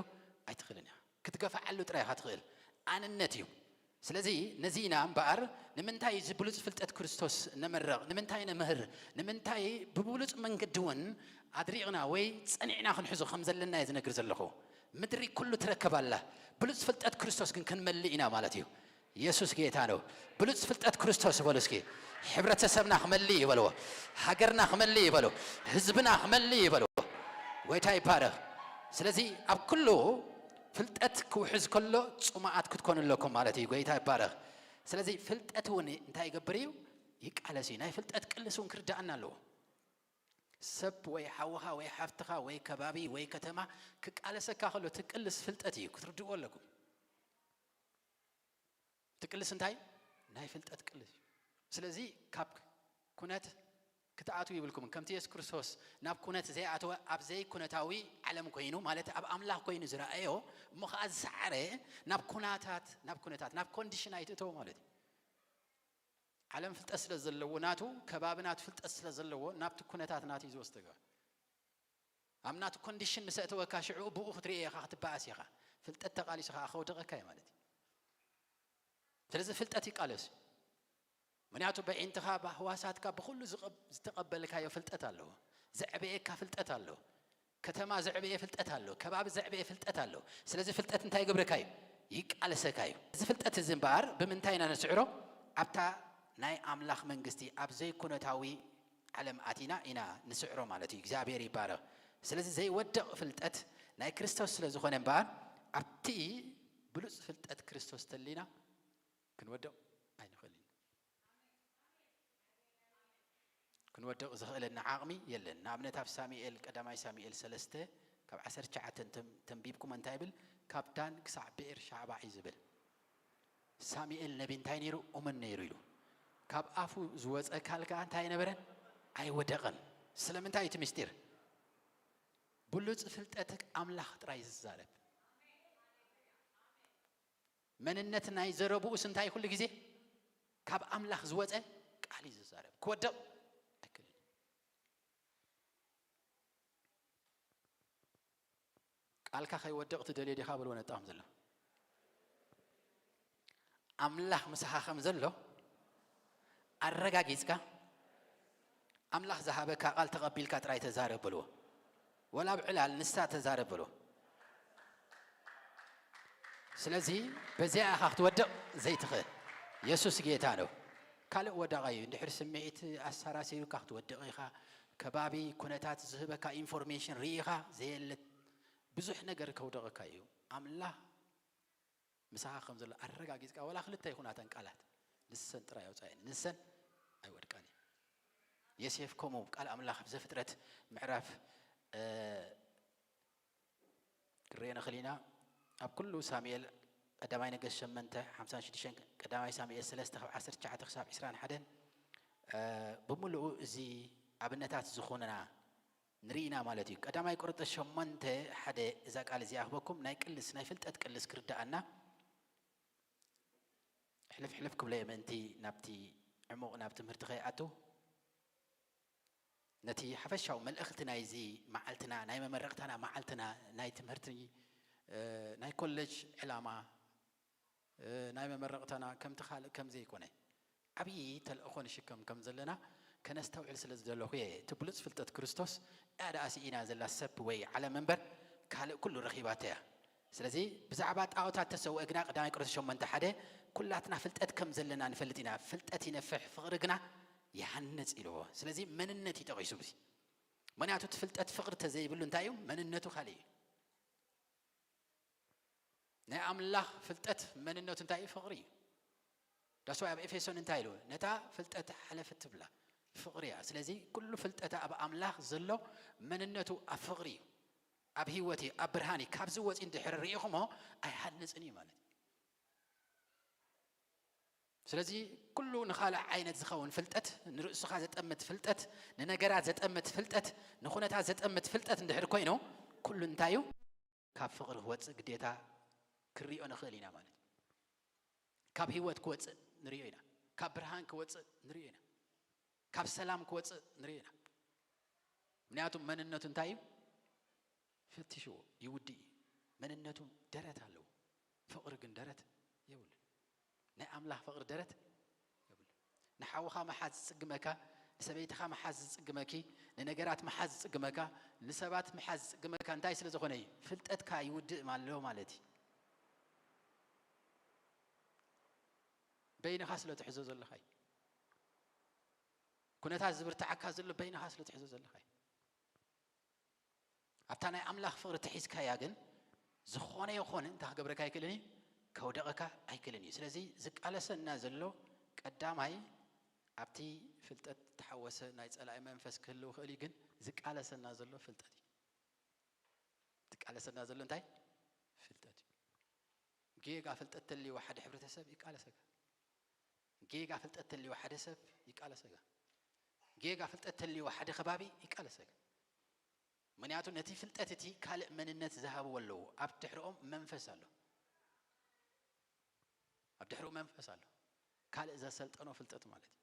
ኣይትኽእልን ኢኻ። ክትገፍዓሉ ጥራይ ኢኻ ትኽእል። ኣንነት እዩ። ስለዚ ነዚ ኢና እምበኣር ንምንታይ እዚ ብሉጽ ፍልጠት ክርስቶስ ነመርቕ? ንምንታይ ነምህር? ንምንታይ ብብሉጽ መንገዲ እውን ኣድሪቕና ወይ ጸኒዕና ክንሕዞ ከም ዘለና እየ ዝነግር ዘለኹ። ምድሪ ኩሉ ትረከብ ኣላ። ብሉጽ ፍልጠት ክርስቶስ ግን ክንመልእ ኢና ማለት እዩ። የሱስ ጌታ ነው። ብሉጽ ፍልጠት ክርስቶስ በሉ እስኪ። ሕብረተሰብና ክመልእ ይበልዎ። ሃገርና ክመልእ ይበሉ። ህዝብና ክመልእ ይበልዎ። ጎይታ ይባረኽ። ስለዚ ኣብ ኩሉ ፍልጠት ክውሕዝ ከሎ ጽሙኣት ክትኮኑ ኣለኩም ማለት እዩ። ጎይታ ይባረኽ። ስለዚ ፍልጠት እውን እንታይ ይገብር እዩ? ይቃለስ እዩ። ናይ ፍልጠት ቅልስ እውን ክርዳኣና ኣለዎ። ሰብ ወይ ሓውኻ ወይ ሓፍትኻ ወይ ከባቢ ወይ ከተማ ክቃለሰካ ከሎ እቲ ቅልስ ፍልጠት እዩ። ክትርድእዎ ኣለኩም። እቲ ቅልስ እንታይ? ናይ ፍልጠት ቅልስ እዩ። ስለዚ ካብ ኩነት ክትኣትዉ ይብልኩምን። ከምቲ የሱስ ክርስቶስ ናብ ኩነት ዘይኣተወ፣ ኣብ ዘይኩነታዊ ዓለም ኮይኑ፣ ማለት ኣብ ኣምላኽ ኮይኑ ዝረኣዮ፣ እሞ ኸኣ ዝሰዓረ፣ ናብ ኩናታት፣ ናብ ኩነታት፣ ናብ ኮንዲሽን ኣይትእተው ማለት እዩ። ዓለም ፍልጠት ስለ ዘለዎ ናቱ፣ ከባቢ ናቱ ፍልጠት ስለ ዘለዎ፣ ናብቲ ኩነታት ናቱ እዩ ዝወስደካ። ኣብ ናቱ ኮንዲሽን ምስ ኣእተወካ፣ ሽዑ ብኡ ክትርኢ ኢኻ፣ ክትበኣስ ኢኻ። ፍልጠት ተቓሊሱ ኸኣ ከውድቐካ እዩ ማለት እዩ። ስለዚ ፍልጠት ይቃለስ። ምኽንያቱ በዒንትኻ፣ ብህዋሳትካ፣ ብኹሉ ዝቐብ-፣ ዝተቐበልካዮ ፍልጠት ኣለዎ። ዘዕበየካ ፍልጠት ኣሎ። ከተማ ዘዕበየ ፍልጠት ኣሎ። ከባቢ ዘዕበየ ፍልጠት ኣሎ። ስለዚ ፍልጠት እንታይ ይገብረካ እዩ? ይቃለሰካ እዩ። እዚ ፍልጠት እዚ እምበኣር ብምንታይ ኢና ነስዕሮ? ኣብታ ናይ ኣምላኽ መንግስቲ ኣብ ዘይኩነታዊ ዓለም ኣቲና ኢና ንስዕሮ ማለት እዩ። እግዚኣብሔር ይባረኽ። ስለዚ ዘይወድቕ ፍልጠት ናይ ክርስቶስ ስለ ዝኾነ እምበኣር፣ ኣብቲ ብሉጽ ፍልጠት ክርስቶስ ተሊና ክንወድቕ ኣይንኽእልን። ክንወድቕ ዘኽእለና ዓቕሚ የለን። ንኣብነት ኣብ ሳሙኤል፣ ቀዳማይ ሳሙኤል ሰለስተ ካብ ዓሰርተ ትሽዓተ ተም-፣ ተንቢብኩም እንታይ ይብል? ካብ ዳን ክሳዕ ብኤር ሻዕባ እዩ ዝብል። ሳሙኤል ነቢ እንታይ ነይሩ? እሙን ነይሩ ኢሉ። ካብ ኣፉ ዝወፀ ቃል ከዓ እንታይ ኣይነበረን? ኣይወደቐን። ስለምንታይ እቲ ምስጢር? ብሉፅ ፍልጠት ኣምላኽ ጥራይ ዝዛረብ። መንነት ናይ ዘረብኡስ እንታይ? ኩሉ ግዜ ካብ ኣምላኽ ዝወፀ ቃል እዩ ዝዛረብ። ክወድቕ ኣይክእልን። ቃልካ ከይወድቕ ትደልዮ ዲኻ? በልዎ ነጣም ዘሎ። ኣምላኽ ምሳኻ ከም ዘሎ ኣረጋጊጽካ፣ ኣምላኽ ዝሃበካ ቃል ተቐቢልካ ጥራይ ተዛረብ በልዎ። ወላ ኣብ ዕላል ንሳ ተዛረብ በልዎ። ስለዚ በዚኣ ኢኻ ክትወድቕ ዘይትኽእል። የሱስ ጌታ ነው። ካልእ ወደቓ እዩ። እንድሕር ስምዒት ኣሰራሲሩካ ክትወድቕ ኢኻ። ከባቢ ኩነታት ዝህበካ ኢንፎርሜሽን ርኢኻ ዘየለ ብዙሕ ነገር ከውደቐካ እዩ። ኣምላኽ ምሳኻ ከም ዘሎ ኣረጋጊጽካ፣ ወላ ክልተ ይኹናተን ቃላት ንሰን ጥራይ ኣውጻእየን፣ ንሰን ኣይወድቃን እየን። ዮሴፍ ከምኡ ቃል ኣምላኽ ኣብ ዘፍጥረት ምዕራፍ፣ እ፣ ክንርኤ ንኽእል ኢና። ኣብ ኩሉ ሳሙኤል ቀዳማይ ነገስት ሸሞንተ ሓምሳን ሽዱሽተን፣ ቀዳማይ ሳሙኤል ሰለስተ ካብ ዓሰርተ ትሽዓተ ክሳብ ዕስራን ሓደን፣ እ፣ ብምሉኡ እዚ ኣብነታት ዝኾነና ንርኢና ማለት እዩ። ቀዳማይ ቆሮንቶስ ሸሞንተ ሓደ እዛ ቃል እዚኣ ክበኩም ናይ ቅልስ፣ ናይ ፍልጠት ቅልስ ክርድኣና ሕልፍ ሕልፍ ክብሎ እየ ምእንቲ ናብቲ ዕሙቕ ናብ ትምህርቲ ከይኣቱ። ነቲ ሓፈሻዊ መልእኽቲ ናይዚ መዓልትና፣ ናይ መመረቕታና መዓልትና፣ ናይ ትምህርቲ፣ እ፣ ናይ ኮሌጅ ዕላማ፣ እ፣ ናይ መመረቕታና ከምቲ ካልእ ከም ዘይኮነ፣ ዓብዪ ተልእኾ ንሽከም ከም ዘለና ከነስተውዕል ስለ ዝደለኹ እየ። እቲ ብሉጽ ፍልጠት ክርስቶስ እያ ደኣ ስኢና ዘላ ሰብ ወይ ዓለም እምበር ካልእ ኩሉ ረኺባቶ እያ። ስለዚ ብዛዕባ ጣዖታት ተሰውአ ግና ቀዳማይ ቆሮንቶስ ሸሞንተ ሓደ ኩላትና ፍልጠት ከም ዘለና ንፈልጥ ኢና። ፍልጠት ይነፍሕ፣ ፍቕሪ ግና ይሃንጽ ኢልዎ። ስለዚ መንነት እዩ ጠቒሱ እዚ። ምኽንያቱ እቲ ፍልጠት ፍቕሪ ተዘይብሉ እንታይ እዩ? መንነቱ ካልእ እዩ። ናይ ኣምላኽ ፍልጠት መንነቱ እንታይ እዩ? ፍቕሪ እዩ። ዳስ ዋይ ኣብ ኤፌሶን እንታይ ኢሉ? ነታ ፍልጠት ሓለፍ ትብላ ፍቕሪ እያ። ስለዚ ኩሉ ፍልጠት ኣብ ኣምላኽ ዘሎ መንነቱ ኣብ ፍቕሪ እዩ፣ ኣብ ህይወት እዩ፣ ኣብ ብርሃን እዩ። ካብዚ ወፂ እንድሕር ርኢኹሞ ኣይሃንፅን እዩ ማለት እዩ። ስለዚ ኩሉ ንኻልእ ዓይነት ዝኸውን ፍልጠት፣ ንርእስኻ ዘጠምት ፍልጠት፣ ንነገራት ዘጠምት ፍልጠት፣ ንኹነታት ዘጠምት ፍልጠት እንድሕር ኮይኑ፣ ኩሉ እንታይ እዩ? ካብ ፍቕሪ ክወጽእ ግዴታ ክንሪኦ ንኽእል ኢና ማለት እዩ። ካብ ህይወት ክወጽእ ንሪኦ ኢና። ካብ ብርሃን ክወጽእ ንሪኦ ኢና። ካብ ሰላም ክወጽእ ንሪኦ ኢና። ምኽንያቱ መንነቱ እንታይ እዩ? ፈትሽዎ፣ ይውድእ እዩ። መንነቱ ደረት ኣለዎ። ፍቕሪ ግን ደረት የብሉን። ናይ ኣምላኽ ፍቕሪ ደረት የብሉን። ንሓውኻ ምሓዝ ዝጽግመካ፣ ንሰበይትኻ ምሓዝ ዝጽግመኪ፣ ንነገራት ምሓዝ ዝጽግመካ፣ ንሰባት ምሓዝ ዝጽግመካ እንታይ ስለ ዝኾነ እዩ? ፍልጠትካ ይውድእ ኣሎ ማለት እዩ። በይንኻ ስለ ትሕዞ ዘለኻ እዩ። ኩነታት ዝብርትዓካ ዘሎ በይንኻ ስለ ትሕዞ ዘለኻ እዩ። ኣብታ ናይ ኣምላኽ ፍቕሪ ተሒዝካያ ግን፣ ዝኾነ ይኹን እንታይ ክገብረካ ኣይክእልን እዩ? ከውደቐካ ኣይክእልን እዩ። ስለዚ ዝቃለሰና ዘሎ ቀዳማይ ኣብቲ ፍልጠት ዝተሓወሰ ናይ ጸላኢ መንፈስ ክህልው ይኽእል እዩ፣ ግን ዝቃለሰና ዘሎ ፍልጠት እዩ። ዝቃለሰና ዘሎ እንታይ? ፍልጠት እዩ። ጌጋ ፍልጠት ተልይዎ ሓደ ሕብረተሰብ ይቃለሰካ። ጌጋ ፍልጠት ተልይዎ ሓደ ሰብ ይቃለሰካ። ጌጋ ፍልጠት ተልይዎ ሓደ ከባቢ ይቃለሰካ። ምኽንያቱ ነቲ ፍልጠት እቲ ካልእ መንነት ዝሃብዎ ኣለዎ። ኣብ ድሕሪኦም መንፈስ ኣሎ። ኣብ ድሕሪኡ መንፈስ ኣሎ። ካልእ ዘሰልጠኖ ፍልጠት ማለት እዩ።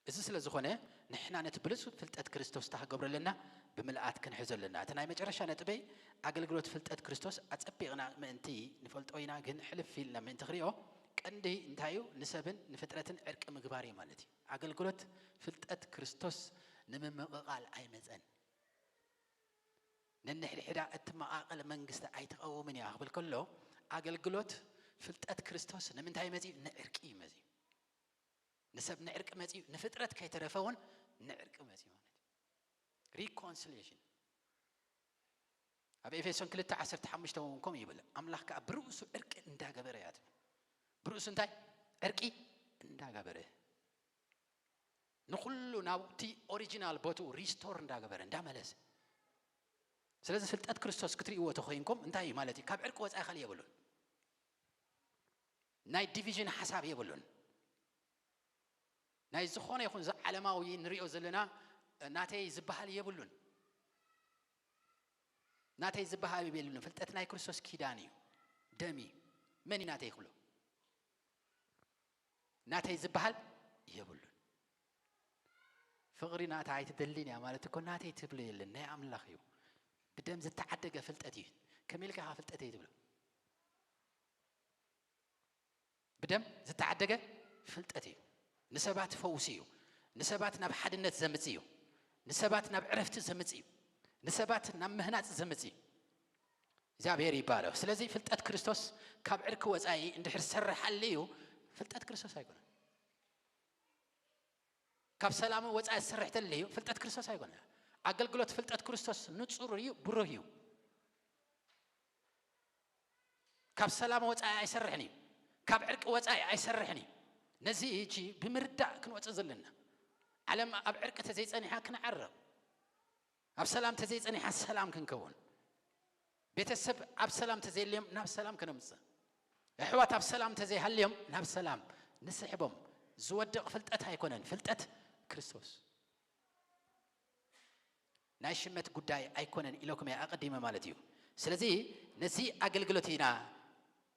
እዚ ስለ ዝኾነ ንሕና ነቲ ብሉጽ ፍልጠት ክርስቶስ እንታይ ክገብሮ ኣለና? ብምልኣት ክንሕዞ ኣለና። እቲ ናይ መጨረሻ ነጥበይ ኣገልግሎት ፍልጠት ክርስቶስ ኣጸቢቕና ምእንቲ ንፈልጦ ኢና፣ ግን ሕልፍ ኢልና ምእንቲ ክሪኦ ቀንዲ እንታይ እዩ? ንሰብን ንፍጥረትን ዕርቂ ምግባር እዩ ማለት እዩ። ኣገልግሎት ፍልጠት ክርስቶስ ንምምቕቓል ኣይመጸን። ነንሕድሕዳ እትመቓቐል መንግስቲ ኣይትቐውምን እያ ክብል ከሎ፣ ኣገልግሎት ፍልጠት ክርስቶስ ንምንታይ መጺኡ? ንዕርቂ እዩ መጺኡ። ንሰብ ንዕርቂ መፅዩ፣ ንፍጥረት ከይተረፈ እውን ንዕርቂ መፅዩ ማለት እዩ። ሪኮንሲሊሽን ኣብ ኤፌሶን ክልተ ዓሰርተ ሓሙሽተ እውን ከምኡ ይብል። ኣምላኽ ከዓ ብርእሱ ዕርቂ እንዳገበረ እያ ትብል። ብርእሱ እንታይ? ዕርቂ እንዳገበረ፣ ንኩሉ ናብቲ ኦሪጂናል ቦትኡ ሪስቶር እንዳገበረ እንዳመለሰ። ስለዚ ፍልጠት ክርስቶስ ክትርእይዎ ተኮይንኩም እንታይ እዩ ማለት እዩ? ካብ ዕርቂ ወፃኢ ካልእ የብሉን። ናይ ዲቪዥን ሓሳብ የብሉን። ናይ ዝኾነ ይኹን እዚ ዓለማዊ ንሪኦ ዘለና ናተይ ዝበሃል የብሉን። ናተይ ዝበሃል የብሉን። ፍልጠት ናይ ክርስቶስ ኪዳን እዩ፣ ደም እዩ። መን እዩ ናተይ ክብሎ? ናተይ ዝበሃል የብሉን። ፍቕሪ ናታ ኣይትደልን እያ ማለት እኮ ናተይ ትብሎ የለን፣ ናይ ኣምላኽ እዩ። ብደም ዝተዓደገ ፍልጠት እዩ። ከመይ ኢልካ ኢኻ ፍልጠተይ ትብሎ? ብደም ዝተዓደገ ፍልጠት እዩ። ንሰባት ፈውሲ እዩ። ንሰባት ናብ ሓድነት ዘምጽእ እዩ። ንሰባት ናብ ዕረፍቲ ዘምጽእ እዩ። ንሰባት ናብ ምህናጽ ዘምጽእ እዩ። እግዚኣብሔር ይባረኽ። ስለዚ ፍልጠት ክርስቶስ ካብ ዕርቂ ወጻኢ እንድሕር ዝሰርሕ ሃልዩ፣ ፍልጠት ክርስቶስ ኣይኮነን። ካብ ሰላም ወጻኢ ዝሰርሕ ተልዩ፣ ፍልጠት ክርስቶስ ኣይኮነን። ኣገልግሎት ፍልጠት ክርስቶስ ንጹር እዩ፣ ብሩህ እዩ። ካብ ሰላም ወጻኢ ኣይሰርሕን እዩ። ካብ ዕርቂ ወጻኢ ኣይሰርሕን እዩ። ነዚ ሕጂ ብምርዳእ ክንወጽእ ዘለና። ዓለም ኣብ ዕርቂ ተዘይጸኒሓ ክንዓረቕ፣ ኣብ ሰላም ተዘይጸኒሓ ሰላም ክንከውን፣ ቤተሰብ ኣብ ሰላም ተዘይልዮም ናብ ሰላም ክነምጽእ፣ ኣሕዋት ኣብ ሰላም ተዘይሃልዮም ናብ ሰላም ንስሕቦም። ዝወድቕ ፍልጠት ኣይኮነን፣ ፍልጠት ክርስቶስ። ናይ ሽመት ጉዳይ ኣይኮነን ኢለኩም እየ ኣቐዲመ ማለት እዩ። ስለዚ ነዚ ኣገልግሎት ኢና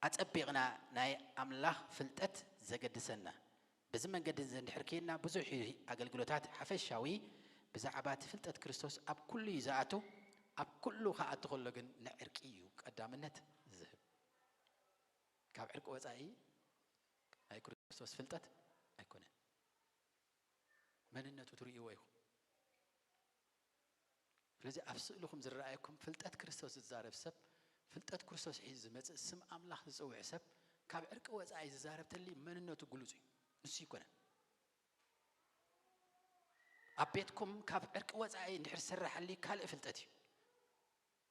ኣጸቢቕና ናይ ኣምላኽ ፍልጠት ዘገድሰና። በዚ መንገዲ እዚ እንድሕር ከይድና ብዙሕ እዩ ኣገልግሎታት ሓፈሻዊ ብዛዕባ እቲ ፍልጠት ክርስቶስ ኣብ ኩሉ እዩ ዝኣቱ። ኣብ ኩሉ ክኣቱ ከሎ ግን ንዕርቂ እዩ ቀዳምነት ዝህብ። ካብ ዕርቂ ወጻኢ ናይ ክርስቶስ ፍልጠት ኣይኮነን። መንነቱ ትርእይዎ ኢኹም። ስለዚ ኣብ ስእልኹም ዝረኣየኩም ፍልጠት ክርስቶስ ዝዛረብ ሰብ፣ ፍልጠት ክርስቶስ ሒዙ ዝመጽእ ስም ኣምላኽ ዝጽውዕ ሰብ ካብ ዕርቂ ወጻኢ ዝዛረብ ተልዩ መንነቱ ግሉጽ እዩ። ንሱ ይኮነን። ኣብ ቤትኩም ካብ ዕርቂ ወጻኢ እንድሕር ዝሰርሕ ተልዩ ካልእ ፍልጠት እዩ።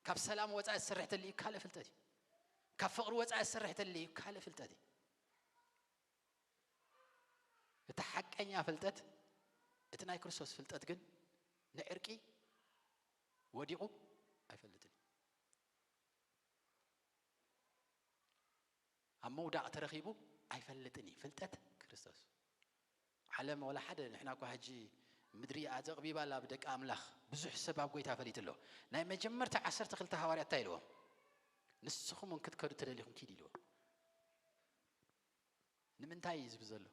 ካብ ሰላም ወጻኢ ዝሰርሕ ተልዩ ካልእ ፍልጠት እዩ። ካብ ፍቕሪ ወጻኢ ዝሰርሕ ተልዩ ካልእ ፍልጠት እዩ። እቲ ሓቀኛ ፍልጠት፣ እቲ ናይ ክርስቶስ ፍልጠት ግን ንዕርቂ ወዲቑ ኣይፈልጥን እዩ። ኣብ ምውዳቕ ተረኺቡ ኣይፈልጥን እዩ። ፍልጠት ክርስቶስ። ዓለም ወላ ሓደ፣ ንሕና እኳ ሕጂ ምድሪ ኣዘቕቢባ ኣላ ብደቂ ኣምላኽ። ብዙሕ ሰብ ኣብ ጎይታ ፈሊጡ ኣሎ። ናይ መጀመርታ ዓሰርተ ክልተ ሃዋርያት እንታይ ኢልዎም? ንስኹም እውን ክትከዱ ተደሊኹም ኪድ ኢልዎም። ንምንታይ እዩ ዝብል ዘሎ?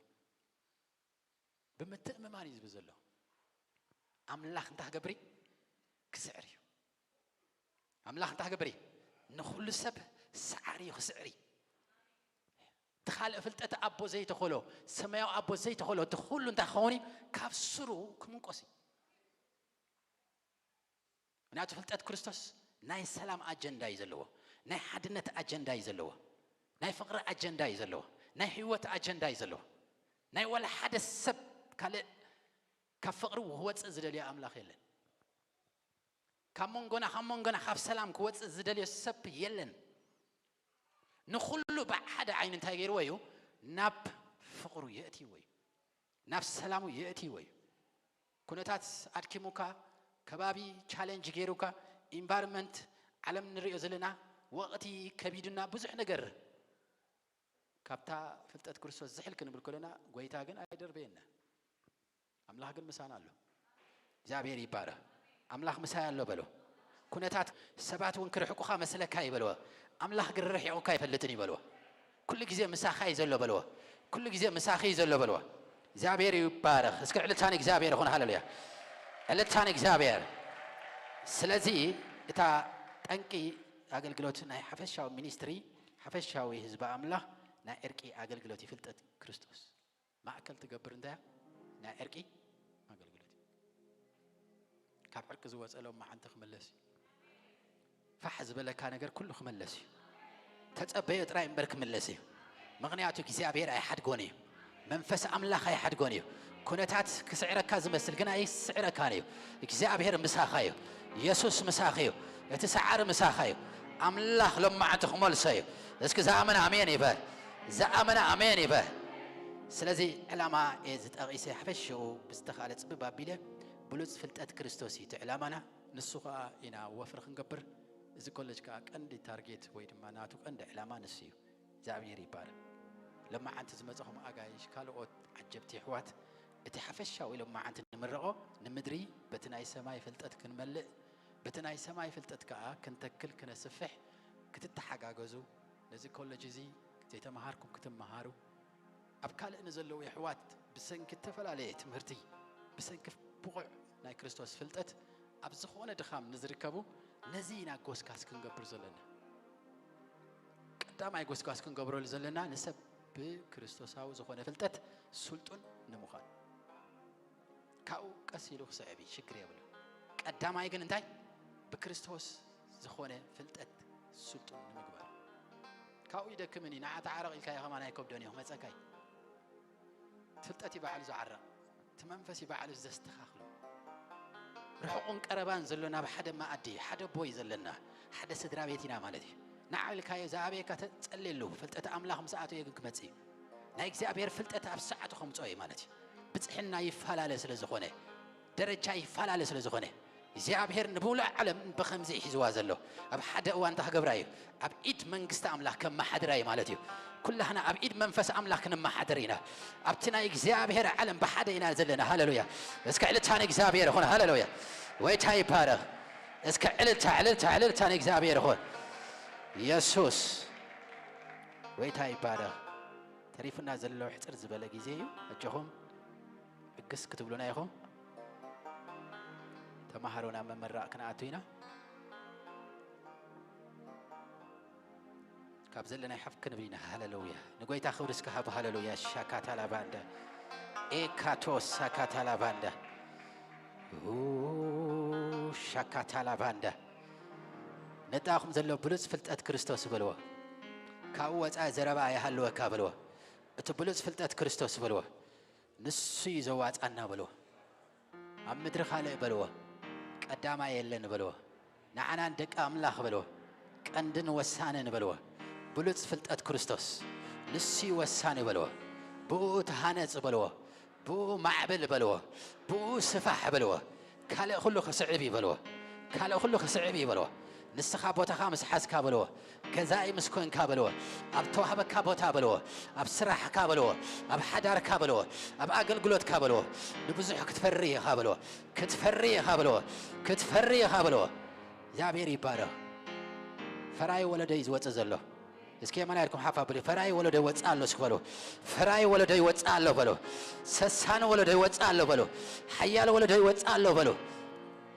ብምትእምማን እዩ ዝብል ዘሎ። ኣምላኽ እንታይ ክገብር እዩ? ክስዕር እዩ። ኣምላኽ እንታይ ክገብር እዩ? ንኹሉ ሰብ ሰዓሪ እዩ፣ ክስዕር እዩ። እቲ ካልእ ፍልጠት ኣቦ ዘይተኸሎ፣ ሰማያዊ ኣቦ ዘይተኸሎ፣ እቲ ኩሉ እንታይ ክኸውን እዩ? ካብ ስሩ ክምንቆስ እዩ። ምክንያቱ ፍልጠት ክርስቶስ ናይ ሰላም ኣጀንዳ እዩ ዘለዎ፣ ናይ ሓድነት ኣጀንዳ እዩ ዘለዎ፣ ናይ ፍቕሪ ኣጀንዳ እዩ ዘለዎ፣ ናይ ህይወት ኣጀንዳ እዩ ዘለዎ። ናይ ወላ ሓደ ሰብ ካልእ ካብ ፍቕሪ ክወፅእ ዝደልዮ ኣምላኽ የለን። ካብ መንጎና፣ ካብ መንጎና፣ ካብ ሰላም ክወፅእ ዝደልዮ ሰብ የለን። ንኹሉ ብሓደ ዓይኒ እንታይ ገይርዎ እዩ? ናብ ፍቕሩ የእትይዎ እዩ። ናብ ሰላሙ የእትይዎ እዩ። ኩነታት ኣድኪሙካ፣ ከባቢ ቻለንጅ ገይሩካ፣ ኢንቫይሮንመንት ዓለም ንሪኦ ዘለና፣ ወቕቲ ከቢዱና፣ ብዙሕ ነገር ካብታ ፍልጠት ክርስቶስ ዝሕል ክንብል ከለና፣ ጎይታ ግን ኣይደርበየና። ኣምላኽ ግን ምሳና ኣሎ። እግዚኣብሔር ይባረኽ። ኣምላኽ ምሳይ ኣሎ በሎ። ኩነታት ሰባት እውን ክርሕቁኻ መስለካ ይበልዎ። ኣምላኽ ግን ርሒቑካ ኣይፈልጥን ይበልዎ። ኩሉ ግዜ ምሳኻ እዩ ዘሎ በልዎ። ኩሉ ግዜ ምሳኺ እዩ ዘሎ በልዎ። እግዚኣብሔር ይባረኽ። እስኪ ዕልልታ ንእግዚኣብሔር ይኹን። ሃሌሉያ። ዕልልታ ንእግዚኣብሔር። ስለዚ እታ ጠንቂ ኣገልግሎት ናይ ሓፈሻዊ ሚኒስትሪ፣ ሓፈሻዊ ህዝቢ ኣምላኽ ናይ ዕርቂ ኣገልግሎት እዩ፣ ፍልጠት ክርስቶስ። ማእከል ትገብር እንታይ እያ? ናይ ዕርቂ ኣገልግሎት እዩ። ካብ ዕርቂ ዝወፀ ሎማዓንቲ ክምለስ እዩ። ፋሕ ዝበለካ ነገር ኩሉ ክምለስ እዩ። ተፀበዮ ጥራይ እምበር ክምለስ እዩ። ምኽንያቱ እግዚኣብሔር ኣይሓድጎን እዩ። መንፈስ ኣምላኽ ኣይሓድጎን እዩ። ኩነታት ክስዕረካ ዝመስል ግን ኣይስዕረካን እዩ። እግዚኣብሔር ምሳኻ እዩ። የሱስ ምሳኺ እዩ። እቲ ሰዓሪ ምሳኻ እዩ። ኣምላኽ ሎማዓንቲ ክመልሶ እዩ። እስኪ ዝኣመነ ኣሜን ይበል። ዝኣመነ ኣሜን ይበል። ስለዚ ዕላማ እየ ዝጠቒሰ ሓፈሽኡ ብዝተኻለ ጽብብ ኣቢለ ብሉጽ ፍልጠት ክርስቶስ እዩ እቲ ዕላማና። ንሱ ኸኣ ኢና ወፍሪ ክንገብር። እዚ ኮለጅ ከኣ ቀንዲ ታርጌት ወይ ድማ ናቱ ቀንዲ ዕላማ ንሱ እዩ። እግዚኣብሔር ይባረክ። ለማዓንቲ ዝመጻኹም ኣጋይሽ ካልኦት ዓጀብቲ ኣሕዋት እቲ ሓፈሻዊ ለማዓንቲ ንምረቖ ንምድሪ በቲ ናይ ሰማይ ፍልጠት ክንመልእ በቲ ናይ ሰማይ ፍልጠት ከኣ ክንተክል ክነስፍሕ ክትተሓጋገዙ ነዚ ኮለጅ እዚ ዘይተመሃርኩም ክትመሃሩ ኣብ ካልእ ንዘለዉ የሕዋት ብሰንኪ እተፈላለየ ትምህርቲ ብሰንኪ ብቑዕ ናይ ክርስቶስ ፍልጠት ኣብ ዝኾነ ድኻም ንዝርከቡ ነዚ ኢና ጎስጋስ ክንገብር ዘለና። ቀዳማይ ጎስጋስ ክንገብረሉ ዘለና ንሰብ ብክርስቶሳዊ ዝኾነ ፍልጠት ስልጡን ንምዃን ካብኡ ቀስ ኢሉ ክስዕብ እዩ፣ ሽግር የብሉ። ቀዳማይ ግን እንታይ ብክርስቶስ ዝኾነ ፍልጠት ስልጡን ንምግባር ካብኡ ይደክምን እዩ። ንዓ ተዓረቕ ኢልካዮ ከማን ኣይከብዶን እዩ ክመፀካ እዩ። ፍልጠት እዩ ባዕሉ ዝዓረቕ፣ እቲ መንፈስ እዩ ባዕሉ ዘስተኻኽሎ። ርሑቕን ቀረባን ዘሎ ናብ ሓደ መኣዲ ሓደ ቦይ ዘለና ሓደ ስድራ ቤት ኢና ማለት እዩ። ንዓ ኢልካዮ ዝኣበየካ ተጸልየሉ ፍልጠት ኣምላኽ ምስ ኣተወ ግን ክመጽእ እዩ። ናይ እግዚኣብሔር ፍልጠት ኣብ ሰዓቱ ከምጽኦ እዩ ማለት እዩ። ብጽሕና ይፈላለ ስለ ዝኾነ ደረጃ ይፈላለ ስለ ዝኾነ እግዚኣብሔር ንብሉዕ ዓለም ብኸምዚ ሒዝዋ ዘሎ ኣብ ሓደ እዋን እንታይ ክገብራ እዩ? ኣብ ኢድ መንግስቲ ኣምላኽ ከመሓድራ እዩ ማለት እዩ። ኩላህና ኣብ ኢድ መንፈስ ኣምላኽ ክንመሓደር ኢና። ኣብቲ ናይ እግዚኣብሔር ዓለም ብሓደ ኢና ዘለና። ሃለሉያ። እስከ ዕልልታ ንእግዚኣብሔር ይኹን። ሃለሉያ። ወይታ ይባረኽ። እስከ ዕልልታ ዕልልታ ዕልልታ ንእግዚኣብሔር ይኹን። የሱስ ወይታ ይባረኽ። ተሪፉና ዘሎ ሕፅር ዝበለ ግዜ እዩ። ኣጆኹም ዕግስ ክትብሉና ኢኹም። ተማሃሮ ናብ መመራቕ ክንኣቱ ኢና። ካብ ዘለና ይሓፍ ክንብል ኢና። ሃለሉያ። ንጎይታ ክብሪ እስከ ሃቡ። ሃለሉያ። ሻካታላ ባንዳ ኤካቶ ሳካታላ ባንዳ ኡ፣ ሻካታላ ባንዳ ነጣኹም ዘሎ ብሉጽ ፍልጠት ክርስቶስ በልዎ። ካብኡ ወጻኢ ዘረባ ኣይሃልወካ በልዎ። እቲ ብሉጽ ፍልጠት ክርስቶስ በልዎ። ንሱ እዩ ዘዋጻና በልዎ። ኣብ ምድሪ ካልእ በልዎ። ቀዳማይ የለን በልዎ። ንዓና ንደቂ ኣምላኽ በልዎ። ቀንድን ወሳንን በልዎ። ብሉጽ ፍልጠት ክርስቶስ ንሱ እዩ ወሳኒ በልዎ። ብኡ ተሃነጽ በልዎ። ብኡ ማዕብል በልዎ። ብኡ ስፋሕ በልዎ። ካልእ ኩሉ ክስዕብ እዩ በልዎ። ካልእ ኩሉ ክስዕብ እዩ በልዎ። ንስኻ ቦታኻ ምስ ሓዝካ በልዎ። ገዛኢ ምስ ኮንካ በልዎ። ኣብ ተዋህበካ ቦታ በልዎ። ኣብ ስራሕካ በልዎ። ኣብ ሓዳርካ በልዎ። ኣብ ኣገልግሎትካ በልዎ። ንብዙሕ ክትፈሪ ኢኻ በልዎ። ክትፈሪ ኢኻ በልዎ። ክትፈሪ ኢኻ በልዎ። እግዚኣብሔር ይባረኽ። ፈራይ ወለዶ እዩ ዝወፅእ ዘሎ። እስኪ የማና ኢድኩም ሓፍ ኣብሉ። ፈራይ ወለዶ ይወፅእ ኣሎ እስኪ በሉ። ፈራይ ወለዶ ይወፅእ ኣሎ በሉ። ሰሳኒ ወለዶ ይወፅእ ኣሎ በሉ። ሓያል ወለዶ ይወፅእ ኣሎ በሉ።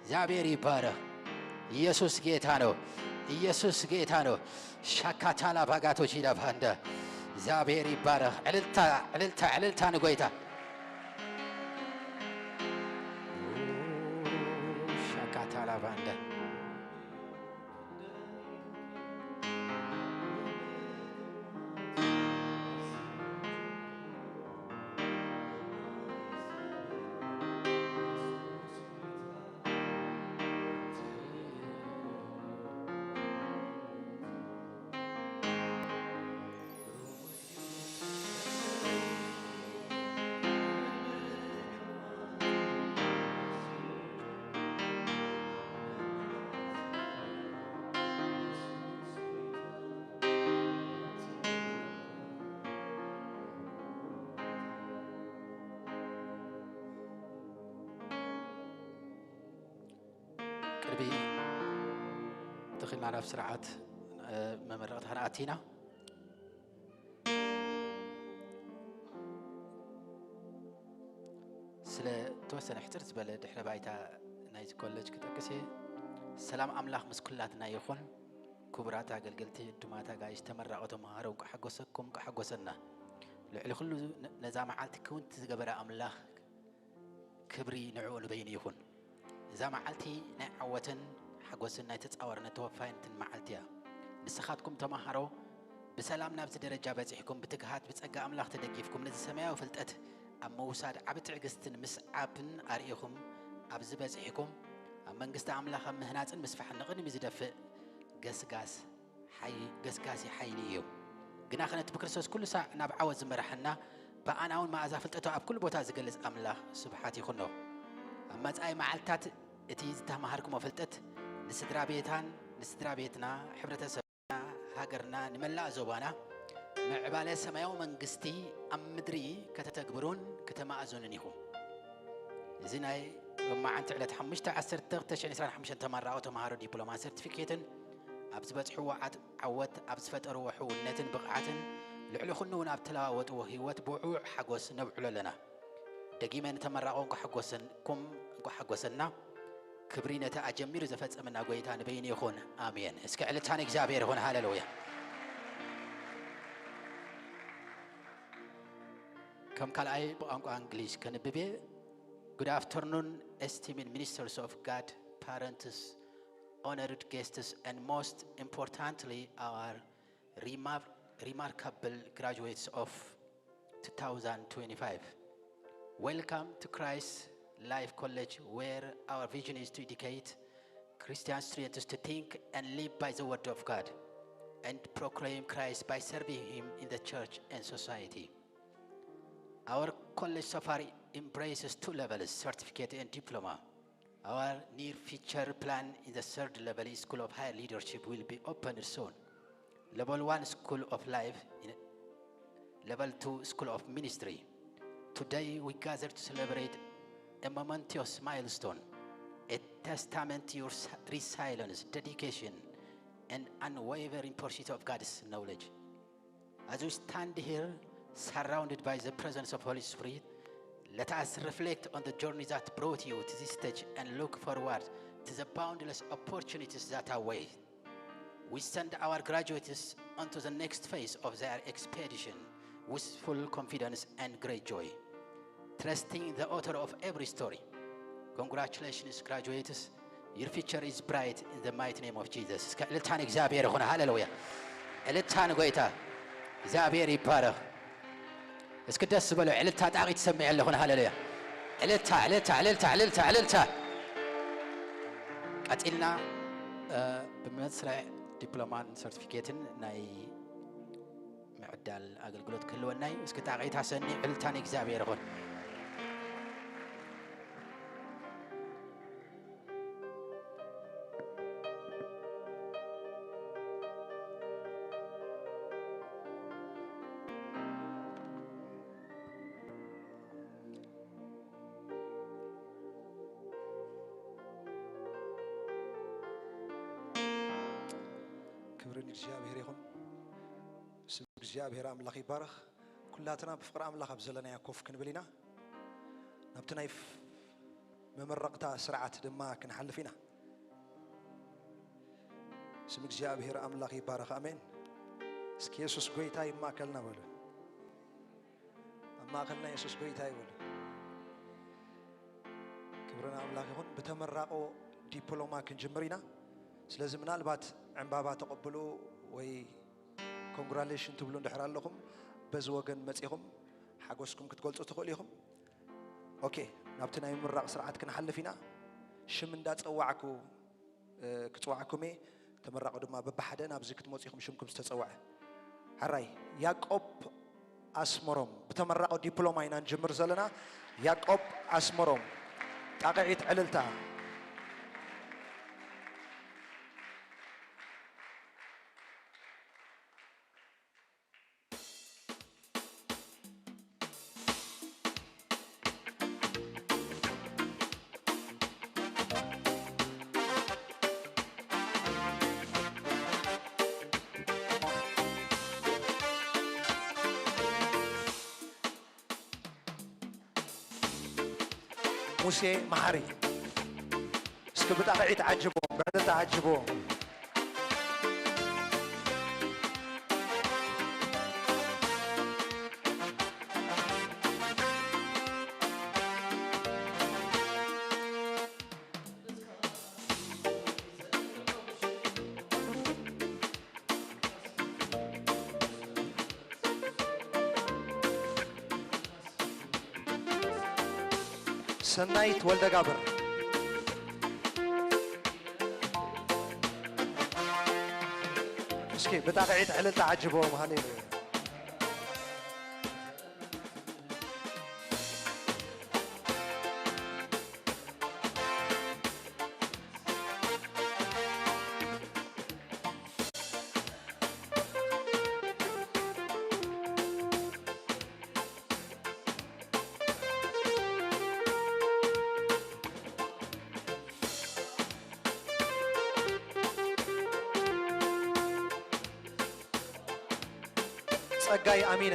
እግዚኣብሔር ይባረኽ። ኢየሱስ ጌታ ነው። ኢየሱስ ጌታ ነው። ሻካታላ ባጋቶ ሺዳ ባንዳ። እግዚኣብሔር ይባረኽ። ዕልልታ፣ ዕልልታ፣ ዕልልታ ንጎይታ። ሻካታላ ባንዳ። ቅድሚ ተኺልና ናብ ስርዓት መመረቕታ ክንኣቲ ኢና። ስለ ተወሰነ ሕፅር ዝበለ ድሕረ ባይታ ናይዚ ኮለጅ ክጠቅስ እየ። ሰላም ኣምላኽ ምስ ኩላትና ይኹን። ክቡራት ኣገልገልቲ፣ ዕዱማት ኣጋይሽ፣ ተመራቒ ተምሃሮ፣ እንቋዕ ሓጎሰኩም፣ እንቋዕ ሓጎሰና። ልዕሊ ኩሉ ነ-፣ ነዛ መዓልቲ ክውንቲ ዝገበረ ኣምላኽ ክብሪ ንዕኡ ንበይኑ ይኹን። እዛ መዓልቲ ናይ ዓወትን ሓጎስን ናይ ተጻዋርነት ተወፋይነትን መዓልቲ እያ። ንስኻትኩም ተማሃሮ ብሰላም ናብዚ ደረጃ በጺሕኩም፣ ብትግሃት ብጸጋ ኣምላኽ ተደጊፍኩም፣ ነዚ ሰማያዊ ፍልጠት ኣብ ምውሳድ ዓቢ ትዕግስትን ምስዓብን ኣርኢኹም ኣብዚ በጺሕኩም፣ ኣብ መንግስቲ ኣምላኽ ኣብ ምህናጽን ምስፋሕን ንቕድሚ ዝደፍእ ገስጋስ ሓይ-፣ ገስጋሲ ሓይሊ እዩ። ግናኸ ነቲ ብክርስቶስ ኩሉ ሳዕ ናብ ዓወት ዝመርሓና፣ ብኣና እውን መኣዛ ፍልጠቱ ኣብ ኩሉ ቦታ ዝገልጽ ኣምላኽ ስብሓት ይኹኖ። ኣብ መጻኢ መዓልትታት እቲ ዝተማሃርኩሞ ፍልጠት ንስድራ ቤታን ንስድራ ቤትና፣ ሕብረተሰብና፣ ሃገርና፣ ንመላእ ዞባና ምዕባለ ሰማያዊ መንግስቲ ኣብ ምድሪ ከተተግብሩን ከተማእዝኑን ኢኹም። እዚ ናይ ሎማዓንቲ ዕለት ሓሙሽተ ዓሰርተ ክልተ ሽሕን ዕስራን ሓሙሽተን ተመራቒ ተምሃሮ ዲፕሎማ ሰርቲፊኬትን ኣብ ዝበጽሕዎ ዓት-፣ ዓወት፣ ኣብ ዝፈጠርዎ ሕውነትን ብቕዓትን፣ ልዕሊ ኩሉ እውን ኣብ ተለዋወጥዎ ህይወት ብውዕዉዕ ሓጎስ ነብዕሎ ኣለና። ደጊመ ንተመራቖ እንኳ ሓጎሰንኩም፣ እንኳ ሓጎሰና። ክብሪ ነቲ ኣጀሚሩ ዘፈጸመና ጐይታ ንበይኑ ይኹን። ኣሜን። እስኪ ዕልልታ ንእግዚኣብሔር ይኹን። ሃሌሉያ። ከም ካልኣይ ብቋንቋ እንግሊዝ ከንብብ እየ። Good afternoon, esteemed ministers of God, parents, honored guests, and most importantly, our remar-, remarkable graduates of two thousand twenty-five. Welcome to Christ Life College, where our vision is to educate Christian students to think and live by the Word of God and proclaim Christ by serving Him in the church and society. Our college so far embraces two levels, certificate and diploma. Our near future plan in the third level is School of Higher Leadership will be opened soon. Level one, School of Life, in level two, School of Ministry. Today we gather to celebrate a momentous milestone, a testament to your s-, resilience, dedication, and unwavering pursuit of God's knowledge. As we stand here, surrounded by the presence of Holy Spirit, let us reflect on the journey that brought you to this stage and look forward to the boundless opportunities that await. We send our graduates onto the next phase of their expedition with full confidence and great joy, trusting the author of every story. Congratulations, graduates. Your future is bright in the mighty name of Jesus. እስከ ዕልልታ ንእግዚኣብሔር ይኹን። ሃሌሉያ። ዕልልታ ንጎይታ። እግዚኣብሔር ይባረኽ። እስኪ ደስ ዝበሎ ዕልልታ ጣቒ ትሰምዕ ኣለኹን። ሃሌሉያ። ዕልልታ፣ ዕልልታ፣ ዕልልታ፣ ዕልልታ፣ ዕልልታ። ቀጺልና፣ እ፣ ብመስርዕ ዲፕሎማን ሰርቲፊኬትን ናይ ምዕዳል ኣገልግሎት ክህልወና እዩ። እስኪ ጣቒ ታሰኒ፣ ዕልልታ ንእግዚኣብሔር ይኹን። ክብሪ ንእግዚኣብሔር ይኹን። ስም እግዚኣብሔር ኣምላኽ ይባረኽ። ኩላትና ብፍቕሪ ኣምላኽ ኣብ ዘለናዮ ኮፍ ክንብል ኢና። ናብቲ ናይ ፍ-፣ መመረቕታ ስርዓት ድማ ክንሓልፍ ኢና። ስም እግዚኣብሔር ኣምላኽ ይባረኽ። ኣሜን። እስኪ የሱስ ጎይታ እዩ ኣብ ማእከልና በሉ። ኣብ ማእከልና የሱስ ጎይታ እዩ በሉ። ክብሪ ንኣምላኽ ይኹን። ብተመራቖ ዲፕሎማ ክንጅምር ኢና። ስለዚ ምናልባት ዕምባባ ተቐብሉ ወይ ኮንግራሌሽን ትብሉ እንድሕር ኣለኹም፣ በዚ ወገን መጺኹም ሓጎስኩም ክትገልጹ ትኽእሉ ኢኹም። ኦኬ፣ ናብቲ ናይ ምምራቕ ስርዓት ክንሓልፍ ኢና። ሽም እንዳጸዋዕኩ፣ እ፣ ክጽዋዕኩም እየ። ተመራቑ ድማ በብሓደ ናብዚ ክትመጹ ኢኹም ሽምኩም ዝተጸውዐ። ሕራይ፣ ያቆብ ኣስመሮም። ብተመራቑ ዲፕሎማ ኢና ንጅምር ዘለና። ያቆብ ኣስመሮም። ጣቕዒት ዕልልታ። ሙሴ መሓሪ። እስኪ ብጣቕዒት ዓጅቦ፣ ብዕልልታ ዓጅቦ። ሰናይት ወልደጋብር። እስኪ ብጣቕዒት ዕልልታ ዓጅብዎም። ሃሌሉያ። ጸጋይ ኣሚነ።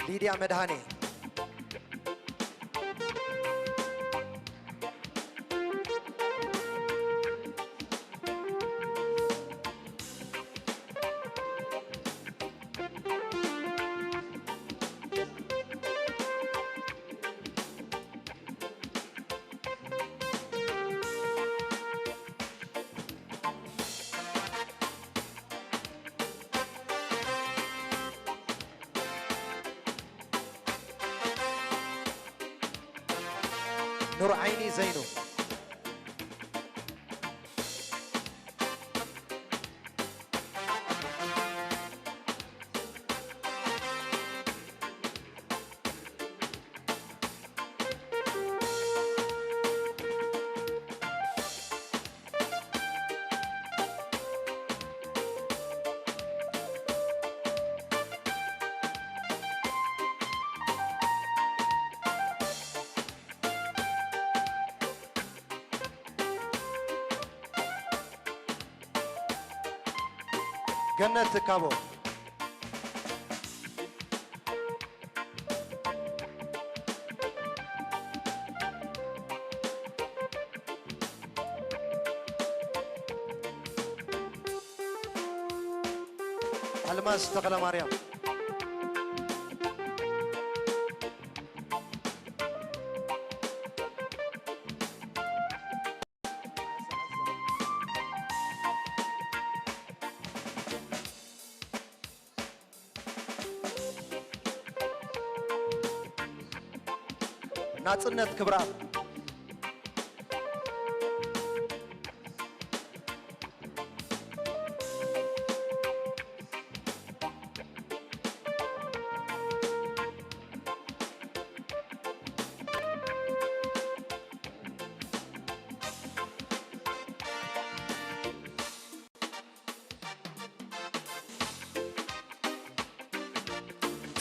ሊድያ መድሃኔ። ኑር ዓይኒ ዘይኑ። ገነት ትካቦ። ኣልማዝ ተኽለማርያም። ናጽነት ክብራ።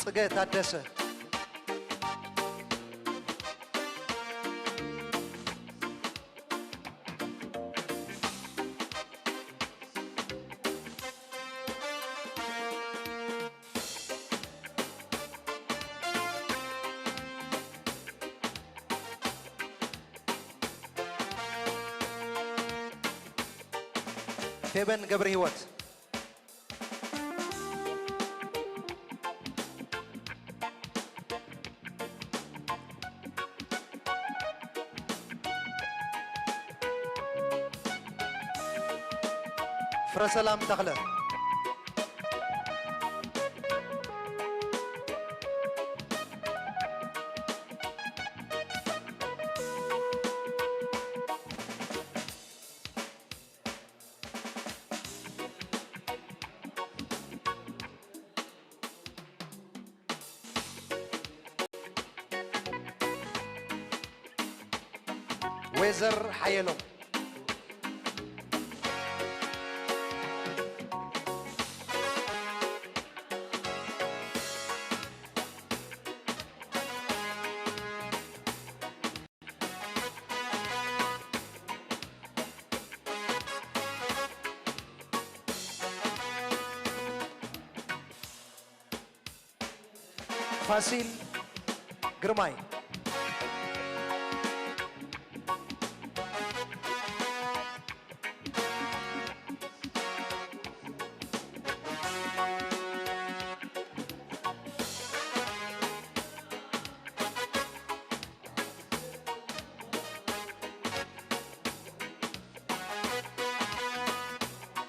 ጽገ ታደሰ። ፌበን ገብረህይወት። ፍረሰላም ተኽለ። ዌዘር ሓየሎም። ፋሲል ግርማይ።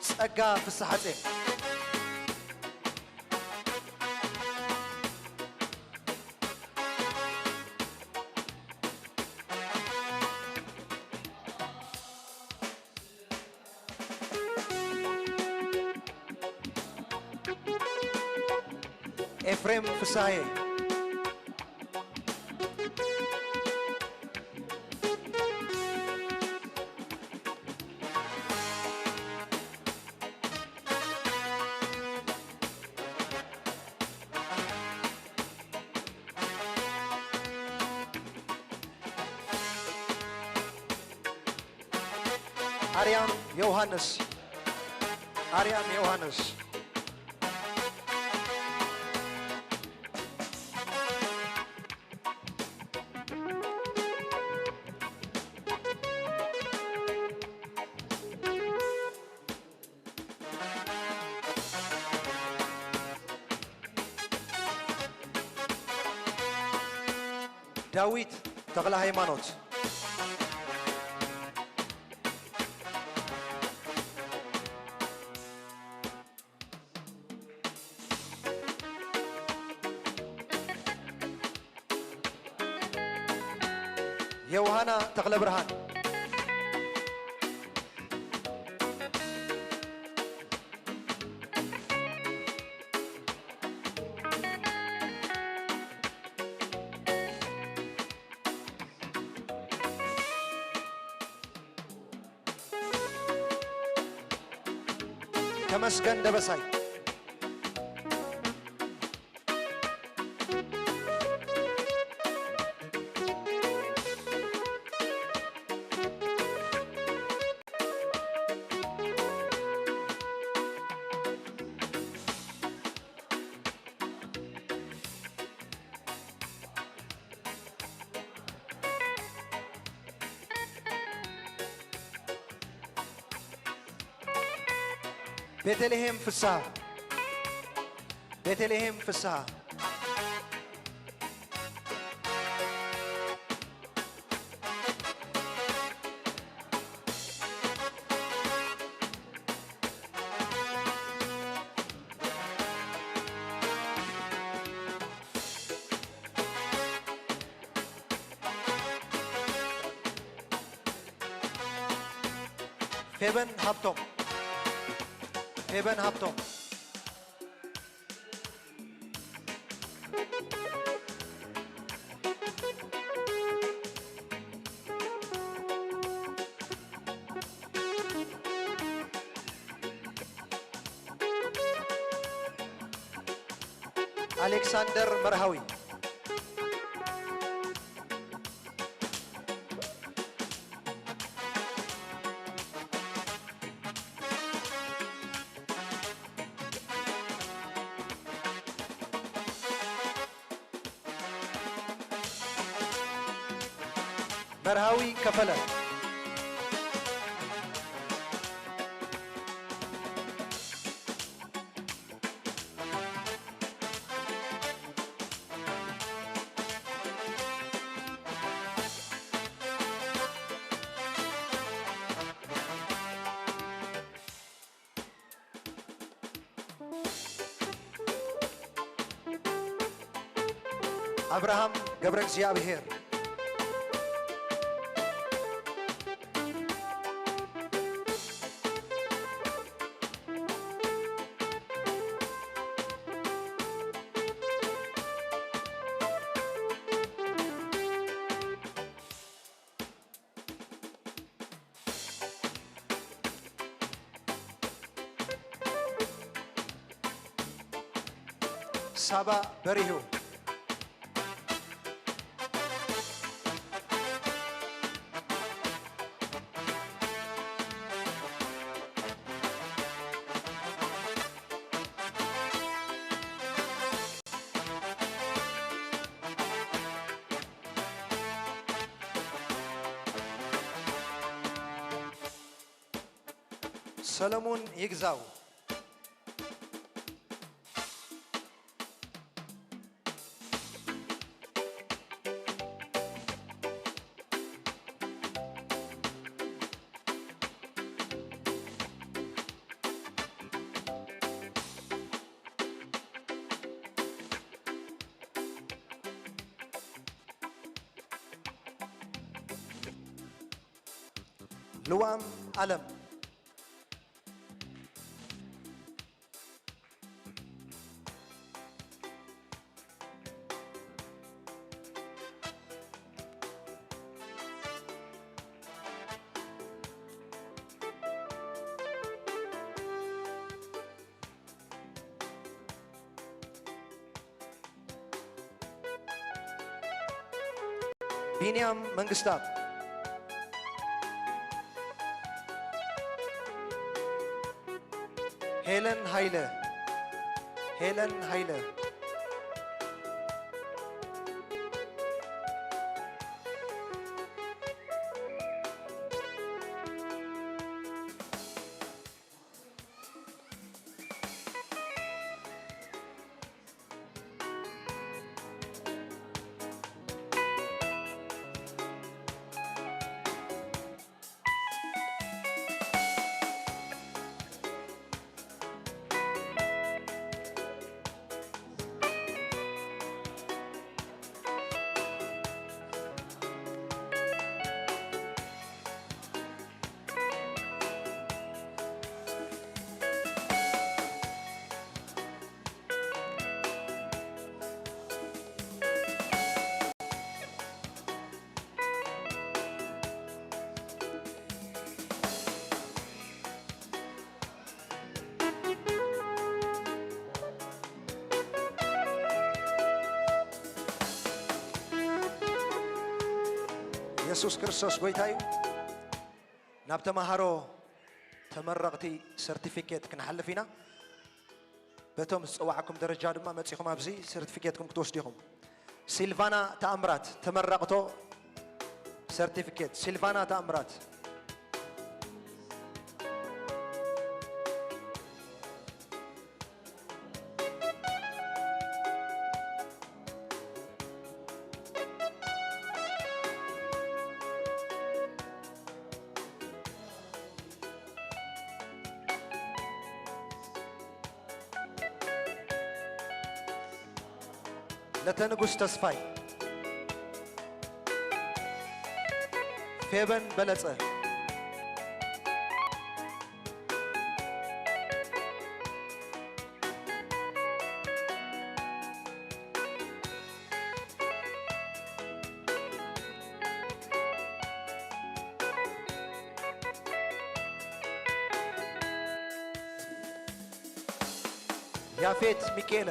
ጸጋ ፍስሓጼን። ኤፍሬም ፍስሃየ። ኣርያም ዮሃንስ። ኣርያም ዮሃንስ። ዳዊት ተኽለ ሃይማኖት። ዮሃና ተኽለ ብርሃን። ተመስገን ደበሳይ። ቤተልሔም ፍስሃ። ቤተልሔም ፍስሃ። ፌበን ሃብቶም። ፌበን ሃብቶም። ኣሌክሳንደር መርሃዊ። መርሃዊ ከፈለ። ኣብርሃም ገብረ እግዚኣብሔር። ሳባ በሪሁ። ሰለሙን ይግዛው። ልዋም ኣለም። ቢንያም መንግስታብ። ሄለን ሃይለ። ሄለን ሃይለ። የሱስ ክርስቶስ ጎይታ እዩ። ናብ ተማሃሮ ተመረቕቲ ሰርቲፊኬት ክንሓልፍ ኢና። በቶም ዝጸዋዕኩም ደረጃ ድማ መጺኹም ኣብዚ ሰርቲፊኬትኩም ክትወስዱ ኢኹም። ሲልቫና ተኣምራት ተመረቕቶ ሰርቲፊኬት። ሲልቫና ተኣምራት። ለተንጉስ ተስፋይ። ፌበን በለጸ። ያፌት ሚካኤለ።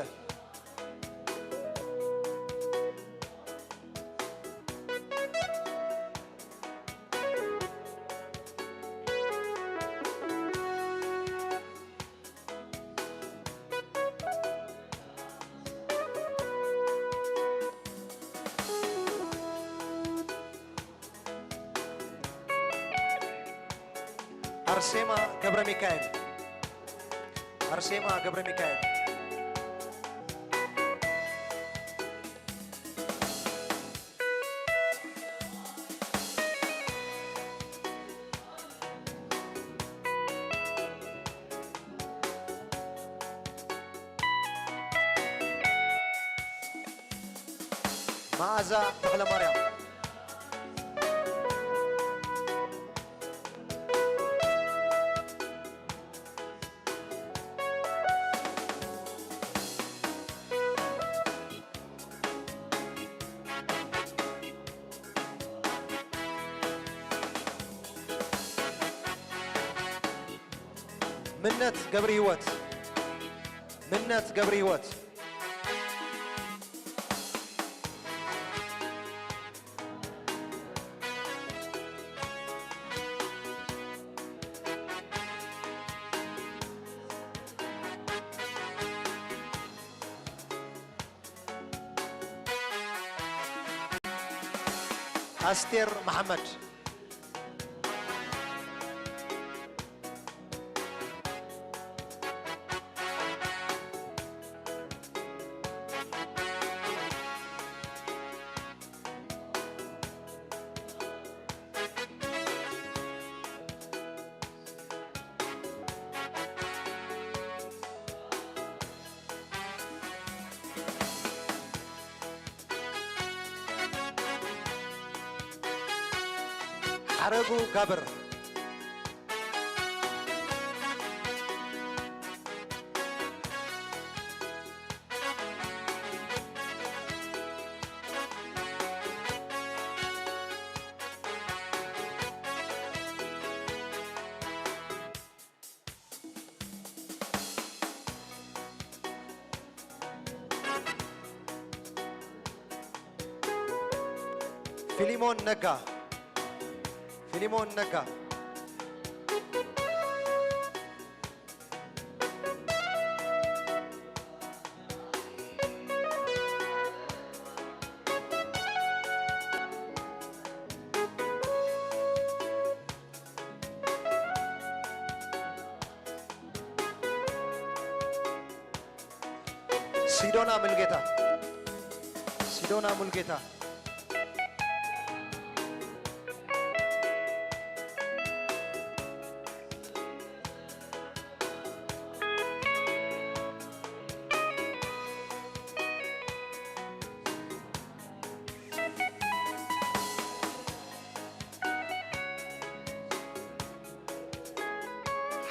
ኣርሴማ ገብረ ሚካኤል። ኣርሴማ ገብረ ሚካኤል። መኣዛ ተኽለማርያም። ምነት ገብረህይወት። ምነት ገብረህይወት። ኣስቴር መሓመድ። ሓረጉ ጋብር። ፊሊሞን ነጋ፣ ፊሊሞን ነጋ። ሲዶና ሙልጌታ፣ ሲዶና ሙልጌታ።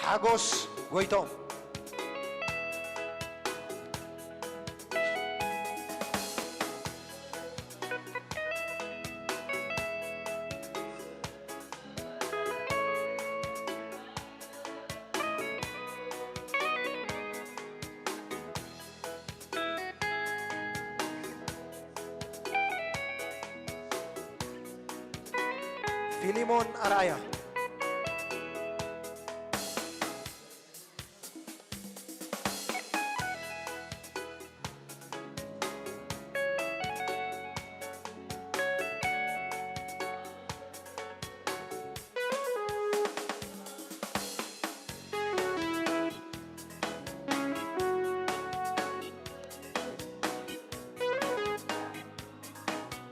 ሓጎስ ጎይቶም። ፊሊሞን ኣርኣያ።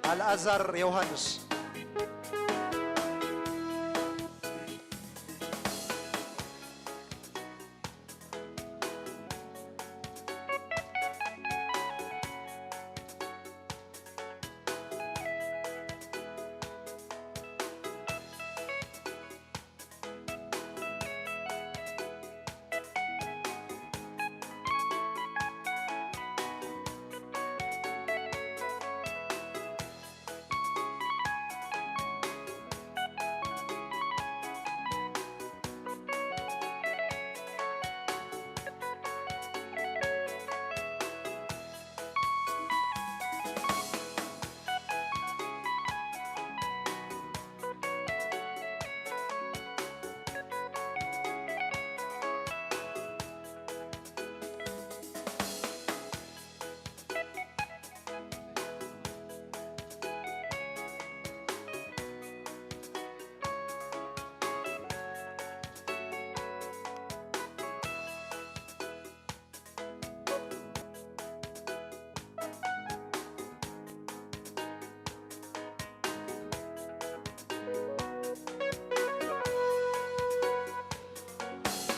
ኣልኣዛር ዮሃንስ።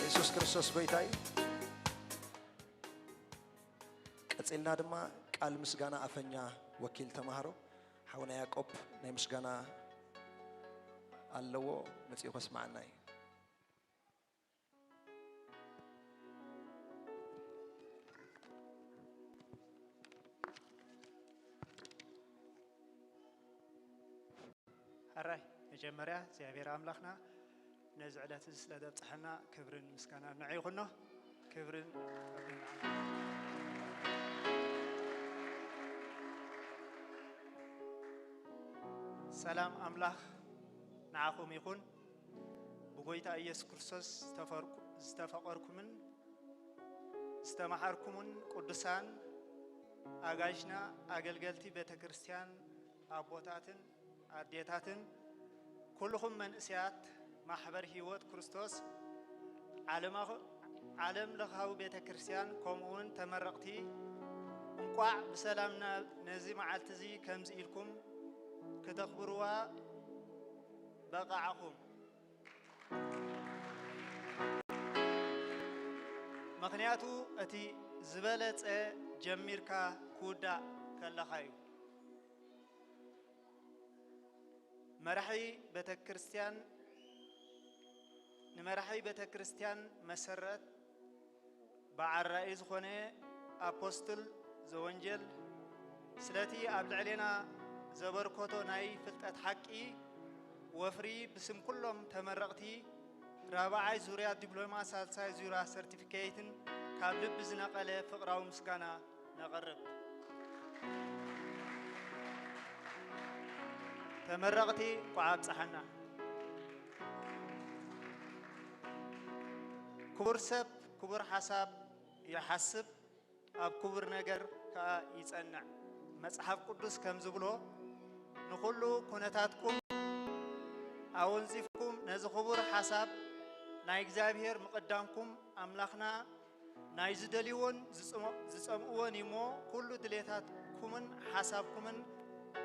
የሱስ ክርስቶስ ጎይታ እዩ። ቀጺልና ድማ ቃል ምስጋና ኣፈኛ ወኪል ተማሃሮ ሓውና ያዕቆብ ናይ ምስጋና ኣለዎ፣ መጺኡ ከስምዓና እዩ። ሕራይ መጀመርያ እግዚኣብሔር ኣምላኽና ነዚ ዕለት እዚ ስለ ዘብጽሐና ክብርን ምስጋናን ንዑ ይኹኖ። ክብርን ሰላም ኣምላኽ ንዓኹም ይኹን። ብጎይታ ኢየሱስ ክርስቶስ ዝተፈርኩ-፣ ዝተፈቐርኩምን ዝተመሓርኩምን ቅዱሳን ኣጋይሽና ኣገልገልቲ ቤተ ክርስቲያን ኣቦታትን ኣዴታትን ኩልኹም መንእሰያት ማሕበር ህይወት ክርስቶስ ዓለማኹ-፣ ዓለም ለኻዊ ቤተ ክርስቲያን ከምኡውን ተመረቕቲ እንቋዕ ብሰላም ና-፣ ነዚ መዓልቲ እዚ ከምዚ ኢልኩም ክተኽብርዋ በቓዕኹም። ምኽንያቱ እቲ ዝበለጸ ጀሚርካ ክውዳእ ከለኻ እዩ። መራሒ ቤተ ክርስቲያን ንመራሒ ቤተ ክርስቲያን መሰረት በዓል ራእይ ዝኾነ ኣፖስትል ዘወንጀል ስለቲ ኣብ ልዕሌና ዘበርከቶ ናይ ፍልጠት ሓቂ ወፍሪ ብስም ኩሎም ተመረቕቲ ራብዓይ ዙርያ ዲፕሎማ ሳልሳይ ዙርያ ሰርቲፊኬትን ካብ ልቢ ዝነቐለ ፍቕራዊ ምስጋና ነቕርብ። ተመረቕቲ እንቋዕ ኣብፀሓና። ክቡር ሰብ ክቡር ሓሳብ ይሓስብ፣ ኣብ ክቡር ነገር ከኣ ይጸንዕ። መጽሓፍ ቅዱስ ከም ዝብሎ፣ ንኹሉ ኩነታትኩም ኣወንዚፍኩም ነዚ ክቡር ሓሳብ ናይ እግዚኣብሔር ምቕዳምኩም፣ ኣምላኽና ናይ ዝደልይዎን ዝጽሞ-፣ ዝጸምእዎን እዩ እሞ፣ ኩሉ ድሌታትኩምን ሓሳብኩምን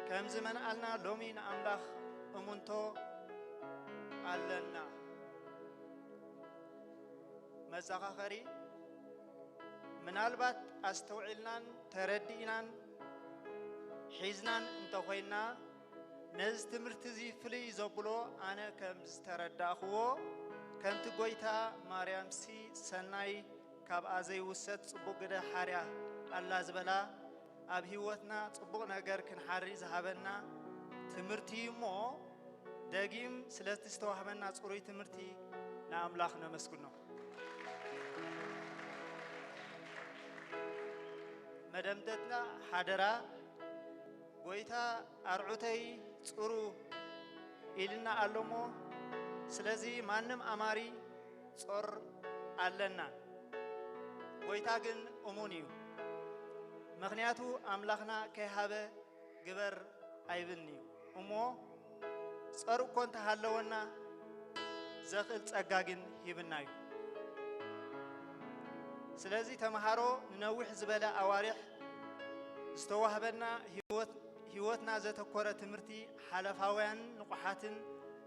ከም ዝመንኣልና ሎሚ ንኣምላኽ እሙንቶ ኣለና። መዘኻኸሪ፣ ምናልባት ኣስተውዒልናን ተረዲእናን ሒዝናን እንተኾይንና፣ ነዚ ትምህርቲ እዚ ፍልይ ዘብሎ ኣነ ከም ዝተረዳእኽዎ፣ ከምቲ ጐይታ ማርያምሲ ሰናይ ካብኣ ዘይውሰድ ጽቡቕ ግደ ሓርያ ኣላ ዝበላ፣ ኣብ ህይወትና ጽቡቕ ነገር ክንሓሪ ዝሃበና ትምህርቲ እዩ እሞ፣ ደጊም ስለቲ ዝተዋህበና ጽሩይ ትምህርቲ ንኣምላኽ ነመስግኖ። መደምደትና ሓደራ፣ ጐይታ ኣርዑተይ ጽሩ ኢልና ኣሎ እሞ፣ ስለዚ ማንም ኣማሪ ጾር ኣለና። ጐይታ ግን እሙን እዩ፣ ምኽንያቱ ኣምላኽና ከይሃበ ግበር ኣይብልን'ዩ እሞ፣ ጸር እኮ እንተሃለወና፣ ዘኽእል ጸጋ ግን ሂብና'ዩ። ስለዚ ተመሃሮ ንነዊሕ ዝበለ ኣዋርሕ ዝተዋህበና ህይወት-፣ ህይወትና ዘተኮረ ትምህርቲ ሓለፋውያንን ንቑሓትን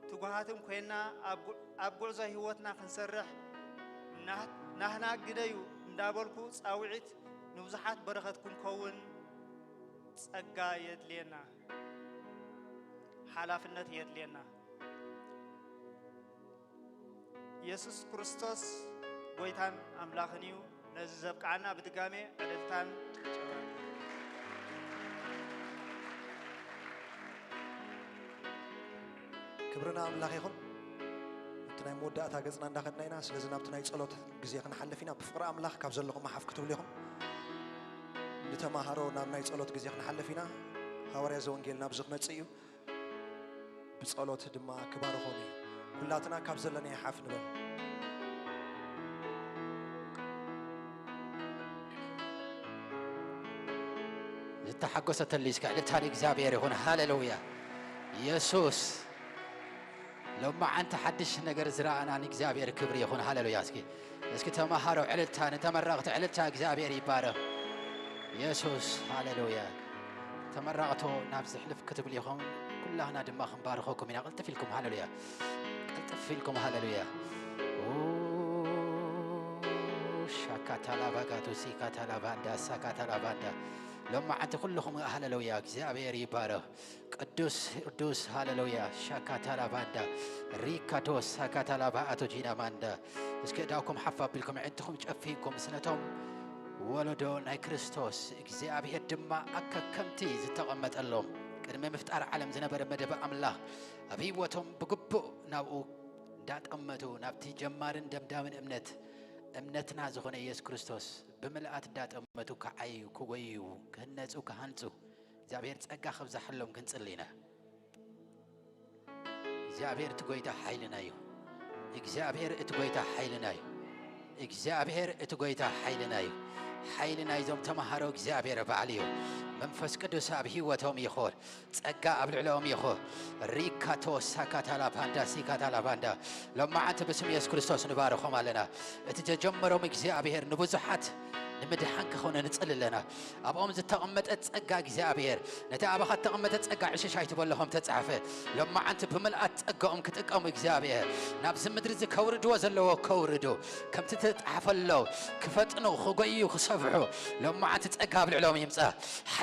ትጉሃትን ኮይንና ኣብ ጉ-፣ ኣብ ጉዕዞ ህይወትና ክንሰርሕ ናህ-፣ ናህና ግደዩ እንዳበልኩ ጻውዒት ንብዙሓት በረኸት ክንከውን ጸጋ የድልየና፣ ሓላፍነት የድልየና። የሱስ ክርስቶስ ጐይታን ኣምላኽን እዩ። ነዚ ዘብቅዓና ብድጋሜ ዕልልታን ጭብጨባን። ክብሪ ንኣምላኽ ይኹን። ኣብቲ ናይ መወዳእታ ገጽና እንዳኸድና ኢና። ስለዚ ናብቲ ናይ ጸሎት ግዜ ክንሓልፍ ኢና። ብፍቕሪ ኣምላኽ ካብ ዘለኹም ሓፍ ክትብሉ ኢኹም። ንተማሃሮ ናብ ናይ ጸሎት ግዜ ክንሓልፍ ኢና። ሃዋርያ ዘወንጌል ናብዚ ክመጽእ እዩ። ብጸሎት ድማ ክባርኾም እዩ። ኩላትና ካብ ዘለናዮ ሓፍ ንበል። ዝተሓጎሰ ተልዩ እስከ ዕልልታ ንእግዚኣብሔር ይኹን። ሃሌሉያ። የሱስ ሎማዓንቲ ሓድሽ ነገር ዝረኣና ንእግዚኣብሔር ክብሪ ይኹን። ሃሌሉያ። እስኪ፣ እስኪ ተማሃሮ ዕልልታ፣ ንተመረቕቲ ዕልልታ እግዚኣብሔር ይባረኽ። የሱስ፣ ሃሌሉያ። ተመረቕቶ ናብ ዝሕልፍ ክትብሉ ኢኹም፣ ኩላህና ድማ ክንባርኸኩም ኢና። ቅልጥፍ ኢልኩም ሃሌሉያ። ቅልጥፍ ኢልኩም ሃሌሉያ። ኡ፣ ሻካታላባጋቱ ሲካታላባንዳ ሳካታላባንዳ። ሎማዓንቲ ኩልኹም ሃሌሉያ፣ እግዚኣብሔር ይባረኽ። ቅዱስ፣ ቅዱስ፣ ሃሌሉያ። ሻካታላባንዳ፣ ሪካቶ ሳካታላባ ኣቶ ጂና ማንዳ። እስኪ እዳውኩም ሓፍ ኣቢልኩም፣ ኣዒንትኹም ጨፊንኩም፣ ስነቶም ወለዶ ናይ ክርስቶስ፣ እግዚኣብሔር ድማ ኣከከምቲ ዝተቐመጠሎም፣ ቅድሚ ምፍጣር ዓለም ዝነበረ መደብ ኣምላኽ፣ ኣብ ህይወቶም ብግቡእ ናብኡ እንዳጠመቱ፣ ናብቲ ጀማርን ደምዳምን እምነት፣ እምነትና ዝኾነ ኢየሱስ ክርስቶስ ብምልኣት እንዳጠመቱ ክዓዩ፣ ክጎዩ፣ ክህነጹ፣ ክሃንጹ፣ እግዚኣብሔር ጸጋ ከብዛሓሎም ክንጽሊ ኢና። እግዚኣብሔር እቲ ጐይታ ሓይልና እዩ። እግዚኣብሔር እቲ ጐይታ ሓይልና እዩ። እግዚኣብሔር እቲ ጐይታ ሓይልና እዩ። ሓይሊ ናይዞም ተማሃሮ እግዚኣብሔር ባዕሉ እዩ። መንፈስ ቅዱስ ኣብ ህይወቶም ይኹን። ጸጋ ኣብ ልዕሊኦም ይኹን። ሪካቶ ሳካታላ ፓንዳ ሲካታላ ፓንዳ። ሎማዓንቲ ብስም የሱስ ክርስቶስ ንባርኾም ኣለና። እቲ ጀጀመሮም እግዚኣብሔር ንብዙሓት ንምድሓን ክኾነ ንጽሊ ኣለና። ኣብኦም ዝተቐመጠ ጸጋ እግዚኣብሔር፣ ነቲ ኣባኻ እተቐመጠ ጸጋ ዕሽሽ ኣይትበሎ ከም ተጻሕፈ፣ ሎማዓንቲ ብምልኣት ጸጋኦም ክጥቀሙ እግዚኣብሔር፣ ናብዚ ምድሪ እዚ ከውርድዎ ዘለዎ ከውርዱ፣ ከምቲ ተጻሕፈሎ ክፈጥኑ፣ ክጎዩ፣ ክሰፍሑ፣ ሎማዓንቲ ጸጋ ኣብ ልዕሊኦም ይምጻእ።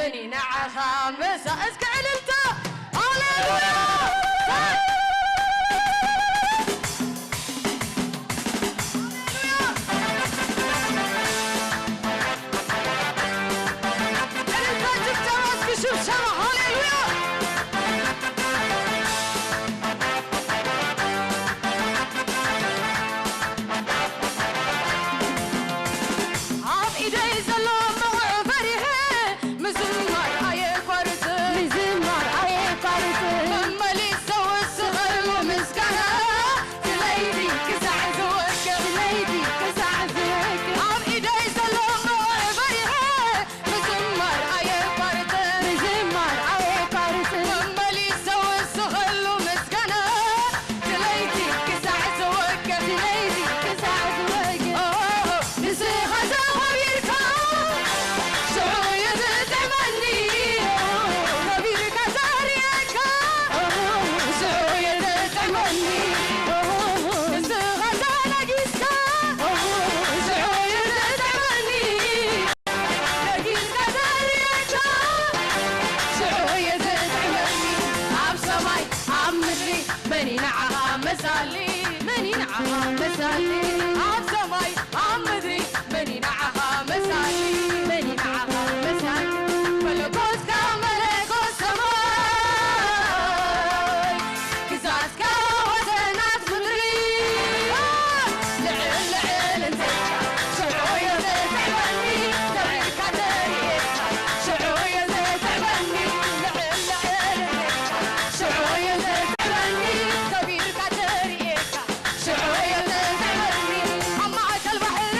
መን ንዓኻ መሳ-፣ እስከ ዕልልታ! ሃሌሉያ! ሃሌሉያ! ዕልልታ፣ ጭብጨባ፣ እስኪ ሽብሸባ፣ ሃሌሉያ! ኣብ ኢደይ ዘሎ መቑዕ ፈሪሐ ምዝማር ኣየቋርጽን። ምዝማር ኣየቋርጽን። መመሊስ ዘውስኸሉ ምስጋና፣ ለይቲ ክሳዕ ዝወቅዕ። ለይቲ ክሳዕ ዝወቅዕ። ኣብ ኢደይ ዘሎ መቑዕ ፈሪሐ ምዝማር ኣየቋርጽን። ምዝማር ኣየቋርጽን። መመሊስ ዘውስኸሉ ምስጋና፣ ለይቲ ክሳዕ ዝወቅዕ። ለይቲ ክሳዕ ዝወቅዕ። ኦ፣ ንስኻ ተኸቢርካ፣ ሽዑ እዩ ዝጥዕመኒ። ከቢርካ ዘርእየካ፣ ሽዑ እዩ ዝጥዕመኒ። ንስኻ ተነጊስካ፣ ሽዑ እዩ ዝጥዕመኒ። ነጊስካ ዘርእየካ፣ ሽዑ እዩ ዝጥዕመኒ። ኣብ ሰማይ ኣብ ምድሪ መን እዩ ንዓኻ መሳሊ? መን እዩ ንዓኻ መሳሊ? ኣብ ሰማይ ኣብ ምድሪ መን እዩ ንዓኻ መሳሊ? መን እዩ ንዓኻ መሳሊ? መለኮትካ መለኮት ሰማይ፣ ግዛትካ ወሰናት ምድሪ። ልዕል ልዕል እንተ ኢልካ፣ ሽዑ እዩ ዘስዕበኒ። ከቢርካ ተርእየካ፣ ሽዑ እዩ ዘስዕበኒ። ልዕል ልዕል እንተ ኢልካ፣ ሽዑ እዩ ዘስዕበኒ። ከቢርካ ተርእየካ፣ ሽዑ እዩ ዘስዕበኒ። ኣብ ማእከል ባሕሪ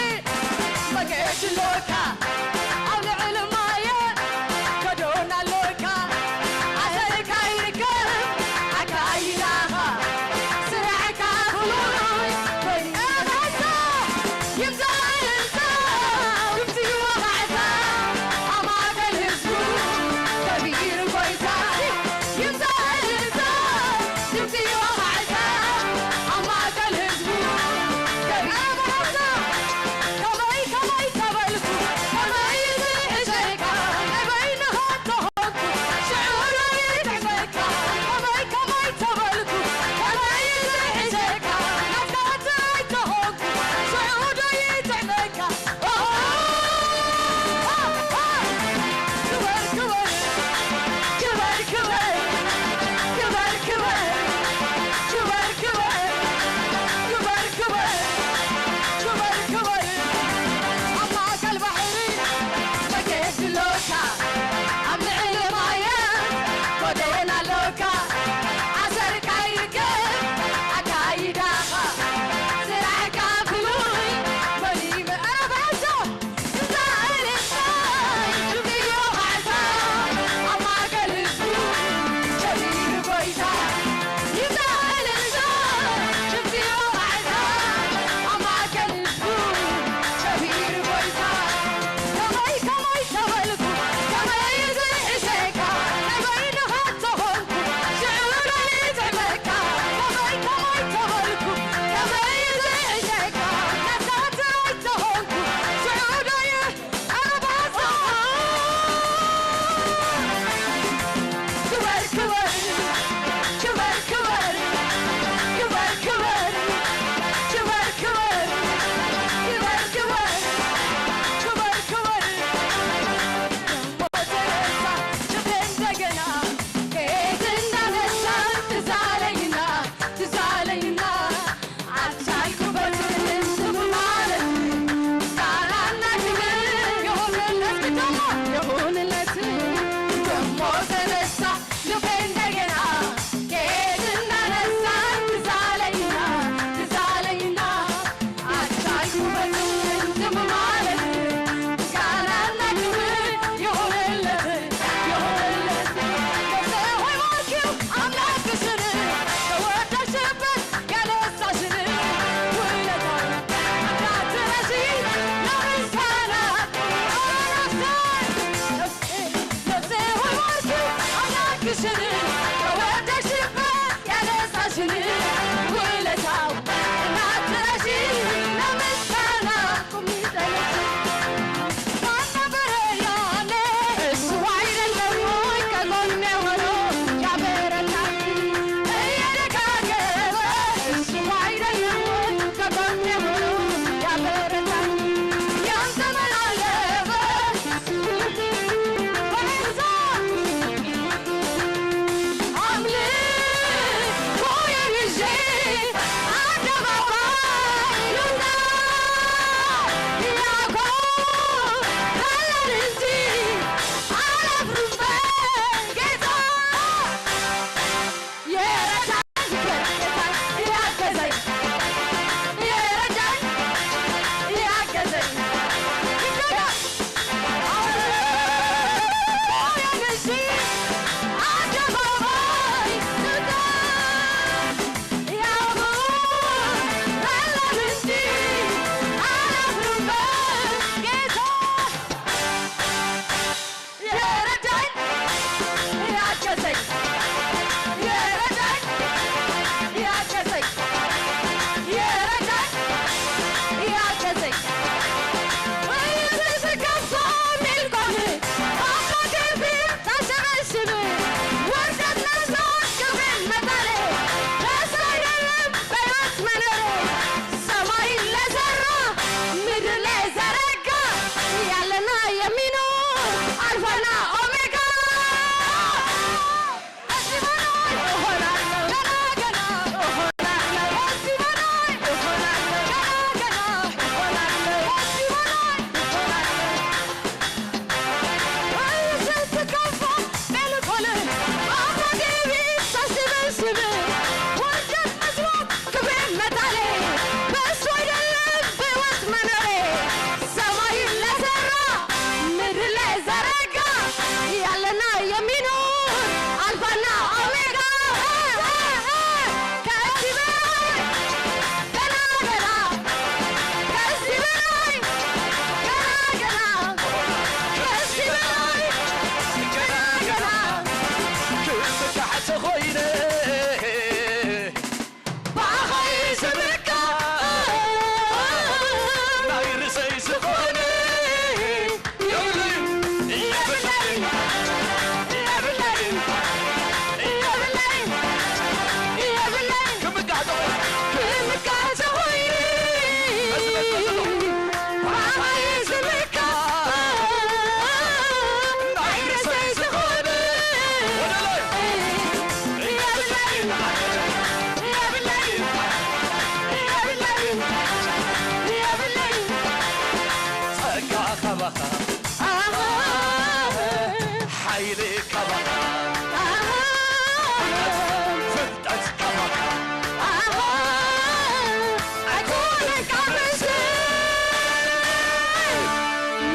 ካብ ርእሰይ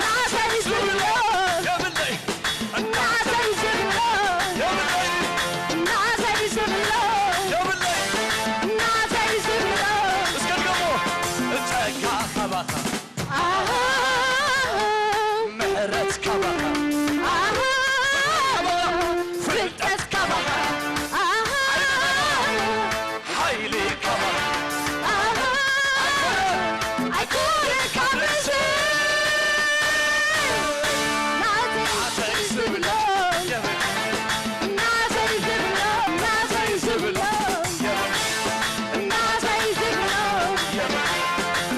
ናተይ ዝብሎ፣ የብለይ። ናተይ ዝብሎ፣ የብለይ። ናተይ ዝብሎ፣ የብለይ። ናተይ ዝብሎ። እስከ ድገሞ። ጸጋ ካባኻ፣ ኣሃ። ምሕረት ካባኻ፣ ኣሃ። ፍልጠት ካባኻ፣ ኣሃ። ሓይሊ ካባኻ። ኣሃ። ኣይኮነን ካብ ርእሰይ። ናተይ ዝብሎ፣ ናተይ ዝብሎ፣ ናተይ ዝብሎ፣ ናተይ ዝብሎ።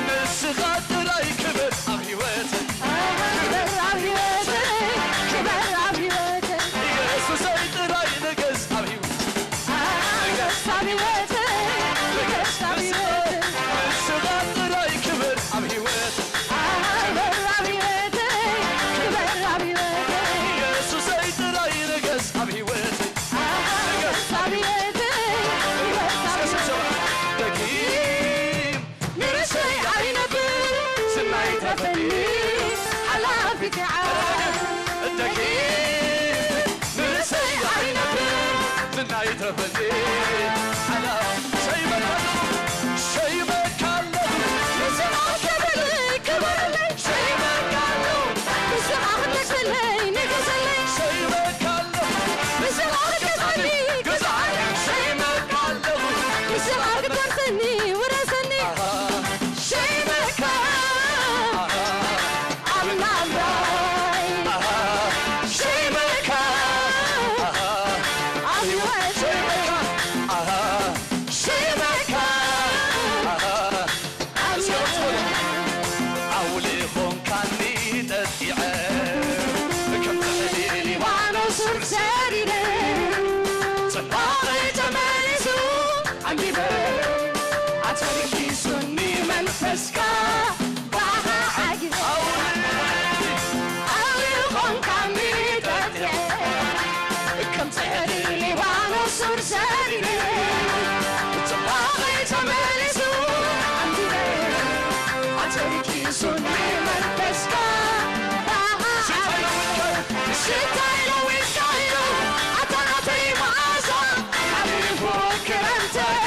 ንስኻ ጥራይ ክብር ኣብ ህይወት፣ ክብር ኣብ ህይወት፣ ክብር ኣብ ህይወት። ኢየሱሰይ ጥራይ ንገስ ኣብ ህይወት። ንገስ ኣብ ህይወት፣ ንገስ ኣብ ህይወት። ንስኻ ጥራይ ክብር ኣብ ህይወት። ክብር ኣብ ህይወት፣ ክብር ኣብ ህይወት። ኢየሱሰይ ጥራይ ንገስ ኣብ ህይወት። ንገስ ኣብ ህይወት፣ ንገስ ኣብ ህይወት። ደጊም ንርእሰይ ኣይነብር፣ ዝናይ ትረፈኒ ሓላፊት እያ። ደጊም ንርእሰይ ኣይነብር፣ ዝናይ ትረፈኒ ሓላፊት። ሸይመካ ኣለኹ፣ ሸይመካ ኣለኹ፣ ንስኻ ክብረለይ፣ ክበረለይ። ሸይመካ ኣለኹ፣ ንስኻ ክነግሰለይ፣ ንገሰለይ። ሸይመካ ኣለኹ፣ ንስኻ ክገዝኣኒ፣ ግዛኣኒ። ሸይመካ ኣለኹ፣ ንስኻ ክትወርሰኒ፣ ውረሰኒ። ኣሃ። ሸይመካ ኣምላኽ ኣምላኽ፣ ሸይመካ ኣብ ህይወት፣ ሸይመካ ኣብ ህይወት። ኣውሊ ኾንካኒ ጠጢዐ፣ ከም ተኽሊ ሊባኖስ ሱር ሰሪረ፣ ጽባቐይ ተመሊሱ ዓንጊበ፣ ኣተርኪሱኒ መንፈስካ። ኣውሊ ኾንካኒ ጠጢዐ፣ ከም ጽሕዲ ሊባኖስ ሱር ሰሪረ፣ ጽባቐይ ተመሊሱ ዓንጊበ፣ ኣተርኪሱኒ መንፈስካ። ሽታይ ለዊጥካዮ፣ ሽታይ ለዊጥካዮ፣ ኣታ ናተይ መዓዛ፣ ሓሊፉ ክረምተይ፣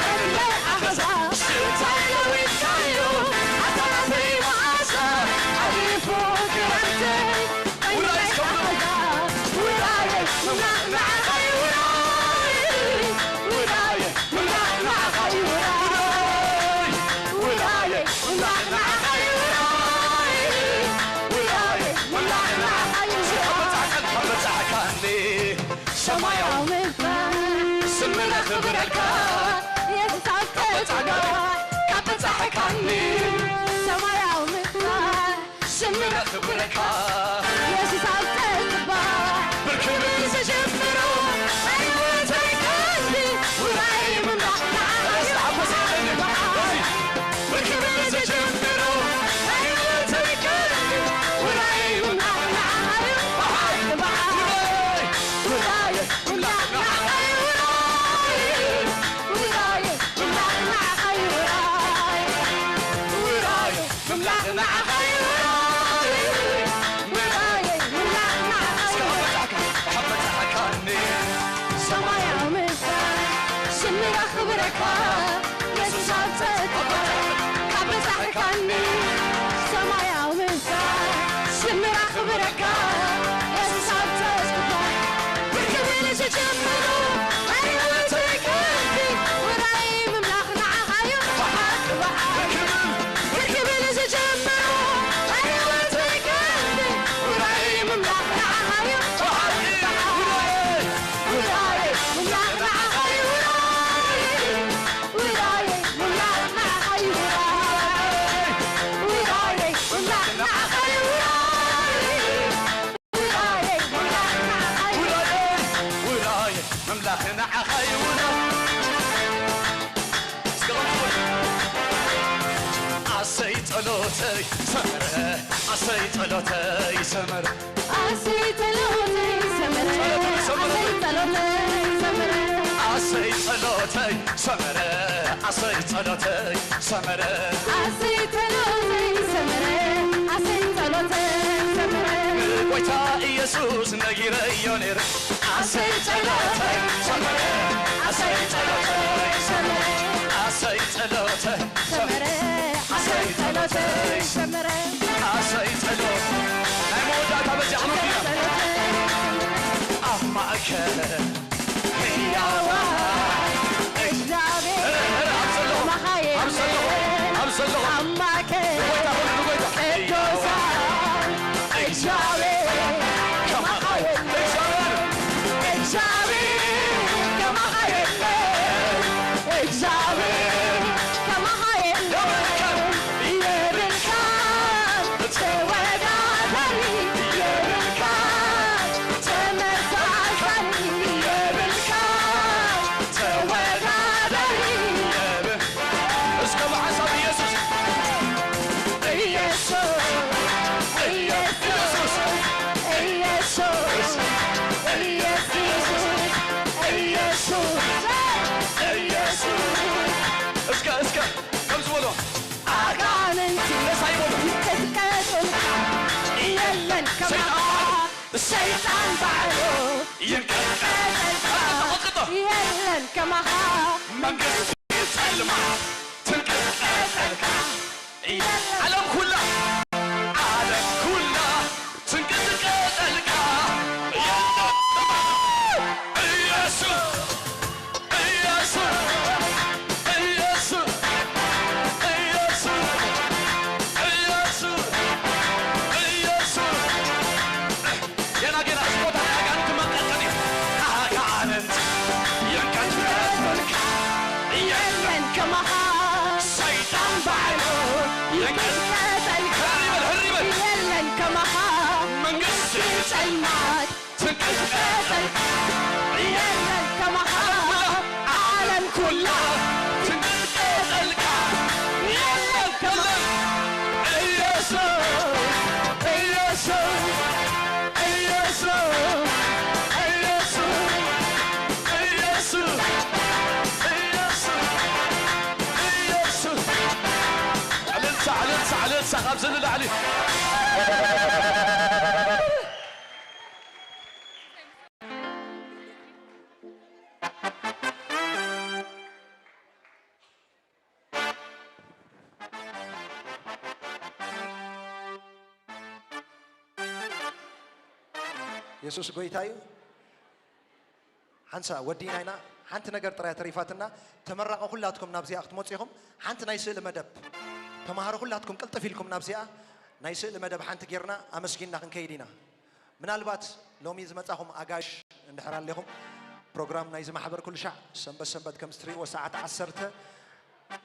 ዕድመይ ኣኸዛ። ሽታይ ለዊጥካዮ፣ ኣታ ናተይ መዓዛ፣ ሓሊፉ ክረምተይ። ውራይ እስከ ውራይ። ውራይ፣ ምምላኽ ንዓኻ እዩ ውራይ። ውራይ፣ ምምላኽ ንዓኻ እዩ ውራይ። ውራይ፣ ምምላኽ ንዓኻ እዩ ውራይ። ውራይ፣ ምምላኽ ንዓኻ እዩ ውራይ። ካብ በጻሕካኒ ሰማያዊ ምፍራይ፣ ስም ነኽብረካ። የሱስ ኣብ ጸጥታ ካብ በጻሕካኒ ሰማያዊ ምፍራይ፣ ስም ነኽብረካ። የሱስ ኣብ ጸጥታ ብርክብ ዝጀምሮ ናይ ህይወተይ ቀንዲ ውራይ ምምላኽ ንዓኻ እዩ። ብርክብ ዝጀምሮ ናይ ህይወተይ ቀንዲ ውራይ ምምላኽ ንዓኻ እዩ። በዓል በዓል ውራይ፣ ውራይ ምምላኽ ንዓኻ እዩ። ውራይ፣ ውራይ ምምላኽ ንዓኻ እዩ። ውራይ፣ ውራይ ምምላኽ ንዓኻ እዩ። ምራየይ፣ ምምላኽ ንዓኻ እዩ። ካብ በጻሕካኒ ሰማያዊ ምፍራይ፣ ስምና ክብረካ፣ የሱስ ኣብ ጸጥታ ካብ በጻሕካኒ ሰማያዊ ምፍራይ፣ ስምና ክብረካ፣ የሱስ ኣብ ጸጥታ ብርክብ ኢሉ ዝጅምሮ ናይ ህይወተይ ቀንዲ ውራይ ምምላኽ ንዓኻ እዩ። ብሓቂ ብሓቂ ብርክብ ኢሉ ዝጅምሮ ናይ ህይወተይ ቀንዲ ውራይ ምምላኽ ንዓኻ እዩ። ብሓቂ ብሓቂ ውራይ ምምላኽ ንዓኻ እዩ። ውራይ ውራይ ምምላኽ ንዓኻ እዩ። ውራይ ውራይ ምምላኽ ንዓኻ እዩ። ውራይ ውራይ ምምላኽ ንዓኻ እዩ። ውራይ ውራይ ምምላኽ ንዓኻ እዩ። ውራይ እስከ ኣሰይ ጸሎተይ ሰመረ፣ ኣሰይ ጸሎተይ ሰመረ። ኣሰይ ጸሎተይ ሰመረ፣ ጸሎተይ ሰመረ። ኣሰይ ጸሎተይ ሰመረ። ኣሰይ ኣሰይ ጸሎተይ ሰመረ፣ ኣሰይ ጸሎተይ ሰመረ፣ ኣሰይ ጸሎተይ ሰመረ፣ ኣሰይ ጸሎተይ ሰመረ። ንጎይታ ኢየሱስ ነጊረዮ ነይረ። ኣሰይ ጸሎተይ ሰመረ፣ ኣሰይ ጸሎተይ ሰመረ፣ ኣሰይ ጸሎተይ ሰመረ፣ ኣሰይ ጸሎተይ ሰመረ፣ ኣሰይ ጸሎት ናይ መወዳእታ በዚኣ ክንወድእ ኢና። ኣብ ማእከል ህያዋን እግዚኣብሔር ኣብ ዘለኹም መኻየት ኣብ ዘለኹም ኣብ ዘለኹም ኣብ ማእከል ንጎይታ ኩሉ ንጎይታ ቅዱሳን እግዚኣብሔር ከማኻ የለን። እግዚኣብሔር እግዚኣብሔር ከማኻ የለን። እግዚኣብሔር ከማኻ የለን። የብልካን ተወዳዳሪ የብልካን ተመሳሳሊ የብልካን ተወዳዳሪ እስከ ብሓሳብ ኢየሱስ ኢየሱስ ኢየሱስ ኢየሱስ ኢየሱስ ኢየሱስ ኢየሱስ እስከ እስከ ከም ዝበሎ ኣጋንንቲ ደስ ኣይበሎ ክትቀጥልካ የለን ከማኻ ሰይጣን ባዕሉ ይንቀጥቀጥ ቀጠልካ ተቐጥቅጦ የለን ከማኻ መንግስቲ ጸልማ ትንቀጥቀጠልካ ዓለም ኩላ ዓለም ኩላ ትንቀጥቀጠልካ ኢየሱስ ኢየሱስ ኢየሱስ ኢየሱስ ኢየሱስ ገና ገና እዚ ቦታ ናይ ኣጋንንቲ መንቀጥቀጥ እዩ። ኣጋንንት ይንቀጥቀጠልካ የለን የለን ከማኻ ሰይጣን ባዕሉ ይንቀጥቀጥ ቀጠልካ ህር ይበል ህር ይበል የለን ከማኻ መንግስቲ ጸልማት ትንቀጥቀጠልካ የለን ከማኻ ዓለም ኩላ ትንቀጥቀጠልካ የለን የለን ኢየሱስ ኢየሱስ ኢየሱስ ኢየሱስ ኢየሱስ ኢየሱስ እልልታ እልልታ እልልታ ካብዚ ንላዕሊ የሱስ ጎይታ እዩ። ሓንሳ ወዲና ኢና። ሓንቲ ነገር ጥራይ ተሪፋትና። ተመራቐ ኩላትኩም ናብዚኣ ክትመፁ ኢኹም። ሓንቲ ናይ ስእሊ መደብ ተምሃሮ ኩላትኩም ቅልጥፍ ኢልኩም ናብዚኣ ናይ ስእሊ መደብ ሓንቲ ጌርና ኣመስጊንና ክንከይድ ኢና። ምናልባት ሎሚ ዝመጻኹም ኣጋይሽ እንድሕር ኣለኹም ፕሮግራም ናይዚ ማሕበር ኩሉ ሻዕ ሰንበት ሰንበት ከም እትሪእዎ ሰዓት ዓሰርተ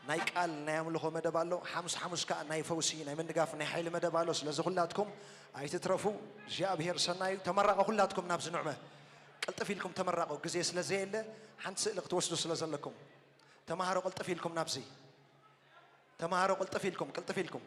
ናይ ቃል ናይ ኣምልኾ መደብ ኣሎ። ሓሙስ ሓሙስ ከኣ ናይ ፈውሲ ናይ ምንጋፍ ናይ ሓይሊ መደብ ኣሎ። ስለዚ ኩላትኩም ኣይትትረፉ። እግዚኣብሔር ሰናዩ ተመራቐ ኩላትኩም ናብዚ ንዕመ ቅልጥፍ ኢልኩም ተመራቐ ግዜ ስለ ዘየለ ሓንቲ ስእሊ ክትወስዱ ስለ ዘለኩም ተማሃሮ ቅልጥፍ ኢልኩም ናብዚ ተማሃሮ ቅልጥፍ ኢልኩም ቅልጥፍ ኢልኩም